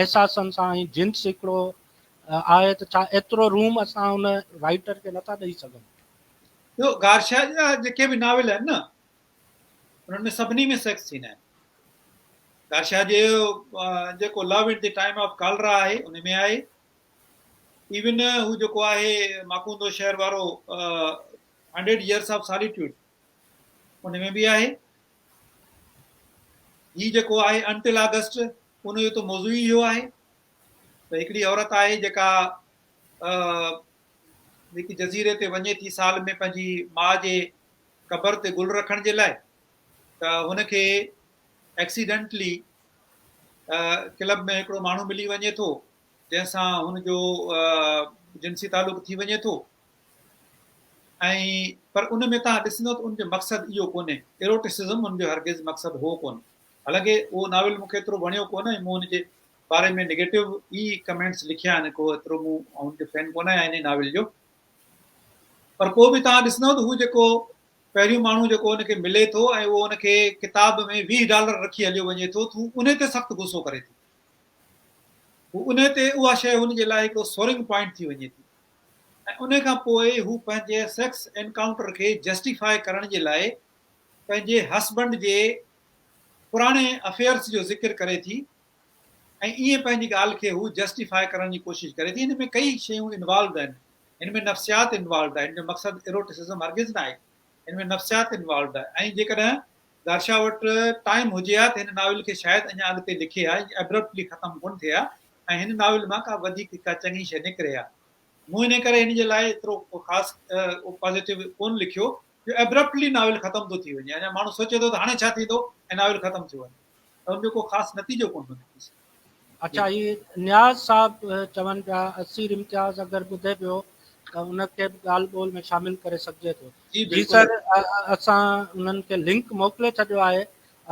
Speaker 1: احساسن سان ۽ جنس هڪڙو آهي ته ڇا ايترو روم اسان ان رائيٽر کي نٿا ڏئي سگهون.
Speaker 2: ٻيو گارشيا جا جيڪي به ناول آهن نه انهن ۾ سڀني ۾ سيڪس سين آهن. گارشيا جي جيڪو Love in the Time of Cholera آهي ان ۾ آهي. ايون هو جيڪو آهي ماڪوندو شهر وارو هنڊريڊ يئرس آف ساليٽيوڊ ان ۾ به آهي. هي جيڪو آهي انٽل آگسٽ ان جو ته موضوع ئي اهو آهي ته هڪڙي عورت آهي جيڪا هڪ جزيري تي وڃي ٿي سال ۾ پنهنجي ماء جي قبر تي گل رکڻ جي لاء ته هن کي ايڪسيڊنٽلي ڪلب ۾ هڪڙو ماڻهو ملي وڃي ٿو جنهن سان هن جو جنسي تعلق ٿي وڃي ٿو ۽ پر ان ۾ توهان ڏسندو ته ان جو مقصد اهو ڪونهي ايروٽسزم ان جو هرگز مقصد هو ڪونه حالانڪه اهو ناول مون کي ايترو وڻيو ڪونه ۽ مون ان جي باري ۾ نيگيٽو ئي ڪمينٽس لکيا آهن ڪو ايترو مون ان جو فين ڪونه آهيان ان ناول جو پر پوء به توهان ڏسندو ته هو جيڪو پهريون ماڻهو جيڪو ان کي ملي ٿو ۽ اهو ان کي ڪتاب ۾ 20 ڊالر رکي هليو وڃي ٿو ته هو ان تي سخت غصو ڪري ٿي هو ان تي اها شيء هن جي لاء هڪڙو سورنگ پوائنٽ ٿي وڃي ٿي ۽ ان کان پوء هو پنهنجي سيڪس انڪائونٽر کي جسٽيفاء ڪرڻ جي لاء پنهنجي هسبنڊ جي پراڻي افيئرس جو ذڪر ڪري ٿي ۽ ائين پنهنجي ڳالهه کي هو جسٽيفاء ڪرڻ جي ڪوشش ڪري ٿي. هن ۾ ڪئي شيون انوالوڊ آهن. هن ۾ نفسيات انوالوڊ آهي. هن جو مقصد ايروٽسزم هرگز نه آهي. هن ۾ نفسيات انوالوڊ آهي ۽ جيڪڏهن گارشا وٽ ٽائيم هجي ها ته هن ناول کي شايد اڃا اڳتي لکي ها، ائين ابرپٽلي ختم ڪونه ٿئي ها ۽ هن ناول مان ڪا وڌيڪ ڪا چڱي شيء نڪري ها. مون انهي ڪري هن جي لاء ايترو ڪو خاص پازيٽو ڪونه لکيو جو ابرپٽلي ناول ختم ٿو ٿي وڃي. اڃا ماڻهو سوچي ٿو ته هاڻي ڇا ٿيندو ۽ ناول ختم ٿيو وڃي. ته ان جو ڪو خاص نتيجو ڪونه ٿو نڪري سگهي.
Speaker 1: اڇا هي نياز صاحب چون پيا اسير امتياز اگر ٻڌي پيو ته ان کي به ڳالهه ٻولهه ۾ شامل ڪري سگهجي ٿو.
Speaker 2: جي
Speaker 1: جي
Speaker 2: بلڪل.
Speaker 1: سر اسان انهن کي لنڪ موڪلي ڇڏيو آهي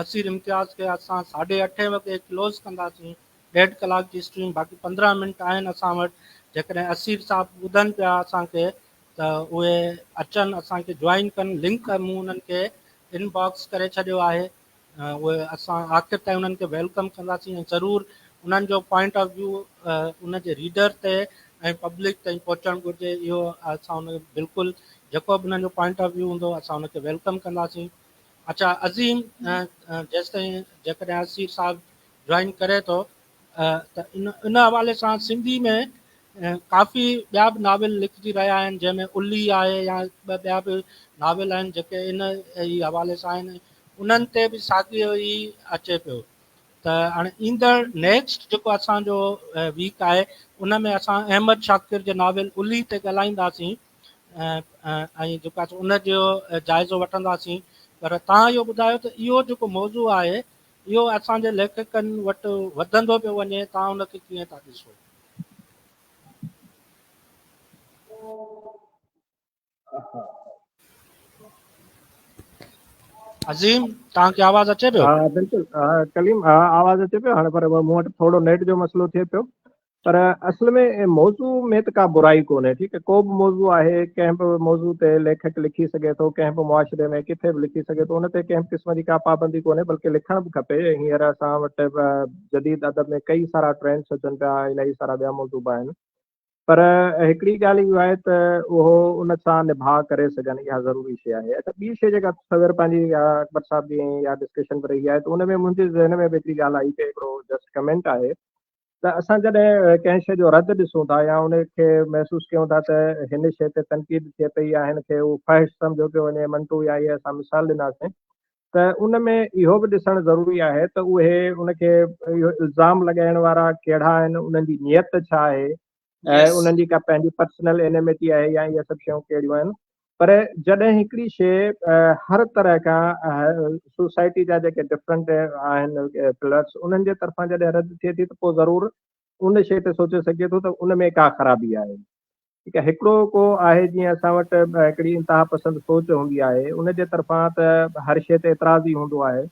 Speaker 1: اسير امتياز کي اسان ساڍي اٺين وڳي ڪلوز ڪنداسين ڏيڍ ڪلاڪ جي اسٽريم باقي 15 منٽ آهن اسان وٽ جيڪڏهن اسير صاحب ٻڌن پيا اسان کي ته اهي اچن اسان کي جوائن ڪن لنڪ مون انهن کي ان باڪس ڪري ڇڏيو آهي اهي اسان آخر تائين انهن کي welcome ڪنداسين ۽ ضرور انهن جو پوائنٽ آف ويو ان جي ريڊر تي ۽ پبلڪ تائين پهچڻ گهرجي اهو اسان ان بلڪل جيڪو به انهن جو پوائنٽ آف ويو هوندو اسان ان کي welcome ڪنداسين اچھا عظيم جيستائين جيڪڏهن اسير صاحب جوائن ڪري ٿو ته ان ان حوالي سان سنڌي ۾ ڪافي ٻيا به ناول لکجي رهيا آهن جنهن ۾ الي آهي يا ٻه ٻيا به ناول آهن جيڪي ان ئي حوالي سان آهن انهن تي به ساڳيو ئي اچي پيو ته هاڻي ايندڙ نيڪسٽ جيڪو اسان جو ويڪ آهي ان ۾ اسان احمد شاڪر جي ناول الي تي ڳالهائينداسين ۽ جيڪو آهي ان جو جائزو وٺنداسين پر تان اهو ٻڌايو ته اهو جيڪو موضوع آهي اهو اسان جي ليکڪن وٽ وڌندو پيو وڃي، توهان ان کي ڪيئن ٿا ڏسو؟ عظيم توهان کي آواز اچي پيو؟
Speaker 5: ها بلڪل ڪليم ها آواز اچي پيو هاڻي پر مون وٽ ٿورو نيٽ جو مسئلو ٿئي پيو پر اصل ۾ موضوع ۾ ته ڪا برائي ڪونهي ٺيڪ آهي ڪو به موضوع آهي ڪنهن به موضوع تي ليکڪ لکي سگهي ٿو ڪنهن به معاشري ۾ ڪٿي به لکي سگهي ٿو ان تي ڪنهن به قسم جي ڪا پابندي ڪونهي بلڪه لکڻ به کپي هينئر اسان وٽ جديد ادب ۾ ڪئي سارا ٽرينڊس اچن پيا الاهي سارا ٻيا موضوع به آهن پر هڪڙي ڳالهه اها آهي ته اهو ان سان نڀاء ڪري سگهن اها ضروري شيء آهي اڇا ٻي شيء جيڪا سوير پنهنجي اڪبر صاحب جي اها ڊسڪشن به رهي آهي ته ان ۾ منهنجي ذهن ۾ به هڪڙي ڳالهه آئي ته هڪڙو جسٽ ڪمينٽ آهي ته اسان جڏهن ڪنهن شيء جو رد ڏسون ٿا يا ان کي محسوس ڪيون ٿا ته هن شيء تي تنقيد ٿئي پئي يا هن کي اهو فحش سمجهيو پيو وڃي منٽو يا اهي اسان مثال ڏناسين ته ان ۾ اهو به ڏسڻ ضروري آهي ته اهي ان کي اهو الزام لڳائڻ وارا ڪهڙا آهن انهن جي نيت ڇا آهي ۽ انهن جي ڪا پنهنجي پرسنل انيميٽي آهي يا اهي سڀ شيون ڪهڙيون آهن پر جڏهن هڪڙي شيء هر طرح کان سوسائٽي جا جيڪي ڊفرنٽ آهن پلرس انهن جي طرفان جڏهن رد ٿئي ٿي ته پوء ضرور ان شيء تي سوچي سگهجي ٿو ته ان ۾ ڪا خرابي آهي ٺيڪ آهي هڪڙو ڪو آهي جيئن اسان وٽ هڪڙي انتها پسند سوچ هوندي آهي ان جي طرفان ته هر شيء تي اعتراض ئي هوندو آهي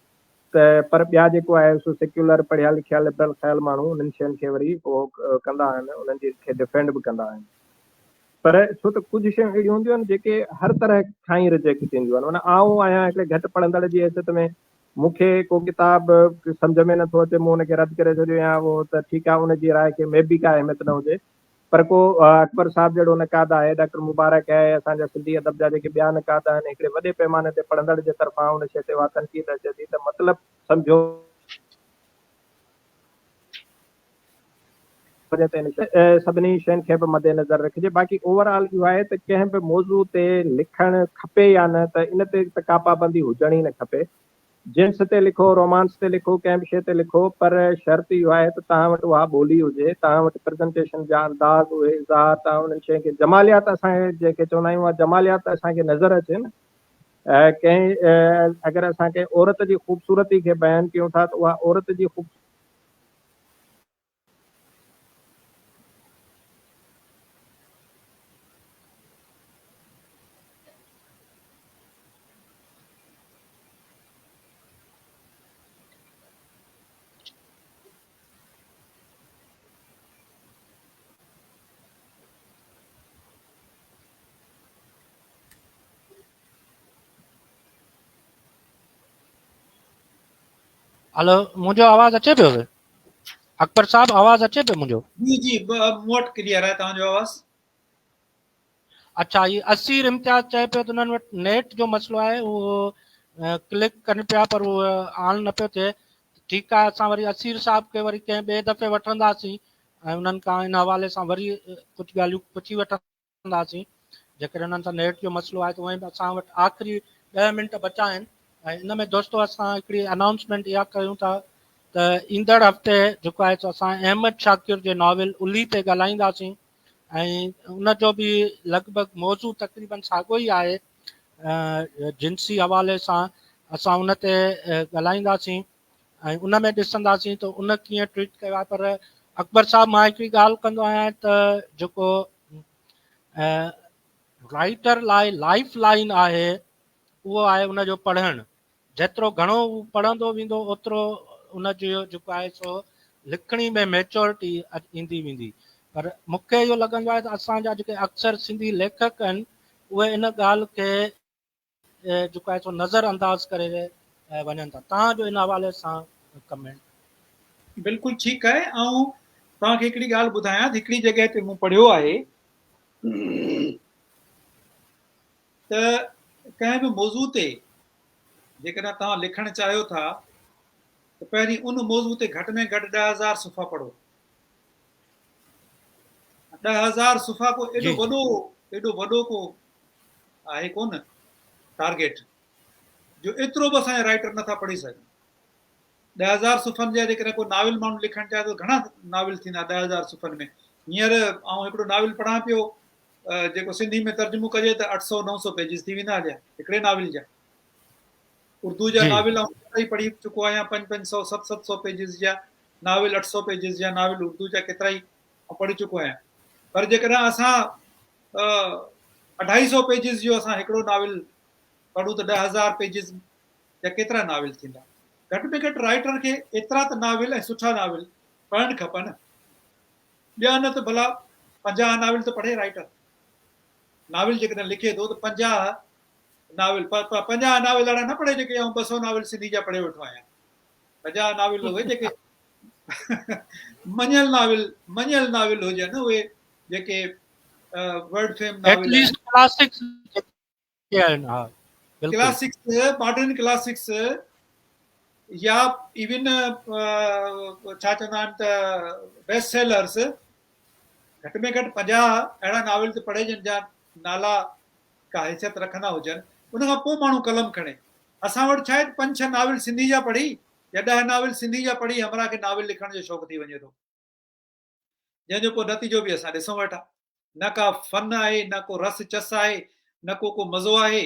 Speaker 5: ته پر ٻيا جيڪو آهي سو سيڪيولر پڙهيا لکيا لبرل خيال ماڻهو انهن شين کي وري اهو ڪندا آهن انهن جي کي ڊفينڊ به ڪندا آهن پر ڇو ته ڪجهه شيون اهڙيون هونديون آهن جيڪي هر طرح کان ئي رجيڪٽ ٿينديون آهن. معنيٰ آئون آهيان هڪڙي گهٽ پڙهندڙ جي حيثيت ۾ مون کي ڪو ڪتاب سمجهه ۾ نٿو اچي مون ان کي رد ڪري ڇڏيو يا اهو ته ٺيڪ آهي ان جي راء کي مي بي ڪا اهميت نه هجي پر ڪو اڪبر صاحب جهڙو نقاد آهي، ڊاڪٽر مبارڪ آهي، اسان جا سنڌي ادب جا جيڪي ٻيا نقاد آهن هڪڙي وڏي پيماني تي پڙهندڙ جي طرفان ان شيء تي اها تنقيد اچي ٿي ته مطلب سمجهو. هجي ته ان سڀني شين کي به مد نظر رکجي باقي اوور آل اهو آهي ته ڪنهن به موضوع تي لکڻ کپي يا نه ته ان تي ته ڪا پابندي هجڻ ئي نه کپي. جنس تي لکو، رومانس تي لکو، ڪنهن به شيء تي لکو پر شرط اهو آهي ته توهان وٽ اها ٻولي هجي، توهان وٽ پريزنٽيشن جا انداز، اهي اظهار، توهان انهن شين کي جماليات اسان جنهن کي چوندا آهيون اها جماليات اسان کي نظر اچي نه. ڪنهن اگر اسان ڪنهن عورت جي خوبصورتي کي بيان ڪيون ٿا ته اها عورت جي خوبصورتي
Speaker 1: هلو منهنجو آواز اچي پيو اڪبر صاحب آواز اچي پيو منهنجو؟
Speaker 2: جي جي مون وٽ ڪليئر آهي توهان جو آواز.
Speaker 1: اڇا هي اسير امتياز چئي پيو ته انهن وٽ نيٽ جو مسئلو آهي اهو ڪلڪ ڪن پيا پر اهو آن نه پيو ٿئي ٺيڪ آهي اسان وري اسير صاحب کي وري ڪنهن ٻئي دفعي وٺنداسين ۽ انهن کان ان حوالي سان وري ڪجهه ڳالهيون پڇي وٺنداسين ڪنداسين جيڪڏهن انهن سان نيٽ جو مسئلو آهي ته اونئن به اسان وٽ آخري ڏهه منٽ بچا آهن ۽ ان ۾ دوستو اسان هڪڙي انائونسمينٽ اها ڪيون ٿا ته ايندڙ هفتي جيڪو آهي سو اسان احمد شاڪر جي ناول الي تي ڳالهائينداسين ۽ ان جو به لڳ ڀڳ موضوع تقريبن ساڳو ئي آهي جنسي حوالي سان اسان ان تي ڳالهائينداسين ۽ ان ۾ ڏسنداسين ته ان ڪيئن ٽريٽ ڪيو آهي پر اڪبر صاحب مان هڪڙي ڳالهه ڪندو آهيان ته جيڪو رائٽر لاء لائف لائن آهي اهو آهي ان جو پڙهڻ جيترو گهڻو هو پڙهندو ويندو اوترو ان جو جيڪو آهي سو لکڻي ۾ ميچورٽي ايندي ويندي پر مون کي اهو لڳندو آهي ته اسان جا جيڪي اڪثر سنڌي ليکڪ آهن اهي ان ڳالهه کي جيڪو آهي سو نظر انداز ڪري وڃن ٿا توهان جو ان حوالي سان ڪمينٽ.
Speaker 2: بلڪل ٺيڪ آهي آئون توهان کي هڪڙي ڳالهه ٻڌايان ته هڪڙي جڳهه تي مون پڙهيو آهي ته ڪنهن به موضوع تي جيڪڏهن توهان لکڻ چاهيو ٿا ته پهرين ان موضوع تي گهٽ ۾ گهٽ 10000 صفحا پڙهو 10000 صفحا ڪو ايڏو وڏو ايڏو وڏو ڪو آهي ڪونه ٽارگيٽ جو ايترو به اسان جا رائٽر نٿا پڙهي سگهن. 10000 صفحن جا جيڪڏهن ڪو ناول ماڻهو لکڻ چاهي ته گهڻا ناول ٿيندا 10000 صفحن ۾ هينئر آئون هڪڙو ناول پڙهان پيو جيڪو سنڌي ۾ ترجمو ڪجي ته 800 900 پيجز ٿي ويندا هليا هڪڙي ناول جا اردو جا ناول آئون ڪيترا ئي پڙهي چڪو آهيان 5 500 7 700 پيجز جا ناول 800 پيجز جا ناول اردو جا ڪيترا ئي پڙهي چڪو آهيان پر جيڪڏهن اسان اڍائي سئو پيجز جو اسان هڪڙو ناول پڙهون ته 10000 پيجز جا ڪيترا ناول ٿيندا؟ گهٽ ۾ گهٽ رائيٽر کي ايترا ته ناول ۽ سٺا ناول پڙهڻ کپن. ٻيا نه ته ڀلا 50 ناول ته پڙهي رائيٽر. ناول جيڪڏهن لکي ٿو ته 50 ناول 50 ناول اهڙا نه پڙهي جيڪي آئون 200 ناول سنڌي جا پڙهي ويٺو آهيان. 50 ناول اهي جيڪي مڃيل ناول مڃيل ناول هجن اهي جيڪي world fame
Speaker 1: novel at least classics جيڪي آهن ها
Speaker 2: بلڪل ڪلاسڪس ماڊرن ڪلاسڪس يا ايون ڇا چوندا آهن ته بيسٽ سيلرس گهٽ ۾ گهٽ 50 اهڙا ناول ته پڙهي جن جا نالا ڪا حيثيت رکندا هجن ان کان پوء ماڻهو قلم کڻي اسان وٽ ڇا آهي پنج ڇهه ناول سنڌي جا پڙهي يا ڏهه ناول سنڌي جا پڙهي همراهه کي ناول لکڻ جو شوق ٿي وڃي ٿو جنهن جو پوء نتيجو به اسان ڏسون ويٺا. نه ڪا فن آهي، نه ڪو رس چس آهي، نه ڪو ڪو مزو آهي.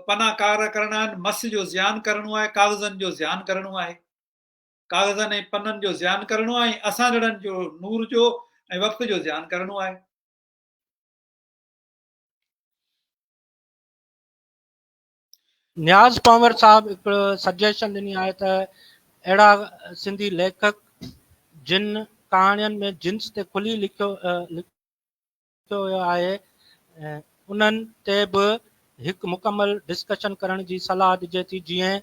Speaker 2: پنا ڪارا ڪرڻا آهن، مس جو زيان ڪرڻو آهي، ڪاغذن جو زيان ڪرڻو آهي. ڪاغذن ۽ پنن جو زيان ڪرڻو آهي ۽ اسان جهڙن جو نور جو ۽ وقت جو زيان ڪرڻو آهي.
Speaker 1: نياز پنهور صاحب هڪڙو سجيشن ڏني آهي ته اهڙا سنڌي ليکڪ جن ڪهاڻين ۾ جنس تي کلي لکيو لکيو ويو آهي انهن تي به هڪ مڪمل ڊسڪشن ڪرڻ جي صلاح ڏجي ٿي جيئن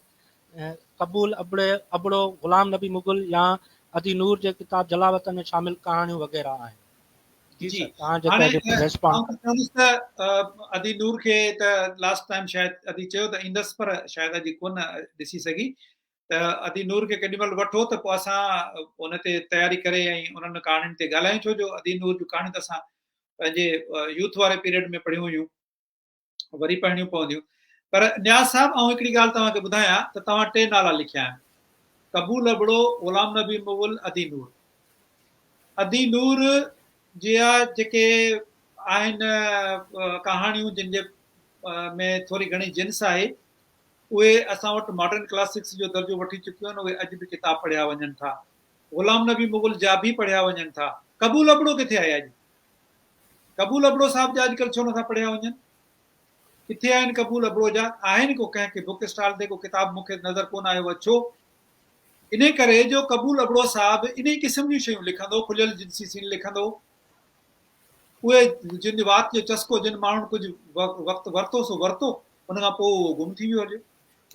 Speaker 1: قبول ابڙي ابڙو، غلام نبي مغل يا ادي نور جي ڪتاب جلاوطن ۾ شامل ڪهاڻيون وغيره آهن.
Speaker 2: جي سر توهان جيڪو هاڻي ريسپانس آئون چوندس ته ادي نور کي ته لاسٽ ٽائيم شايد ادي چيو ته ايندس پر شايد اڄ ڪونه ڏسي سگهي ته ته ادي نور کي ڪيڏي مهل وٺو ته پوء اسان ان تي تياري ڪري ۽ انهن ڪهاڻين تي ڳالهايون ڇو جو ادي نور جون ڪهاڻيون ته اسان پنهنجي يوٿ واري پيريڊ ۾ پڙهيون هيون وري پڙهڻيون پونديون پر نياز صاحب آئون هڪڙي ڳالهه توهان کي ٻڌايان ته توهان ٽي نالا لکيا آهن قبول ابڙو غلام نبي مغل ادي نور ادي نور جا جيڪي آهن ڪهاڻيون جن جي ۾ ٿوري گهڻي جنس آهي اهي اسان وٽ ماڊرن ڪلاسڪس جو درجو وٺي چڪيون آهن، اهي اڄ به ڪتاب پڙهيا وڃن ٿا. غلام نبي مغل جا به پڙهيا وڃن ٿا. قبول ابڙو ڪٿي آهي اڄ؟ قبول ابڙو صاحب جا اڄڪلهه ڇو نٿا پڙهيا وڃن؟ ڪٿي آهن قبول ابڙو جا؟ آهن ڪو ڪنهن ڪي بڪ اسٽال تي ڪو ڪتاب مون کي نظر ڪونه آيو آهي ڇو؟ انهي ڪري جو قبول ابڙو صاحب انهي قسم جون شيون لکندو، کليل جنسي سين لکندو، اهي جن جي وات جو چسڪو جن ماڻهن ڪجهه وقت ورتو سو ورتو، ان کان پوء اهو گم ٿي ويو هليو.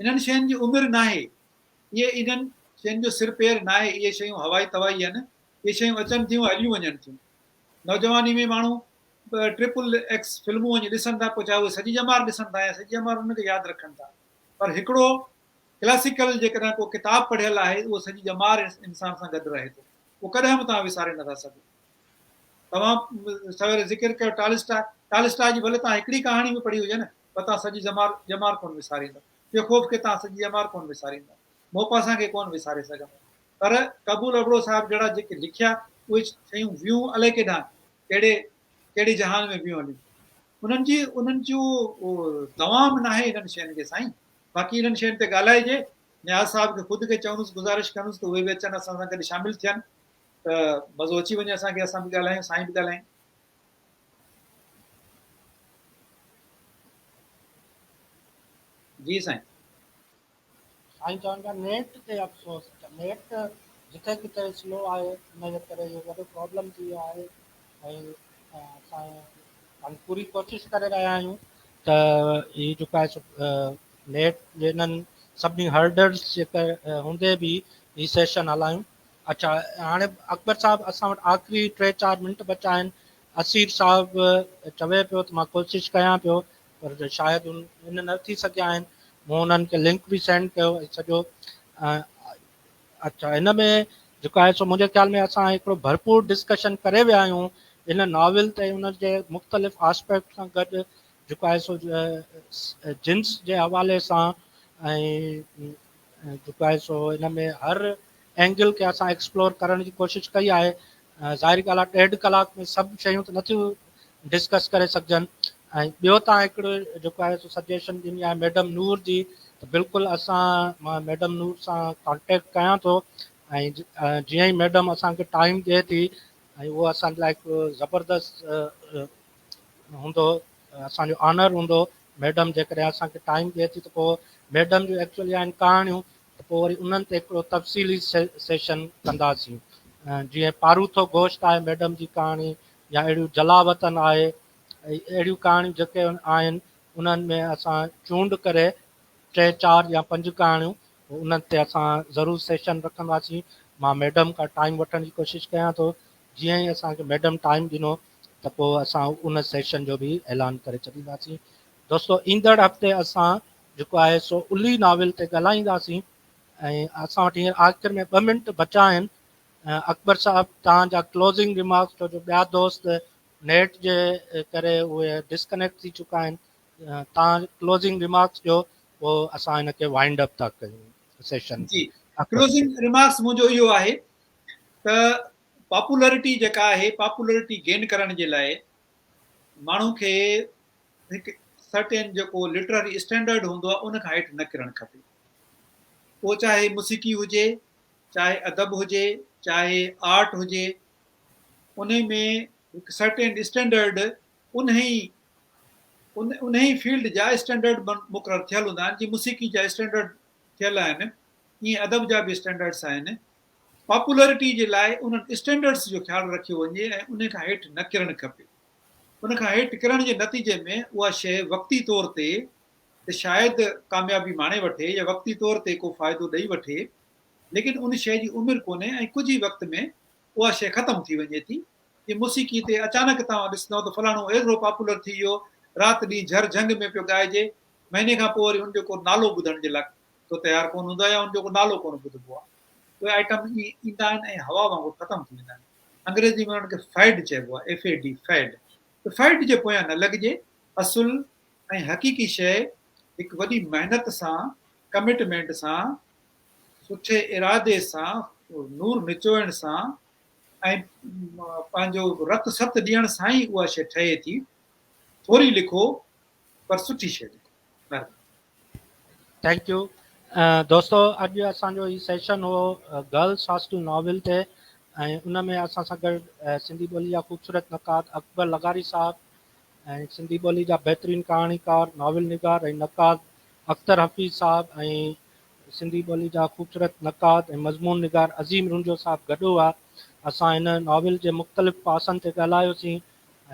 Speaker 2: انهن شين جي عمر ناهي. اهي انهن شين جو سر پير ناهي. اهي شيون هوائي توائي آهن. اهي شيون اچن ٿيون هليون وڃن ٿيون. نوجواني ۾ ماڻهو ٽرپل ايڪس فلمون وڃي ڏسن ٿا پوء چاهي اهي سڄي ڄمار ڏسن ٿا يا سڄي ڄمار انهن کي ياد رکن ٿا. پر هڪڙو ڪلاسيڪل جيڪڏهن ڪو ڪتاب پڙهيل آهي اهو سڄي ڄمار انسان سان گڏ رهي ٿو. اهو ڪڏهن به توهان وساري نٿا سگهو. توهان سوير ذڪر ڪيو ٽالسٽاء، ٽالسٽاء جي ڀلي توهان هڪڙي ڪهاڻي به پڙهي هجي نه پر توهان سڄي ڄمار ڄمار ڪونه وساريندا. چيخوف کي توهان سڄي ڄمار ڪونه وساريندا. موپاسان کي ڪونه وساري سگهندا. پر قبول ابڙو صاحب جهڙا جيڪي لکيا اهي شيون ويون الائي ڪيڏانهن ڪهڙي ڪهڙي جهان ۾ ويون هليون. انهن جي انهن جو دوام ناهي انهن شين کي سائين. باقي انهن شين تي ڳالهائجي نياز صاحب کي خود کي چوندس گذارش ڪندس ته اهي به اچن اسان سان گڏ شامل ٿين ته مزو اچي وڃي اسان کي اسان به ڳالهايون سائين به ڳالهائين. جي سائين.
Speaker 1: سائين چون پيا نيٽ تي افسوس ته نيٽ جٿي ڪٿي سلو آهي ان جي ڪري اهو وڏو پرابلم ٿي ويو آهي ۽ اسان هاڻي پوري ڪوشش ڪري رهيا آهيون ته هي جيڪو آهي سو نيٽ جي انهن سڀني هرڊلز جي هوندي به هي سيشن هلايون اڇا هاڻي اڪبر صاحب اسان وٽ آخري ٽي چار منٽ بچا آهن اسير صاحب چوي پيو ته مان ڪوشش ڪيان پيو پر شايد ان نه ٿي سگهيا آهن مون انهن کي لنڪ به سينڊ ڪيو ۽ سڄو اڇا هن ۾ جيڪو آهي سو منهنجي خيال ۾ اسان هڪڙو ڀرپور ڊسڪشن ڪري ويا آهيون ان ناول تي ان جي مختلف آسپيڪٽ سان گڏ جيڪو آهي سو جنس جي حوالي سان ۽ جيڪو آهي سو ان ۾ هر اينگل کي اسان ايڪسپلور ڪرڻ جي ڪوشش ڪئي آهي ظاهري ڳالهه آهي ڏيڍ ڪلاڪ ۾ سڀ شيون ته نٿيون ڊسڪس ڪري سگهجن ۽ ٻيو تان هڪڙو جيڪو آهي سو سجيشن ڏني آهي ميڊم نور جي ته بلڪل اسان مان ميڊم نور سان ڪانٽيڪٽ ڪيان ٿو ۽ جيئن ئي ميڊم اسان کي ٽائيم ڏئي ٿي ۽ اهو اسان جي لاء هڪ زبردست هوندو اسان جو آنر هوندو ميڊم جيڪڏهن اسان کي ٽائيم ڏئي ٿي ته پوء ميڊم جون ايڪچوئلي آهن ڪهاڻيون ته پوء وري انهن تي هڪڙو تفصيلي سيشن ڪنداسين جيئن پاروٿو گوشت آهي ميڊم جي ڪهاڻي يا اهڙيون جلا وطن آهي اهڙيون ڪهاڻيون جيڪي آهن انهن ۾ اسان چونڊ ڪري ٽي چار يا پنج ڪهاڻيون انهن تي اسان ضرور سيشن رکنداسين مان ميڊم کان ٽائيم وٺڻ جي ڪوشش ڪيان ٿو جيئن ئي اسان کي ميڊم ٽائيم ڏنو ته پوء اسان ان سيشن جو به اعلان ڪري ڇڏينداسين. دوستو ايندڙ هفتي اسان جيڪو آهي سو الي ناول تي ڳالهائينداسين ۽ اسان وٽ هينئر آخر ۾ ٻه منٽ بچا آهن. اڪبر صاحب توهان جا ڪلوزنگ ريمارڪس ڇو جو ٻيا دوست نيٽ جي ڪري اهي ڊسڪنيڪٽ ٿي چڪا آهن توهان ڪلوزنگ ريمارڪس ڏيو پوء اسان هن کي وائنڊ اپ ٿا ڪيون سيشن
Speaker 2: جي ڪلوزنگ ريمارڪس منهنجو اهو آهي ته پاپولرٽي جيڪا آهي پاپولرٽي گين ڪرڻ جي لاء ماڻهو کي هڪ سرٽين جيڪو لٽرري اسٽينڊرڊ هوندو آهي ان کان هيٺ نه ڪرڻ کپي پوء چاهي موسيقي هجي چاهي ادب هجي چاهي آرٽ هجي ان ۾ هڪ سرٽين اسٽينڊرڊ انهي انهي فيلڊ جا اسٽينڊرڊ مقرر ٿيل هوندا آهن جي موسيقي جا اسٽينڊرڊ ٿيل آهن ائين ادب جا به اسٽينڊرڊس آهن پاپولرٽي جي لاء انهن اسٽينڊرڊس جو خيال رکيو وڃي ۽ انهي کان هيٺ نه ڪرڻ کپي. ان کان هيٺ ڪرڻ جي نتيجي ۾ اها شيء وقتي طور تي ته شايد ڪاميابي ماڻي وٺي يا وقتي طور تي ڪو فائدو ڏئي وٺي ليڪن ان شيء جي عمر ڪونهي ۽ ڪجهه ئي وقت ۾ اها شيء ختم ٿي وڃي ٿي. جيئن موسيقي تي اچانڪ توهان ڏسندؤ ته فلاڻو ايترو پاپولر ٿي ويو، رات ڏينهن جهر جهنگ ۾ پيو ڳائجي، مهيني کان پوء وري ان جو ڪو نالو ٻڌڻ جي لاء تو تيار ڪونه هوندو آهي يا ان جو ڪو نالو ڪونه ٻڌبو آهي. اهي آئٽم ائين ايندا آهن ۽ هوا وانگر ختم ٿي ويندا آهن. انگريزي ۾ انهن کي فيڊ چئبو آهي، FAD، fed. ته فيڊ جي پويان نه لڳجي، اصل ۽ حقيقي شيء هڪ وڏي محنت سان، ڪمٽمينٽ سان، سٺي ارادي سان، نور نچوئڻ سان ۽ پنهنجو رت ست ڏيڻ سان ئي اها شيء ٺهي ٿي. ٿوري لکو پر سٺي شيء لکو. مهرباني.
Speaker 1: Thank you دوستو اڄ اسان جو هي سيشن هو گرلس هاسٽل ناول تي ۽ ان ۾ اسان سان گڏ سنڌي ٻولي جا خوبصورت نقاد اڪبر لغاري صاحب ۽ سنڌي ٻولي جا بهترين ڪهاڻيڪار ناول نگار ۽ نقاد اختر حفيظ صاحب ۽ سنڌي ٻولي جا خوبصورت نقاد ۽ مضمون نگار عظيم رونجهو صاحب گڏ هئا. اسان هن ناول جي مختلف پاسن تي ڳالهايوسين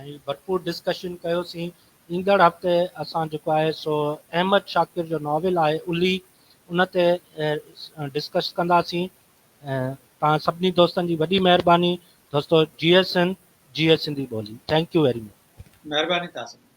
Speaker 1: ۽ ڀرپور ڊسڪشن ڪيوسين. ايندڙ هفتي اسان جيڪو آهي سو احمد شاڪر جو ناول آهي الي ان تي ڊسڪس ڪنداسين. توهان سڀني دوستن جي وڏي مهرباني دوستو جيئي سنڌ جيئي سنڌي ٻولي thank you very much.
Speaker 2: مهرباني توهان سڀني جي.